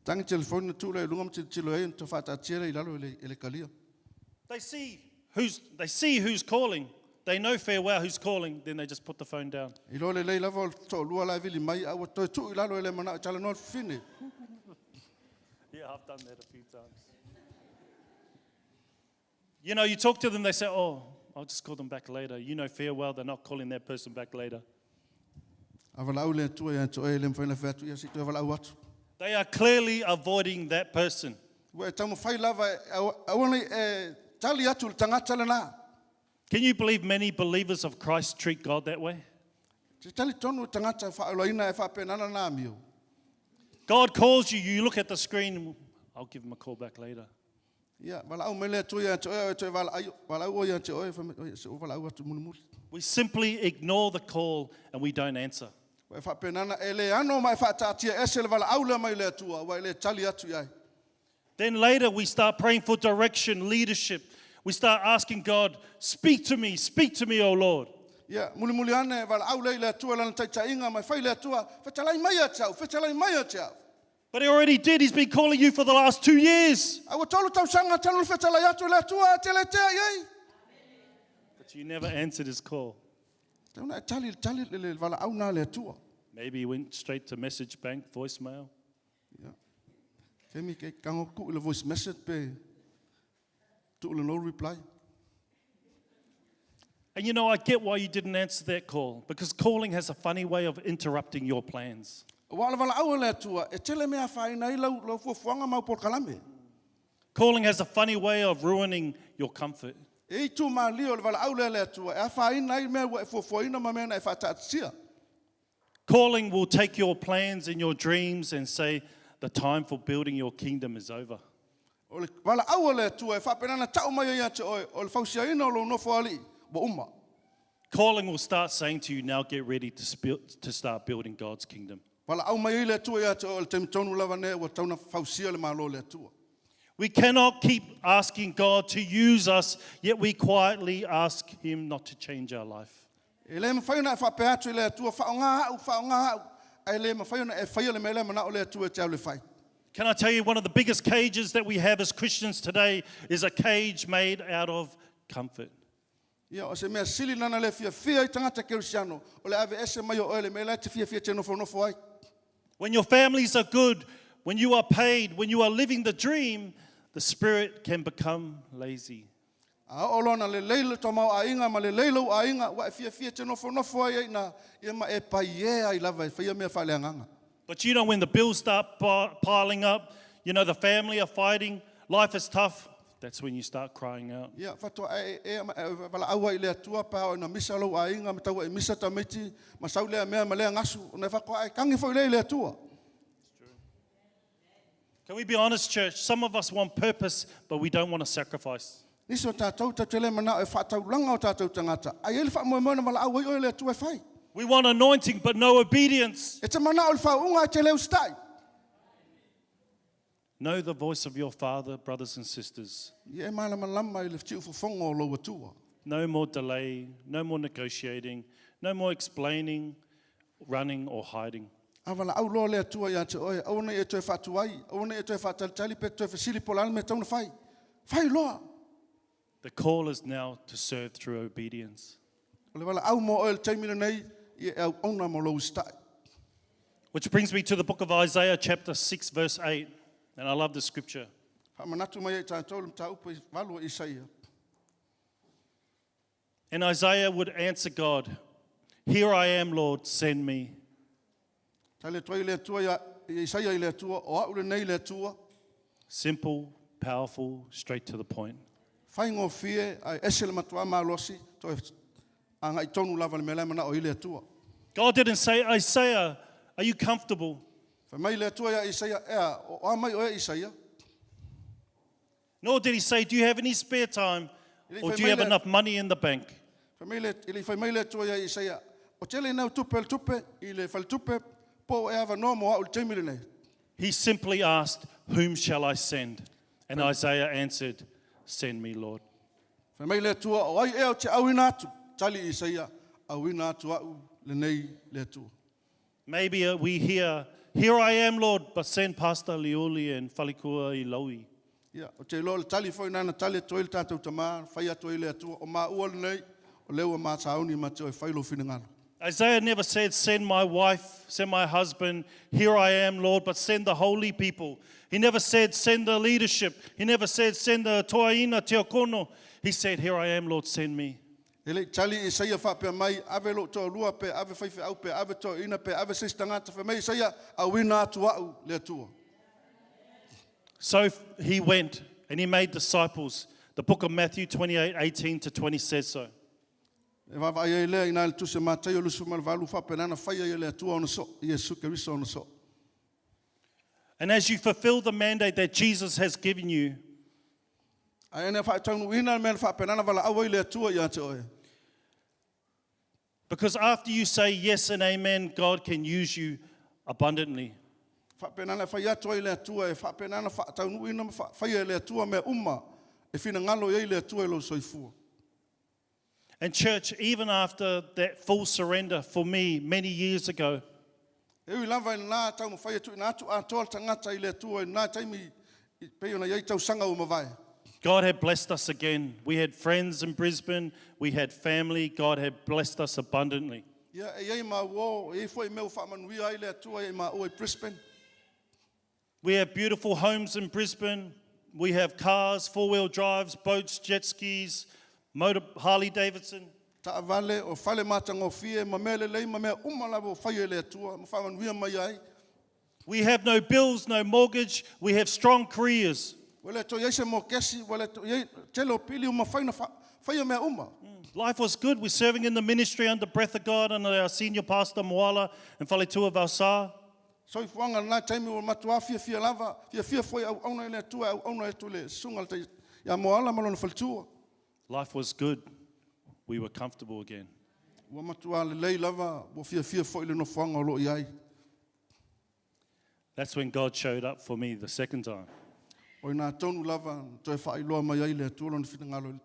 Tangi telefoni na tuu lea i luga ma tilotilo ai ona toe faataatia lea i lalo e le, e le kalia. They see who's, they see who's calling. They know farewell who's calling, then they just put the phone down. Iloa lelei lava o le toalua la e vili mai a ua toe tuu i lalo e le manao e talanoa le fafine. Yeah, I've done that a few times. You know, you talk to them, they say, Oh, I'll just call them back later. You know farewell, they're not calling that person back later. A valaau le Atua ia te oe, e le mafai ona fai atu, ia se i toe valaau atu. They are clearly avoiding that person. Ua e taumafai lava e aua nei e tali atu i le tagata lena. Can you believe many believers of Christ treat God that way? Te talitonu tagata faaolaina e faapena lana amio. God calls you, you look at the screen, I'll give him a call back later. Ia, valaau mai le Atua ia te oe, e toe valaau, valaau oe ia te oe, fai mai, oi, se i ou valaau atu mulimuli. We simply ignore the call and we don't answer. Ua e faapena ona e le ano ma e faataatia ese le valaau lea mai le Atua, ua e le tali atu i ai. Then later we start praying for direction, leadership. We start asking God, speak to me, speak to me, O Lord. Ia, mulimuli ane, valaau lea i le Atua i lana taitaiga, ma e fai le Atua, Fetalai mai ia te au, fetalai mai ia te au. But he already did. He's been calling you for the last 2 years. A ua tolu tausaga talu ona fetalai atu i le Atua, e te le tea i ai. But you never answered his call. Tau na e tali, tali le, le valaau na le Atua. Maybe he went straight to message bank, voicemail. Ia. Kemi ke kango ku le voice message pe tu le no reply. And you know, I get why you didn't answer that call because calling has a funny way of interrupting your plans. Aua o le valaau a le Atua, e tele mea e afaina ai lau, lau fuafuaga ma au polokalame. Calling has a funny way of ruining your comfort. E i ai malie o le valaau lea a le Atua e afaina ai mea ua e fuafuaina ma mea na e faataatitia. Calling will take your plans and your dreams and say, the time for building your kingdom is over. O le valaau a le Atua e faapena ona tau mai ai ia te oe, o le fausiaina o lou nofoalii ua uma. Calling will start saying to you, now get ready to, to start building God's kingdom. Valaau mai ai le Atua ia te oe, o le taimi tonu lava lea ua tatau ona fausia le Malo o le Atua. We cannot keep asking God to use us, yet we quietly ask Him not to change our life. E le mafai ona e faapea atu i le Atua, Faaaoga au, faaaoga au, ae le mafai ona e faia le mea lea e manao le Atua e te alu e fai. Can I tell you, one of the biggest cages that we have as Christians today is a cage made out of comfort. Ia, o se mea sili lena na le fiafia ai tagata kerisiano, o le aveese mai o oe i le mea la e te fiafia e te nofonofo ai. When your families are good, when you are paid, when you are living the dream, the spirit can become lazy. A oo loa ina lelei le tamaoaiga ma lelei lou aiga, ua e fiafia e te nofonofo ai ai i ina, ia ma e paiē ai lava e faia mea faaleagaga. But you know, when the bills start piling up, you know, the family are fighting, life is tough, that's when you start crying out. Ia, faatoa e e ma e valaau ai i le Atua pe a oo ina misa lou aiga ma tau ai misa tamaiti ma sau lea mea ma lea gasu, ona e faatoa e kagi foi lea i le Atua. Can we be honest, church? Some of us want purpose, but we don't want to sacrifice. Nisi o tatou, tatou te le manao e faataulaga o tatou tagata, ae i ai le faamoemoe na valaau ai oe e le Atua e fai. We want anointing, but no obedience. E te manao i le faauuga ae te le usitai. Know the voice of your father, brothers and sisters. Ia e malamalama i le tiufofoga o lou Atua. No more delay, no more negotiating, no more explaining, running or hiding. A valaau loa le Atua ia te oe, aua ne i e toe faatuai, aua ne i e toe faatalitali pe toe fesili po o le a le mea e tatau ona fai. Fai loa! The call is now to serve through obedience. O le valaau mo oe i le taimi lenei, ia e auauna mo lou usitai. Which brings me to the book of Isaiah, chapter 6, verse 8. And I love the scripture. Faamanatu mai ai tatou le mataupu i valu o Isaia. And Isaiah would answer God, Here I am, Lord, send me. Tali atu ai le Atua ia Isaia i le Atua, O au lenei le Atua. Simple, powerful, straight to the point. Faigofie, ae ese le matuā malosi, toe agai tonu lava i le mea la e manao ai le Atua. God didn't say, Isaiah, are you comfortable? Fai mai le Atua ia Isaia, Ea, o a mai oe Isaia? Nor did he say, Do you have any spare time E le i or fai do you mai have le, enough money in the bank? fai mai le, e le i fai mai le Atua ia Isaia, O tele nau tupe le tupe i le faletupe, po o e avanoa mo au i le taimi lenei. He simply asked, Whom shall I send? And Isaiah answered, Send me, Lord. Fai mai le Atua, O ai ea ou te auina atu? Tali Isaia, Auina atu au lenei le Atua. Maybe uh, we hear, Here I am, Lord, but send Pastor Liuli and Falikua Iloi. Ia, ou te iloa o le tali foi lena na tali atu ai le tatou tama, fai atu ai le Atua, o maua lenei, o lea ua ma sauni ma te oe, fai lou finagalo. Isaiah never said, Send my wife, send my husband, here I am, Lord, but send the holy people. He never said, Send the leadership. He never said, Send the toaina teokono. He said, Here I am, Lord, send me. E le i tali Isaia faapea mai, Ave lou toalua, pe ave faifeau, pe ave toeaina, pe ave se isi tagata. Fai mai Isaia, Auina atu au le Atua. So he went and he made disciples. The book of Matthew 28 18 to 20 says so. E vaavaai ai lea i na i le Tusi a Mataio 28, faapena na fai ai e le Atua ona soo, Iesu Keriso ona soo. And as you fulfill the mandate that Jesus has given you, Ae ina faataunuuina le mea na faapena na valaau ai le Atua ia te oe. because after you say yes and amen, God can use you abundantly. Faapena na e fai atu ai le Atua, e faapena na faataunuuina ma faafaia e le Atua mea uma e finagalo i ai le Atua i lou soifua. And, church, even after that full surrender for me many years ago, E ui lava i lena taumafai e tuuina atu atoa le tagata i le Atua i lena taimi i pei ona i ai tausaga ua mavae. God had blessed us again. We had friends in Brisbane, we had family. God had blessed us abundantly. Ia, e i ai ma uo, e i ai foi mea ua faamanuia ai le Atua ia i maua i Brisbane. We have beautiful homes in Brisbane. We have cars, four wheel drives, boats, jet skis, motor, Harley Davidson. Taavale, o fale matagofie, ma mea lelei ma mea uma lava ua faia e le Atua ma faamanuia mai ai. We have no bills, no mortgage. We have strong careers. Ua le toe i ai se mokesi, ua le toe i ai tele o pili ua mafai ona faia mea uma. Life was good. We're serving in the ministry under Breath of God, under our senior pastor Moala and Faletua Valsa. Soifuaga i lena taimi ua matuā fiafia lava, fiafia foi auauna i le Atua e auauna atu i le susuga ia Moala ma lona faletua. Life was good. We were comfortable again. Ua matuā lelei lava, ua fiafia foi i le nofoaga o lo o i ai. That's when God showed up for me the second time. O i nā tonu lava na toe faailoa mai ai le Atua lona finagalo i le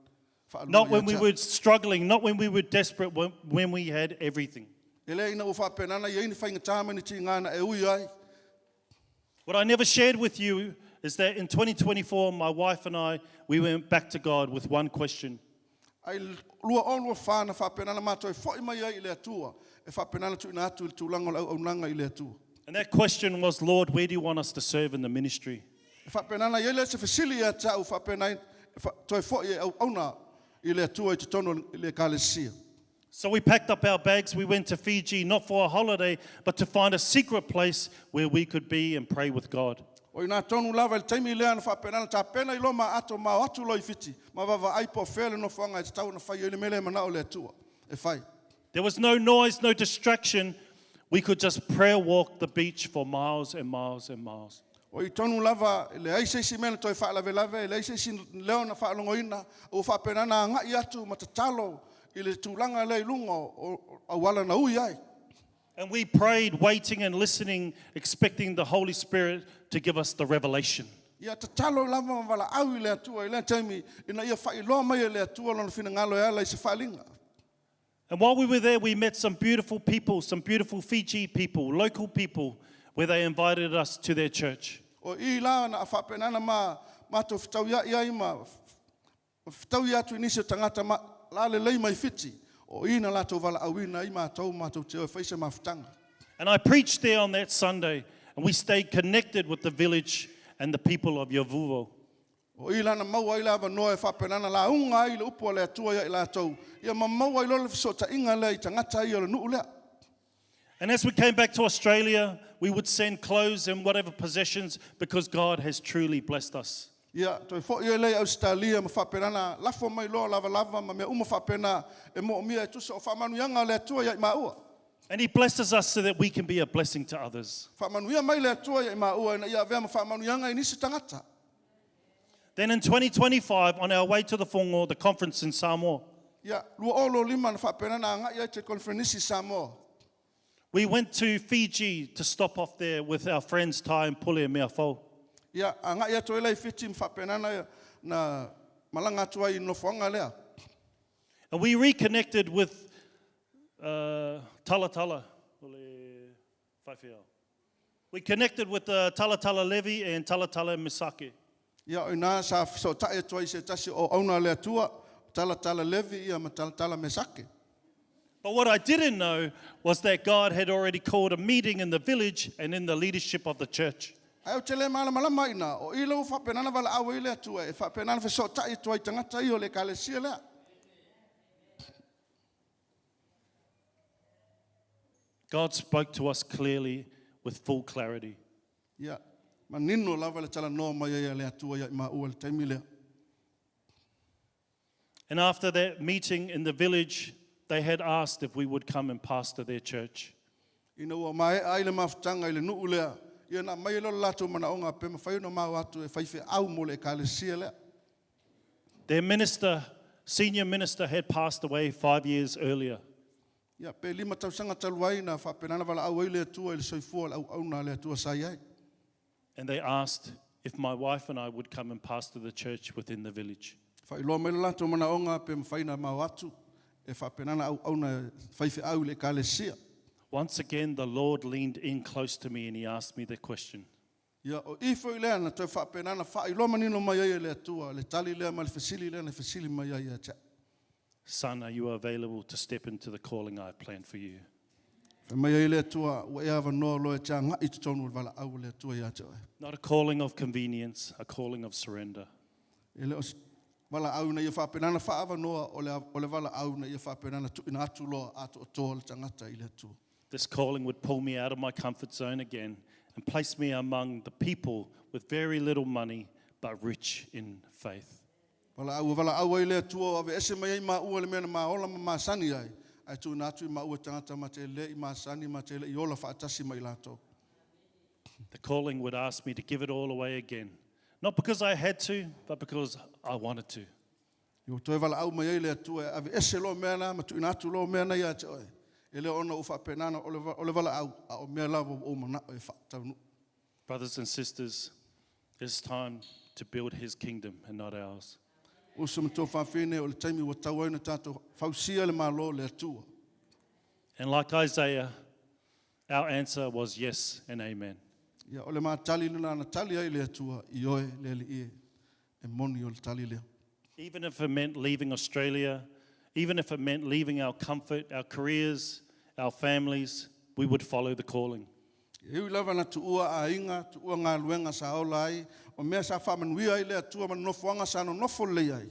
faalua Not ia when we te au. were struggling, not when we were desperate, when we had everything. E le ina ua faapena na i ai ni faigata ma ni tiga na e ui ai. What I never shared with you is that in 2024, my wife and I, we went back to God with one question. Ai 2024 na faapena na matou e fo'i mai ai i le Atua, e faapena na tuuina atu i le tulaga o le auaunaga i le Atua. And that question was, Lord, where do you want us to serve in the ministry? E faapena na i ai lea se fesili ia te a'u faapena ai e toe fo'i e auauna i le Atua i totonu o le Ekalesia. So we packed up our bags, we went to Fiji, not for a holiday, but to find a secret place where we could be and pray with God. O i nā tonu lava i le taimi lea na faapena ona tapena i loma ato ma o atu loa i Fiti, ma vaavaai po o fea le nofoaga e tatau ona fai ai le mea lea e manao le Atua e fai. There was no noise, no distraction. We could just prayer walk the beach for miles and miles and miles. O i tonu lava, e leai se isi mea na toe faalavelave, e leai se isi leo na faalogoina, ua faapena ona agai atu ma tatalo i le tulaga lea i luga o auala na ui ai. And we prayed, waiting and listening, expecting the Holy Spirit to give us the revelation. Ia tatalo lava ma valaau i le Atua i lea taimi, ina ia faailoa mai e le Atua Lona finagalo e ala i se faaaliga. And while we were there, we met some beautiful people, some beautiful Fiji people, local people, where they invited us to their church. O i la na faapena ona ma matou fetauia'i ai ma fetaui atu i nisi o tagata ma lalelei mai Fiti, o i na latou valaauina ai matou matou te o e fai se mafutaga. And I preached there on that Sunday, and we stayed connected with the village and the people of Yovuvo. O i la na maua ai le avanoa e faapena ona lauga ai le upu a le Atua ia i latou, ia ma maua ai loa le fesootaiga lea i tagata ia o le nuu lea. And as we came back to Australia, we would send clothes and whatever possessions because God has truly blessed us. Ia, toe foi ai lea i Ausetalia ma faapena ona lafo mai loa lavalava ma mea uma faapena e moomia e tusa o faamanuiaga a le Atua ia i maua. And He blesses us so that we can be a blessing to others. Faamanuia mai le Atua ia i maua ina ia avea ma faamanuiaga i nisi tagata. Then in 2025, on our way to the Fogo, the conference in Samoa. Ia, 2025 na faapena ona agai ai te Conferenisi i Samoa. We went to Fiji to stop off there with our friends Tai and Pule Meafou. Ia, agai atu ai la i Fiti ma faapena ona na malaga atu ai i le nofoaga lea. And we reconnected with uh, Talatala. We connected with the Talatala Levy and Talatala Misake. Ia, o ina sa fesootai atu ai i se tasi o auauna a le Atua, Talatala Levi ia ma Talatala Mesake. But what I didn't know was that God had already called a meeting in the village and in the leadership of the church. Ae ou te le malamalama ina o i lou faapena na valaau ai le Atua e faapena na fesootai atu ai i tagata ia o le Ekalesia lea. God spoke to us clearly with full clarity. Ia, manino lava le talanoa mai ai a le Atua ia i maua i le taimi lea. And after that meeting in the village, they had asked if we would come and pastor their church. Ina ua maea ai le mafutaga i le nuu lea, ia na aumai ai loa le latou manaoga pe mafai ona mau atu e faifeau mo le Ekalesia lea. Their minister, senior minister, had passed away five years earlier. Ia, pe lima tausaga talu ai na faapena ona valaau ai le Atua i le soifua o le auauna a le Atua sa i ai. And they asked if my wife and I would come and pastor the church within the village. Faailoa mai le latou manaoga pe mafai ona mau atu e faapena ona auauna faifeau i le Ekalesia. Once again, the Lord leaned in close to me and he asked me the question. Ia, o i foi lea na toe faapena ona faailoa manino mai ai e le Atua le tali lea ma le fesili lea na fesili mai ai ia te au. Son, are you available to step into the calling I have planned for you? Fai mai ai le Atua, Ua e avanoa loa e te agai i totonu o le valaau a le Atua ia te oe. Not a calling of convenience, a calling of surrender. E le o se Valaau ina ia faapena ona faaavanoa, o le, o le valaau ina ia faapena ona tuuina atu loa atoatoa le tagata i le Atua. This calling would pull me out of my comfort zone again and place me among the people with very little money but rich in faith. Valaau ua valaau ai le Atua ua aveese mai ai maua i le mea na ma ola ma masani ai, ae tuuina atu i maua i tagata ma te le i masani ma te le i ola faatasi ma i latou. The calling would ask me to give it all away again, not because I had to, but because I wanted to. Ua toe valaau mai ai le Atua e aveese loa mea na ma tuuina atu loa mea na ia te oe, e le o ona ua faapena ona o le valaau, a o mea lava ua ou manao e faataunuu. Brothers and sisters, it's time to build His kingdom and not ours. Uso ma tuafafine, o le taimi ua tatau ai ona tatou fausia le Malo o le Atua. And like Isaiah, our answer was yes and amen. Ia, o le matali lena na tali ai le Atua, Ioe, le Alii e, e moni o le tali lea. Even if it meant leaving Australia, even if it meant leaving our comfort, our careers, our families, we would follow the calling. E ui lava na tuua aiga, tuua galuega sa ola ai, o mea sa faamanuia ai le Atua ma le nofoaga sa nonofo lelei ai,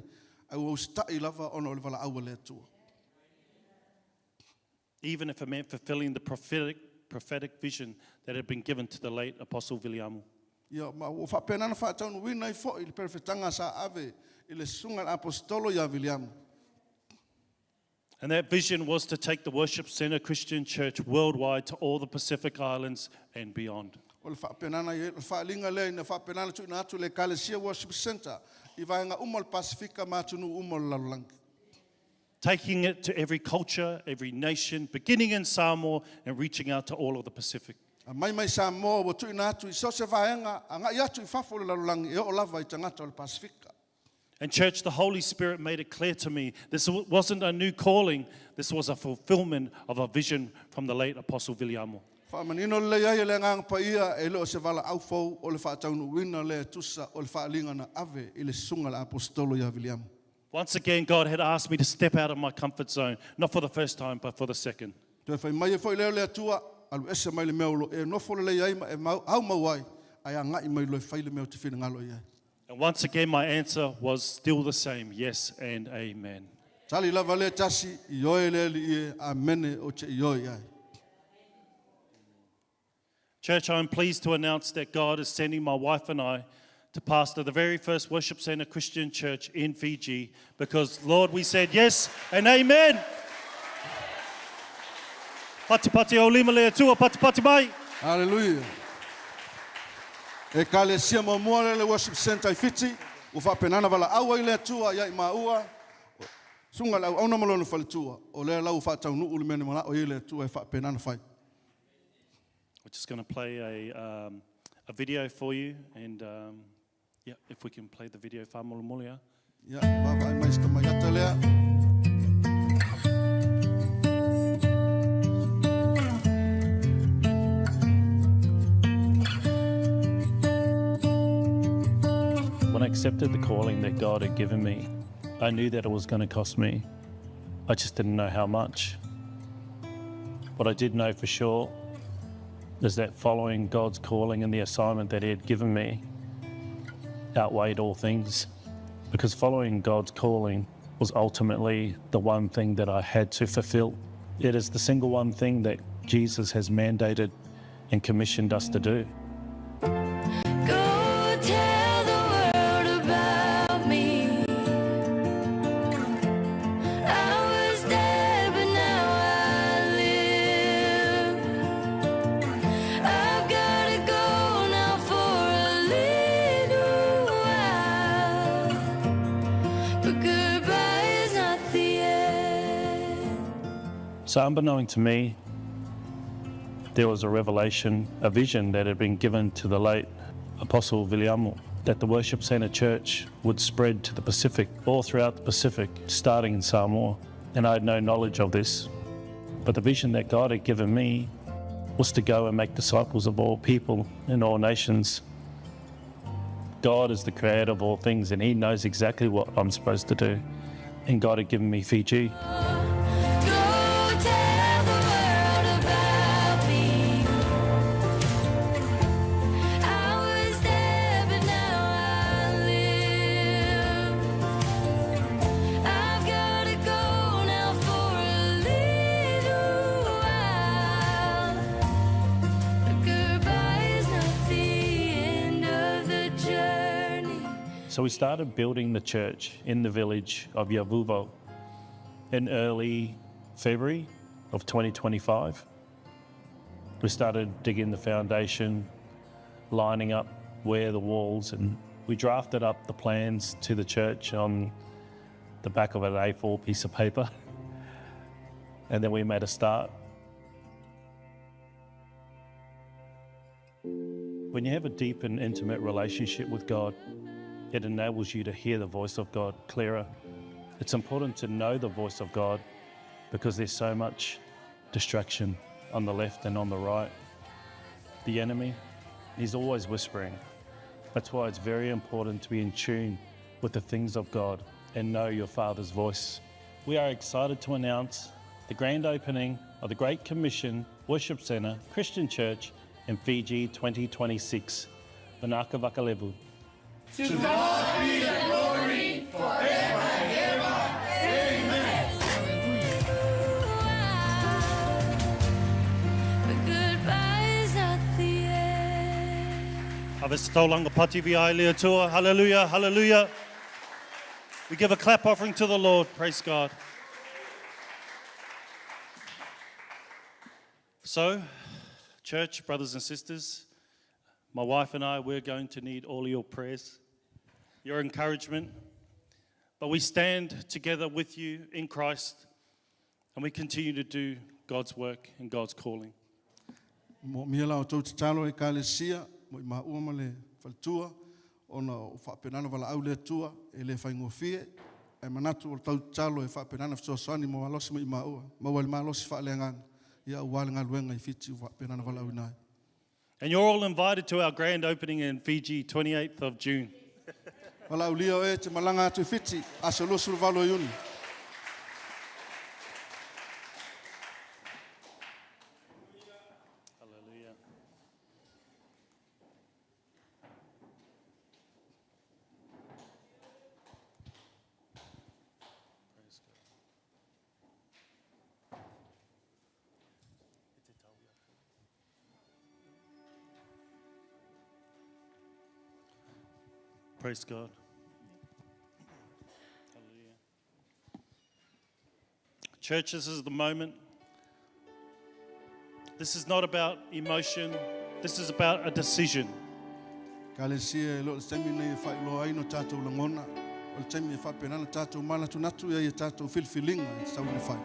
ae ua usitai lava ona o le valaau a le Atua. Even if it meant fulfilling the prophetic, prophetic vision that had been given to the late Apostle Viliamu. Ia, ma ua faapena ona faataunuuina ai foi le perofetaga sa ave i le susuga i le Aposetolo ia Viliamu. And that vision was to take the Worship Center Christian Church worldwide to all the Pacific Islands and beyond. O le faapenana i ai, o le faaaliga lea ina faapena ona tuuina atu le Ekalesia Worship Centre i vaega uma o le Pasefika ma atunuu uma o le lalolagi. Taking it to every culture, every nation, beginning in Samoa and reaching out to all of the Pacific. Aumai mai Samoa ua tuuina atu i so o se vaega agai atu i fafo o le lalolagi e oo lava i tagata o le Pasefika. And, church, the Holy Spirit made it clear to me this wasn't a new calling, this was a fulfillment of a vision from the late Apostle Viliamo. Faamanino lelei ai e le Agaga Paia e le o se valaau fou o le faataunuuina lea e tusa o le faaaliga na ave i le susuga i le Aposetolo ia Viliamo. Once again, God had asked me to step out of my comfort zone, not for the first time, but for the second. Toe fai mai ai foi lea o le Atua, Alu ese mai le mea o lo o e nofo lelei ai ma e aumau ai, ae agai mai loa e fai le mea ou te finagalo i ai. And once again, my answer was still the same yes and amen. Tali lava lea tasi, Ioe le Alii e, Amene, ou te ioe i ai. Church, I am pleased to announce that God is sending my wife and I to pastor the very first Worship Center Christian Church in Fiji because, Lord, we said yes and amen. Pati pati o lima le atua, pati pati mai. Haleluia. Ekalesia muamua lea le Worship Centre i Fiti, ua faapena ona valaau ai le Atua ia i maua, susuga i le auauna ma lona faletua, o lea la ua faataunuu le mea na manao i ai le Atua e faapena ona fai. We're just going to play a, um, a video for you, and um, yeah, if we can play the video, whamolemole. Ia, vaavaai mai si tamaiata lea. When I accepted the calling that God had given me, I knew that it was going to cost me. I just didn't know how much. What I did know for sure is that following God's calling and the assignment that He had given me outweighed all things. Because following God's calling was ultimately the one thing that I had to fulfill. It is the single one thing that Jesus has mandated and commissioned us to do. Go tell the world about me. I was dead, but now I live. I've gotta go now for a little while. But goodbye is not the end. So, unbeknown to me, there was a revelation, a vision that had been given to the late Apostle Viliamu that the Worship Centre Church would spread to the Pacific, all throughout the Pacific, starting in Samoa. And I had no knowledge of this. But the vision that God had given me was to go and make disciples of all people in all nations. God is the creator of all things and He knows exactly what I'm supposed to do. And God had given me Fiji. Go tell the world about me. I was dead, but now I live. So we started building the church in the village of Yavovo in early February of 2025. We started digging the foundation, lining up where the walls, and we drafted up the plans to the church on the back of an A4 piece of paper. And then we made a start. When you have a deep and intimate relationship with God, it enables you to hear the voice of God clearer. It's important to know the voice of God because there's so much distraction on the left and on the right. The enemy, he's always whispering. That's why it's very important to be in tune with the things of God and know your Father's voice. We are excited to announce the grand opening of the Great Commission Worship Centre Christian Church in Fiji 2026. Vinaka Vakalevu. To God be the glory forever and ever. Amen. But goodbye is not the end. Ave se taulanga pati vi ai le Atua. Hallelujah, hallelujah. We give a clap offering to the Lord. Praise God. So, church, brothers and sisters, my wife and I, we're going to need all your prayers, your encouragement. But we stand together with you in Christ and we continue to do God's work and God's calling. Moomia la outou tatalo Ekalesia mo i maua ma le faletua ona o faapena ona valaau le Atua e le faigofie ae manatu o le tau tatalo e faapena ona fesoasoani mo malosi mo i maua maua ai le malosi faaleagaga ia aua le galuega i Fiti ua faapena ona valaauina ai. And you're all invited to our grand opening in Fiji, 28th of June. Valaaulia oe e te malaga atu i Fiti, aso 28 o Iuni. Hallelujah. Praise God. Praise God. Hallelujah. Church, this is the moment. This is not about emotion. This is about a decision. Ekalesia, e le o le taimi lenei e faailoa ai no tatou lagona, o le taimi e faapena ona tatou manatunatu i ai i a tatou filifiliga e tatau ona fai.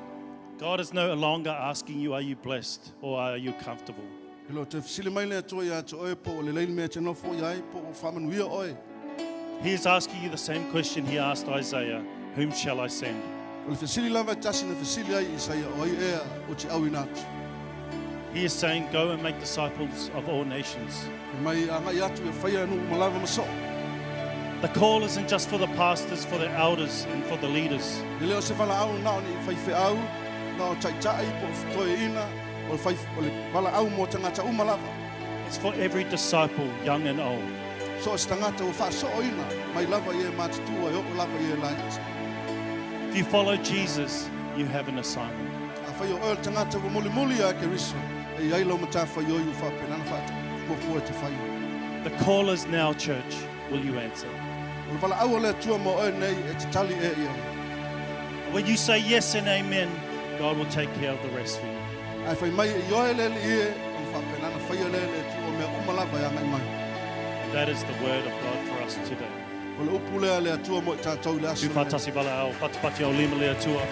God is no longer asking you, Are you blessed or are you comfortable? E le o toe fesili mai le Atua ia te oe po o lelei le mea e te nofo i ai, po o faamanuia oe. He is asking you the same question he asked Isaiah Whom shall I send? O le fesili lava e tasi na fesili ai i Isaia, O ai ea ou te auina atu? He is saying, Go and make disciples of all nations. Fai mai, Agai atu e faia nuu uma lava ma soo. The call isn't just for the pastors, for the elders, and for the leaders. E le o se valaau na o ni faifeau, na o taitai po o toeaina, o le, fai, o le valaau mo tagata uma lava. It's for every disciple, young and old. So o se tagata ua faasooina mai lava i e matutua e oo lava i e laiti. If you follow Jesus, you have an assignment. Afai o oe o le tagata ua mulimuli ia Keriso, e i ai lau matafaioi ua faapena ona faatafuafua e te fai. The call is now, church. Will you answer? O le valaau a le Atua mo oe nei e te tali e ia. When you say yes and amen, God will take care of the rest for you. Ae fai mai e ioe le Alii e, ona faapena ona faia lea e le Atua o mea uma lava e agai mai. And that is the word of God for us today. O le upu lea a le Atua mo i tatou i le aso lenei. Tufatasi valaau, patipati au lima le Atua.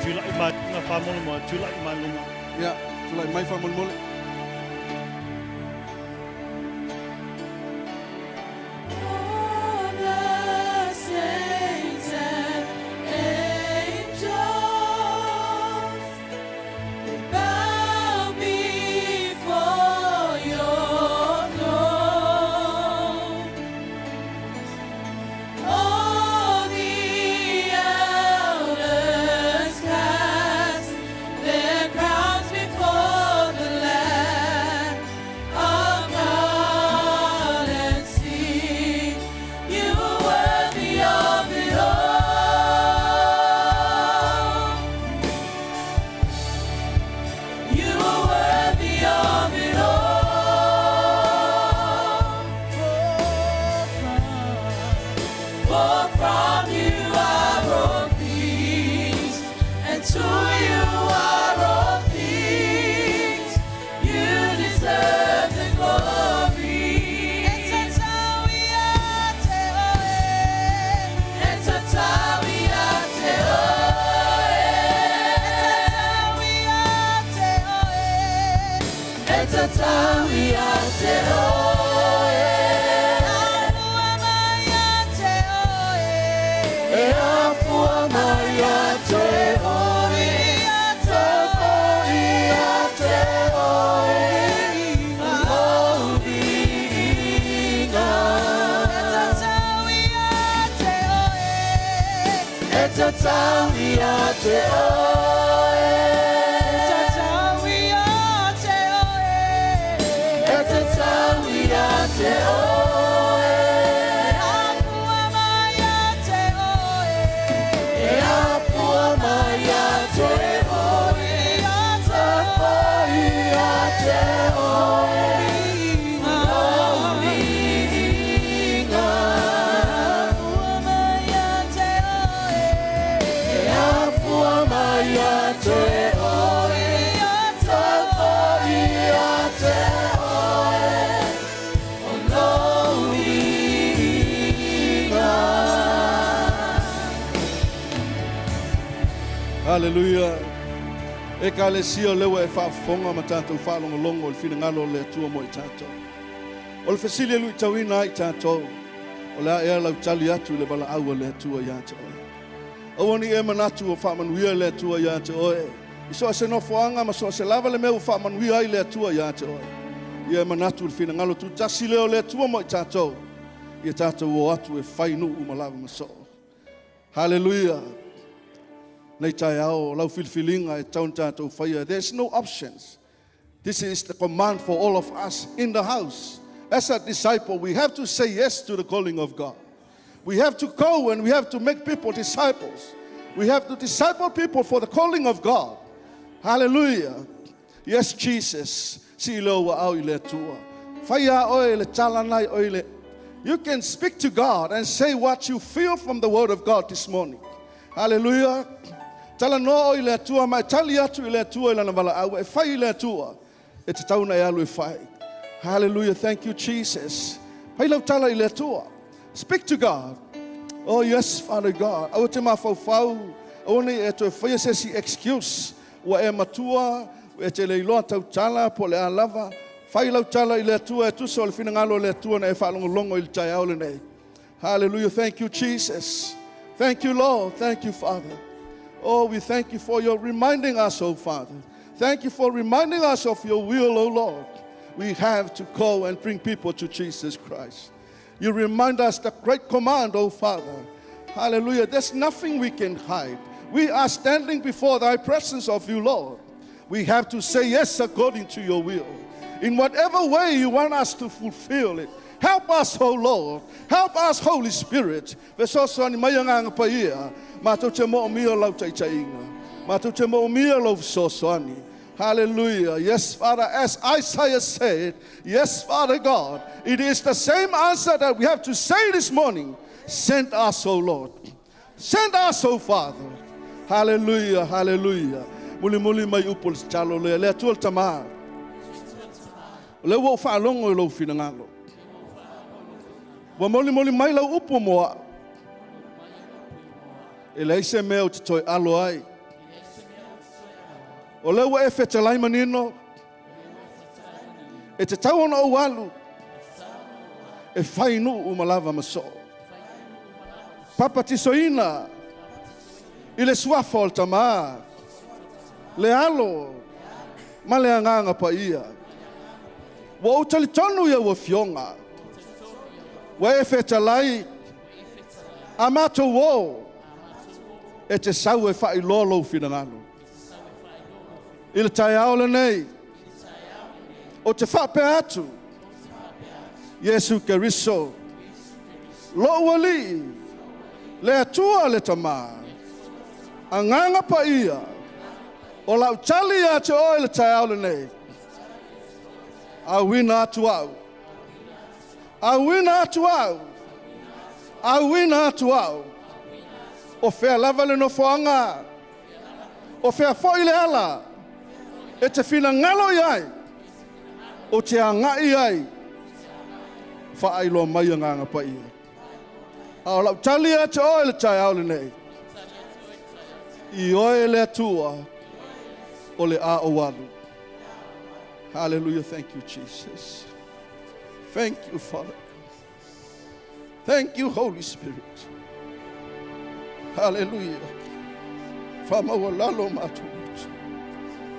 Tula'i mai luga faamolemole, tula'i mai luga. Ia, tulai mai faamolemole. All the saints and angels, they bow before your throne. All the elders cast their crowns before the Lamb. tatau ia te oe. Afua mai ia te oe. E afua mai ia te oe. Ia te Ia te oe. Lou viiga. E tatau ia te oe. E tatau ia te oe. E tatau ia te oe. E tatau ia te oe. Afua mai ia te oe. E afua mai ia te oe. Ia te Ia te oe. Lou viiga. Afua mai ia te oe. E afua mai ia te oe. Ia te Ia te oe. O lou viiga. Haleluia. Ekalesia o lea ua e faafofoga ma tatou faalogologo i le finagalo o le Atua mo i tatou. O le fesili e luitauina ai tatou, o le a ea lau tali atu i le valaau a le Atua ia te oe? Aua ne i e manatu ua faamanuia le Atua ia te oe. I so o se nofoaga ma so o se lava le mea ua faamanuia ai le Atua ia te oe. Ia e manatu i le finagalo tutasi lea o le Atua mo i tatou, ia tatou o atu e fai nuu ma lava ma soo. Haleluia. Nei taeao o lau filifiliga e tatau ona tatou faia. There's no options. This is the command for all of us in the house. As a disciple, we have to say yes to the calling of God. We have to go and we have to make people disciples. We have to disciple people for the calling of God. Hallelujah. Yes, Jesus. Sii lou aao i le Atua. Faia oe le tala nai oe le. You can speak to God and say what you feel from the word of God this morning. Hallelujah. Talanoa oe i le Atua ma e tali atu i le Atua i lana valaau e fai i le Atua. E tatau ona e alu e fai. Hallelujah. Thank you, Jesus. Fai lau tala i le Atua. Speak to God. Oh yes, Father God. Aua te mafaufau. Aua ne i e toe faia se isi excuse. Ua e matua, e te le iloa tau tala po o le a lava. Fai lau tala i le Atua e tusa o le finagalo o le Atua na e faalogologo i le taeao lenei. Hallelujah. Thank you, Jesus. Thank you, Lord. Thank you, Father. Oh, we thank you for your reminding us, oh Father. Thank you for reminding us of your will, oh Lord. We have to go and bring people to Jesus Christ. You remind us the great command, oh Father. Hallelujah. There's nothing we can hide. We are standing before thy presence of you, Lord. We have to say yes according to your will. In whatever way you want us to fulfill it. Help us, oh Lord. Help us, Holy Spirit. Fesoasoani mai Agaga Paia. Matou te moomia lau taitaiga. Matou te moomia lou fesoasoani. Hallelujah. Yes, Father, as Isaiah said, yes, Father God, it is the same answer that we have to say this morning. Send us, O Lord. Send us, O Father. Hallelujah, hallelujah. Mulimuli mai upu o le tatalo lea, le Atua le Tama. O lea ua ou faalogo i lou finagalo. Ua molimoli mai lau upu mo au. E leai se mea ou te toe alo ai. O lea ua e fetalai manino, e tatau ona ou alu e fai nuu ma lava ma soo. Papatisoina i le suafa o le Tama, le Alo ma le Agaga Paia. Ua ou talitonu i au afioga, ua e fetalai a matou o e te sau e faailoa lou finagalo. I le taeao lenei, ou te faapea atu, Iesu Keriso, lou Alii, le Atua le Tama, Agaga Paia, o lau tali ia te oe i le taeao lenei, auina atu au, auina atu au, auina atu au. O fea lava le nofoaga, o fea foi le ala e te finagalo i ai, ou te agai ai, faailoa mai Agaga Paia. A o lau tali ia te oe i le taeao lenei, ioe le Atua o le a ou alu. Hallelujah. Thank you, Jesus. Thank you, Father. Thank you, Holy Spirit. Hallelujah. Faamaualalo matou loto.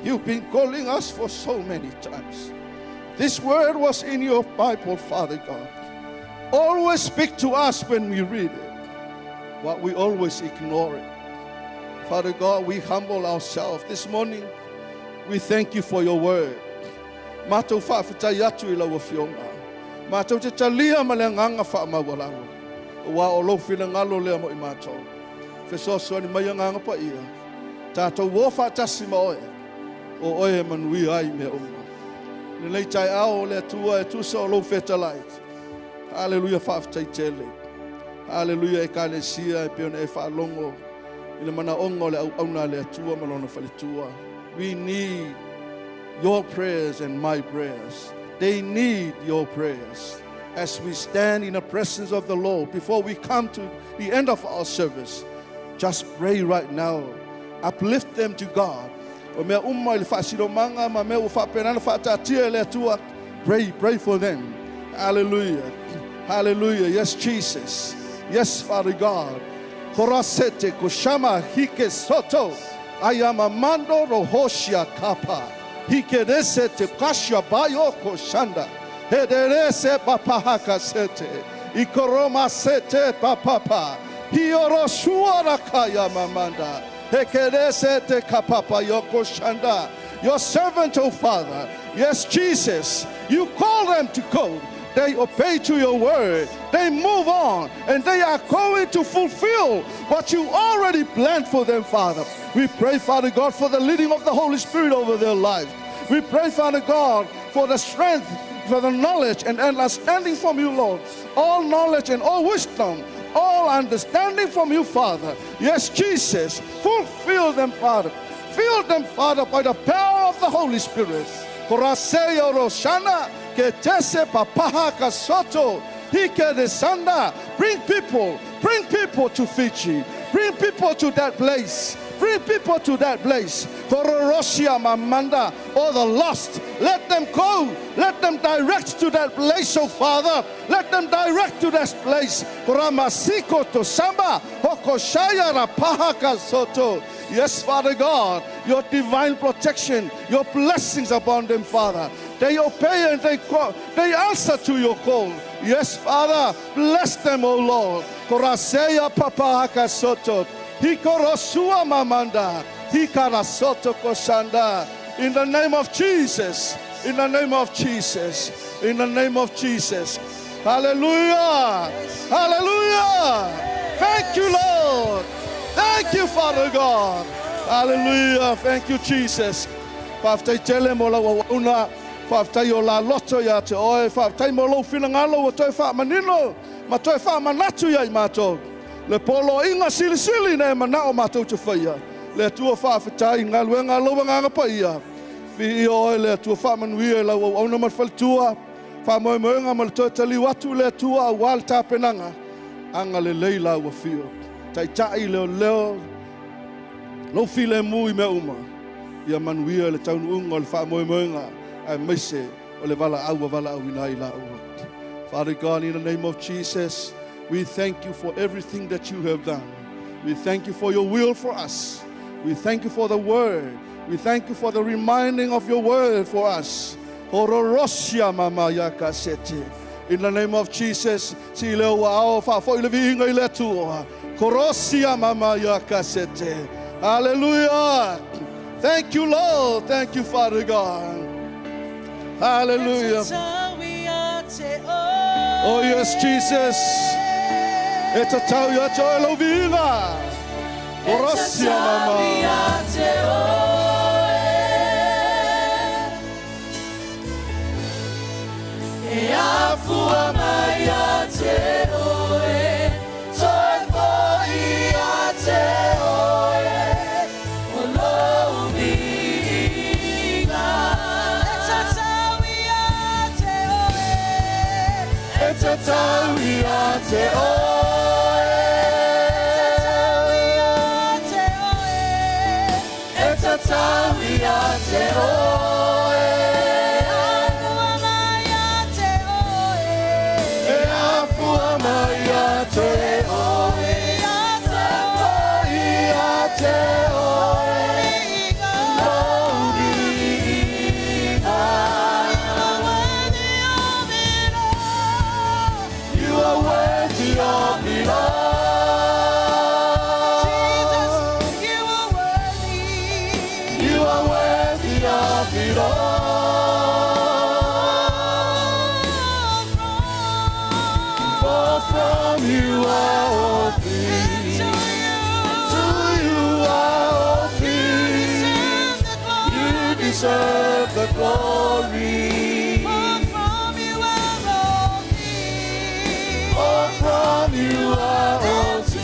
You've been calling us for so many times. This word was in your Bible, Father God. Always speak to us when we read it, but we always ignore it. Father God, we humble ourselves. This morning, we thank you for your word. Matou faafetai atu i lau afioga. Matou te talia ma le agaga faamaualalo. Aua o lou finagalo lea mo i matou. Fesoasoani mai Agaga Paia. Tatou o faatasi ma oe. O oe e manuia ai mea uma. Lenei taeao o le Atua e tusa o lou fetalai. Haleluia faafetai tele. Haleluia Ekalesia e pei ona e faalogo i le manaoga o le auauna a le Atua ma lona faletua. We need your prayers and my prayers. They need your prayers as we stand in the presence of the Lord before we come to the end of our service. Just pray right now. Uplift them to God. O mea uma i le faasinomaga ma mea ua faapena ona faataatia e le Atua. Pray, pray for them. Hallelujah. Hallelujah. Yes, Jesus. Yes, Father God. Korasete koshama hike soto. Ayamamando rohoshia kapa. Hikerese te kashia bayo koshanda. Hederese papahaka sete. Ikoroma sete papapa. Hioroshuara kaya mamanda. Hekerese te kapapa yoko shanda. Your servant, O Father. Yes, Jesus. You call them to go. They obey to your word. They move on and they are going to fulfill what you already planned for them, Father. We pray, Father God, for the leading of the Holy Spirit over their lives. We pray, Father God, for the strength, for the knowledge and understanding from you, Lord. All knowledge and all wisdom, all understanding from you, Father. Yes, Jesus, fulfill them, Father. Fill them, Father, by the power of the Holy Spirit. Koraseyo Roshana, Ketese Papaha Kasoto, Hike de Sanda. Bring people, bring people to Fiji. Bring people to that place. Bring people to that place. Kororosia Mamanda, all the lost. Let them go. Let them direct to that place, oh Father. Let them direct to that place. Koramasiko to Samba, Hokoshaya Rapahaka Soto. Yes, Father God, your divine protection, your blessings upon them, Father. They obey and they call, they answer to your call. Yes, Father, bless them, O Lord. Koraseya Papahaka Soto. Hikorosua Mamanda. Hikarasoto Koshanda. In the name of Jesus. In the name of Jesus. In the name of Jesus. Hallelujah. Hallelujah. Thank you, Lord. Thank you, Father God. Hallelujah. Thank you, Jesus. Faafetai tele mo lau auauna. Faafetai o la loto ia te oe. Faafetai mo lou finagalo ua toe faamanino ma toe faamanatu ia i matou. Le poloaiga silisili na e manao matou te faia. Le Atua faafetai i galuega a lou Agaga Paia. Viia oe le Atua faamanuia i lau auauna ma le faletua. Faamoemoega ma le toe taliu atu le Atua aua le tapenaga. Agalelei lau afio. Taitai leoleo lou filemu i mea uma. Ia manuia le taunuuga o le faamoemoega aemaise o le valaau ua valaauina ai laua. Father God, in the name of Jesus, we thank you for everything that you have done. We thank you for your will for us. We thank you for the word. We thank you for the reminding of your word for us. Hororosia mama yakasete. In the name of Jesus, si leo ua ao faafoi le viiga i le Atua. Korosia mama yakasete. Hallelujah. Thank you, Lord. Thank you, Father God. Hallelujah. Oh, yes, Jesus. E tatau ia te oe lou viiga. Korosia mama. E afua mai ia te oe, toe foi ia te oe, o lou viiga. E tatau ia te oe, E tatau ia te oe. E tatau ia te oe, E tatau ia te oe. from you are all things. To you are all things. You deserve the glory. For from you are all things. For from you are all things.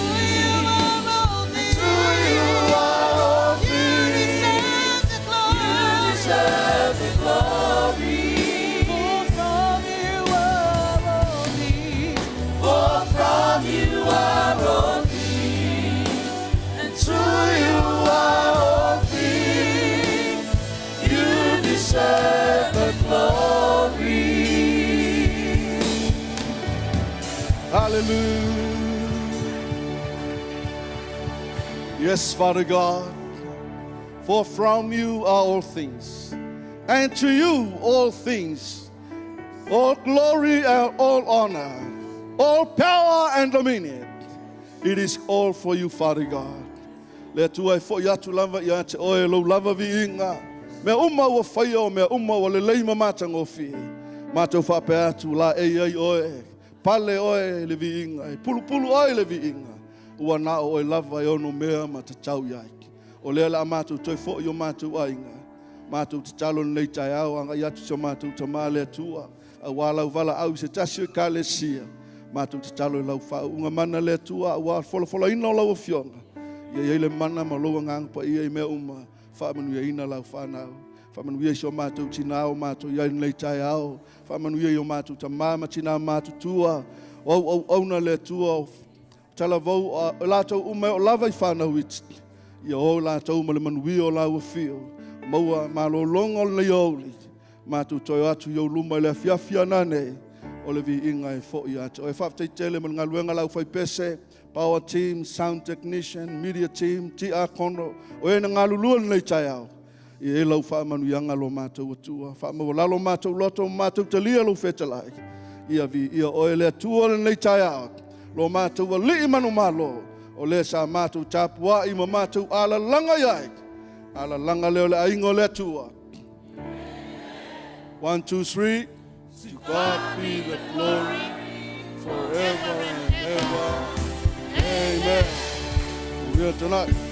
To you are all things. You deserve the glory. For from you are all things. For from you are all things. And to you are all things. You deserve the glory. Hallelujah. Yes, Father God, for from you are all things, and to you all things, all glory and all honor, all power and dominion. It is all for you, Father God. Le Atua e fo'i atu lava ia te oe lou lava viiga. Mea uma ua faia o mea uma ua lelei ma matagofie. Matou faapea atu laei ai oe, pale oe i le viiga, e pulupulu oe i le viiga, ua na o oe lava e ono mea ma tatau i ai. O lea o le a matou toe foi i o matou aiga, matou tatalo i lenei taeao, agai atu si o matou Tama le Atua, aua lau valaau i se tasi o Ekalesia. Matou tatalo i lau faauuga mana le Atua, aua le folafolaina o lau Afioga. Ia i ai le mana ma lou Agaga Paia i mea uma, faamanuiaina lau fanau. Faamanuia i si o matou tina o matou i ai i lenei taeao. Faamanuia i o matou tama ma tina matutua, o au auauna le Atua, o talavou, o latou uma e oo lava i fanau iti. Ia o latou ma le manuia o lau afio. Maua malologa o lenei aoauli. Matou toe o atu i ou luma i le afiafi a nanei, o le viiga e foi ia te oe. Faafetai tele mo le galuega a le aufaipese, power team, sound technician, media team, tiakono, o e na galulue i lenei taeao. Ia i ai lau faamanuiaga lo matou Atua. Faamaualalo matou loto ma matou talia lou fetalai. Ia viia oe le Atua i lenei taeao, lo matou Alii manumalo, o lea sa matou tapuai ma matou alalaga i ai. Alalaga lea o le aiga o le Atua. One, two, three. To God be the glory forever and ever. Amen. We are tonight.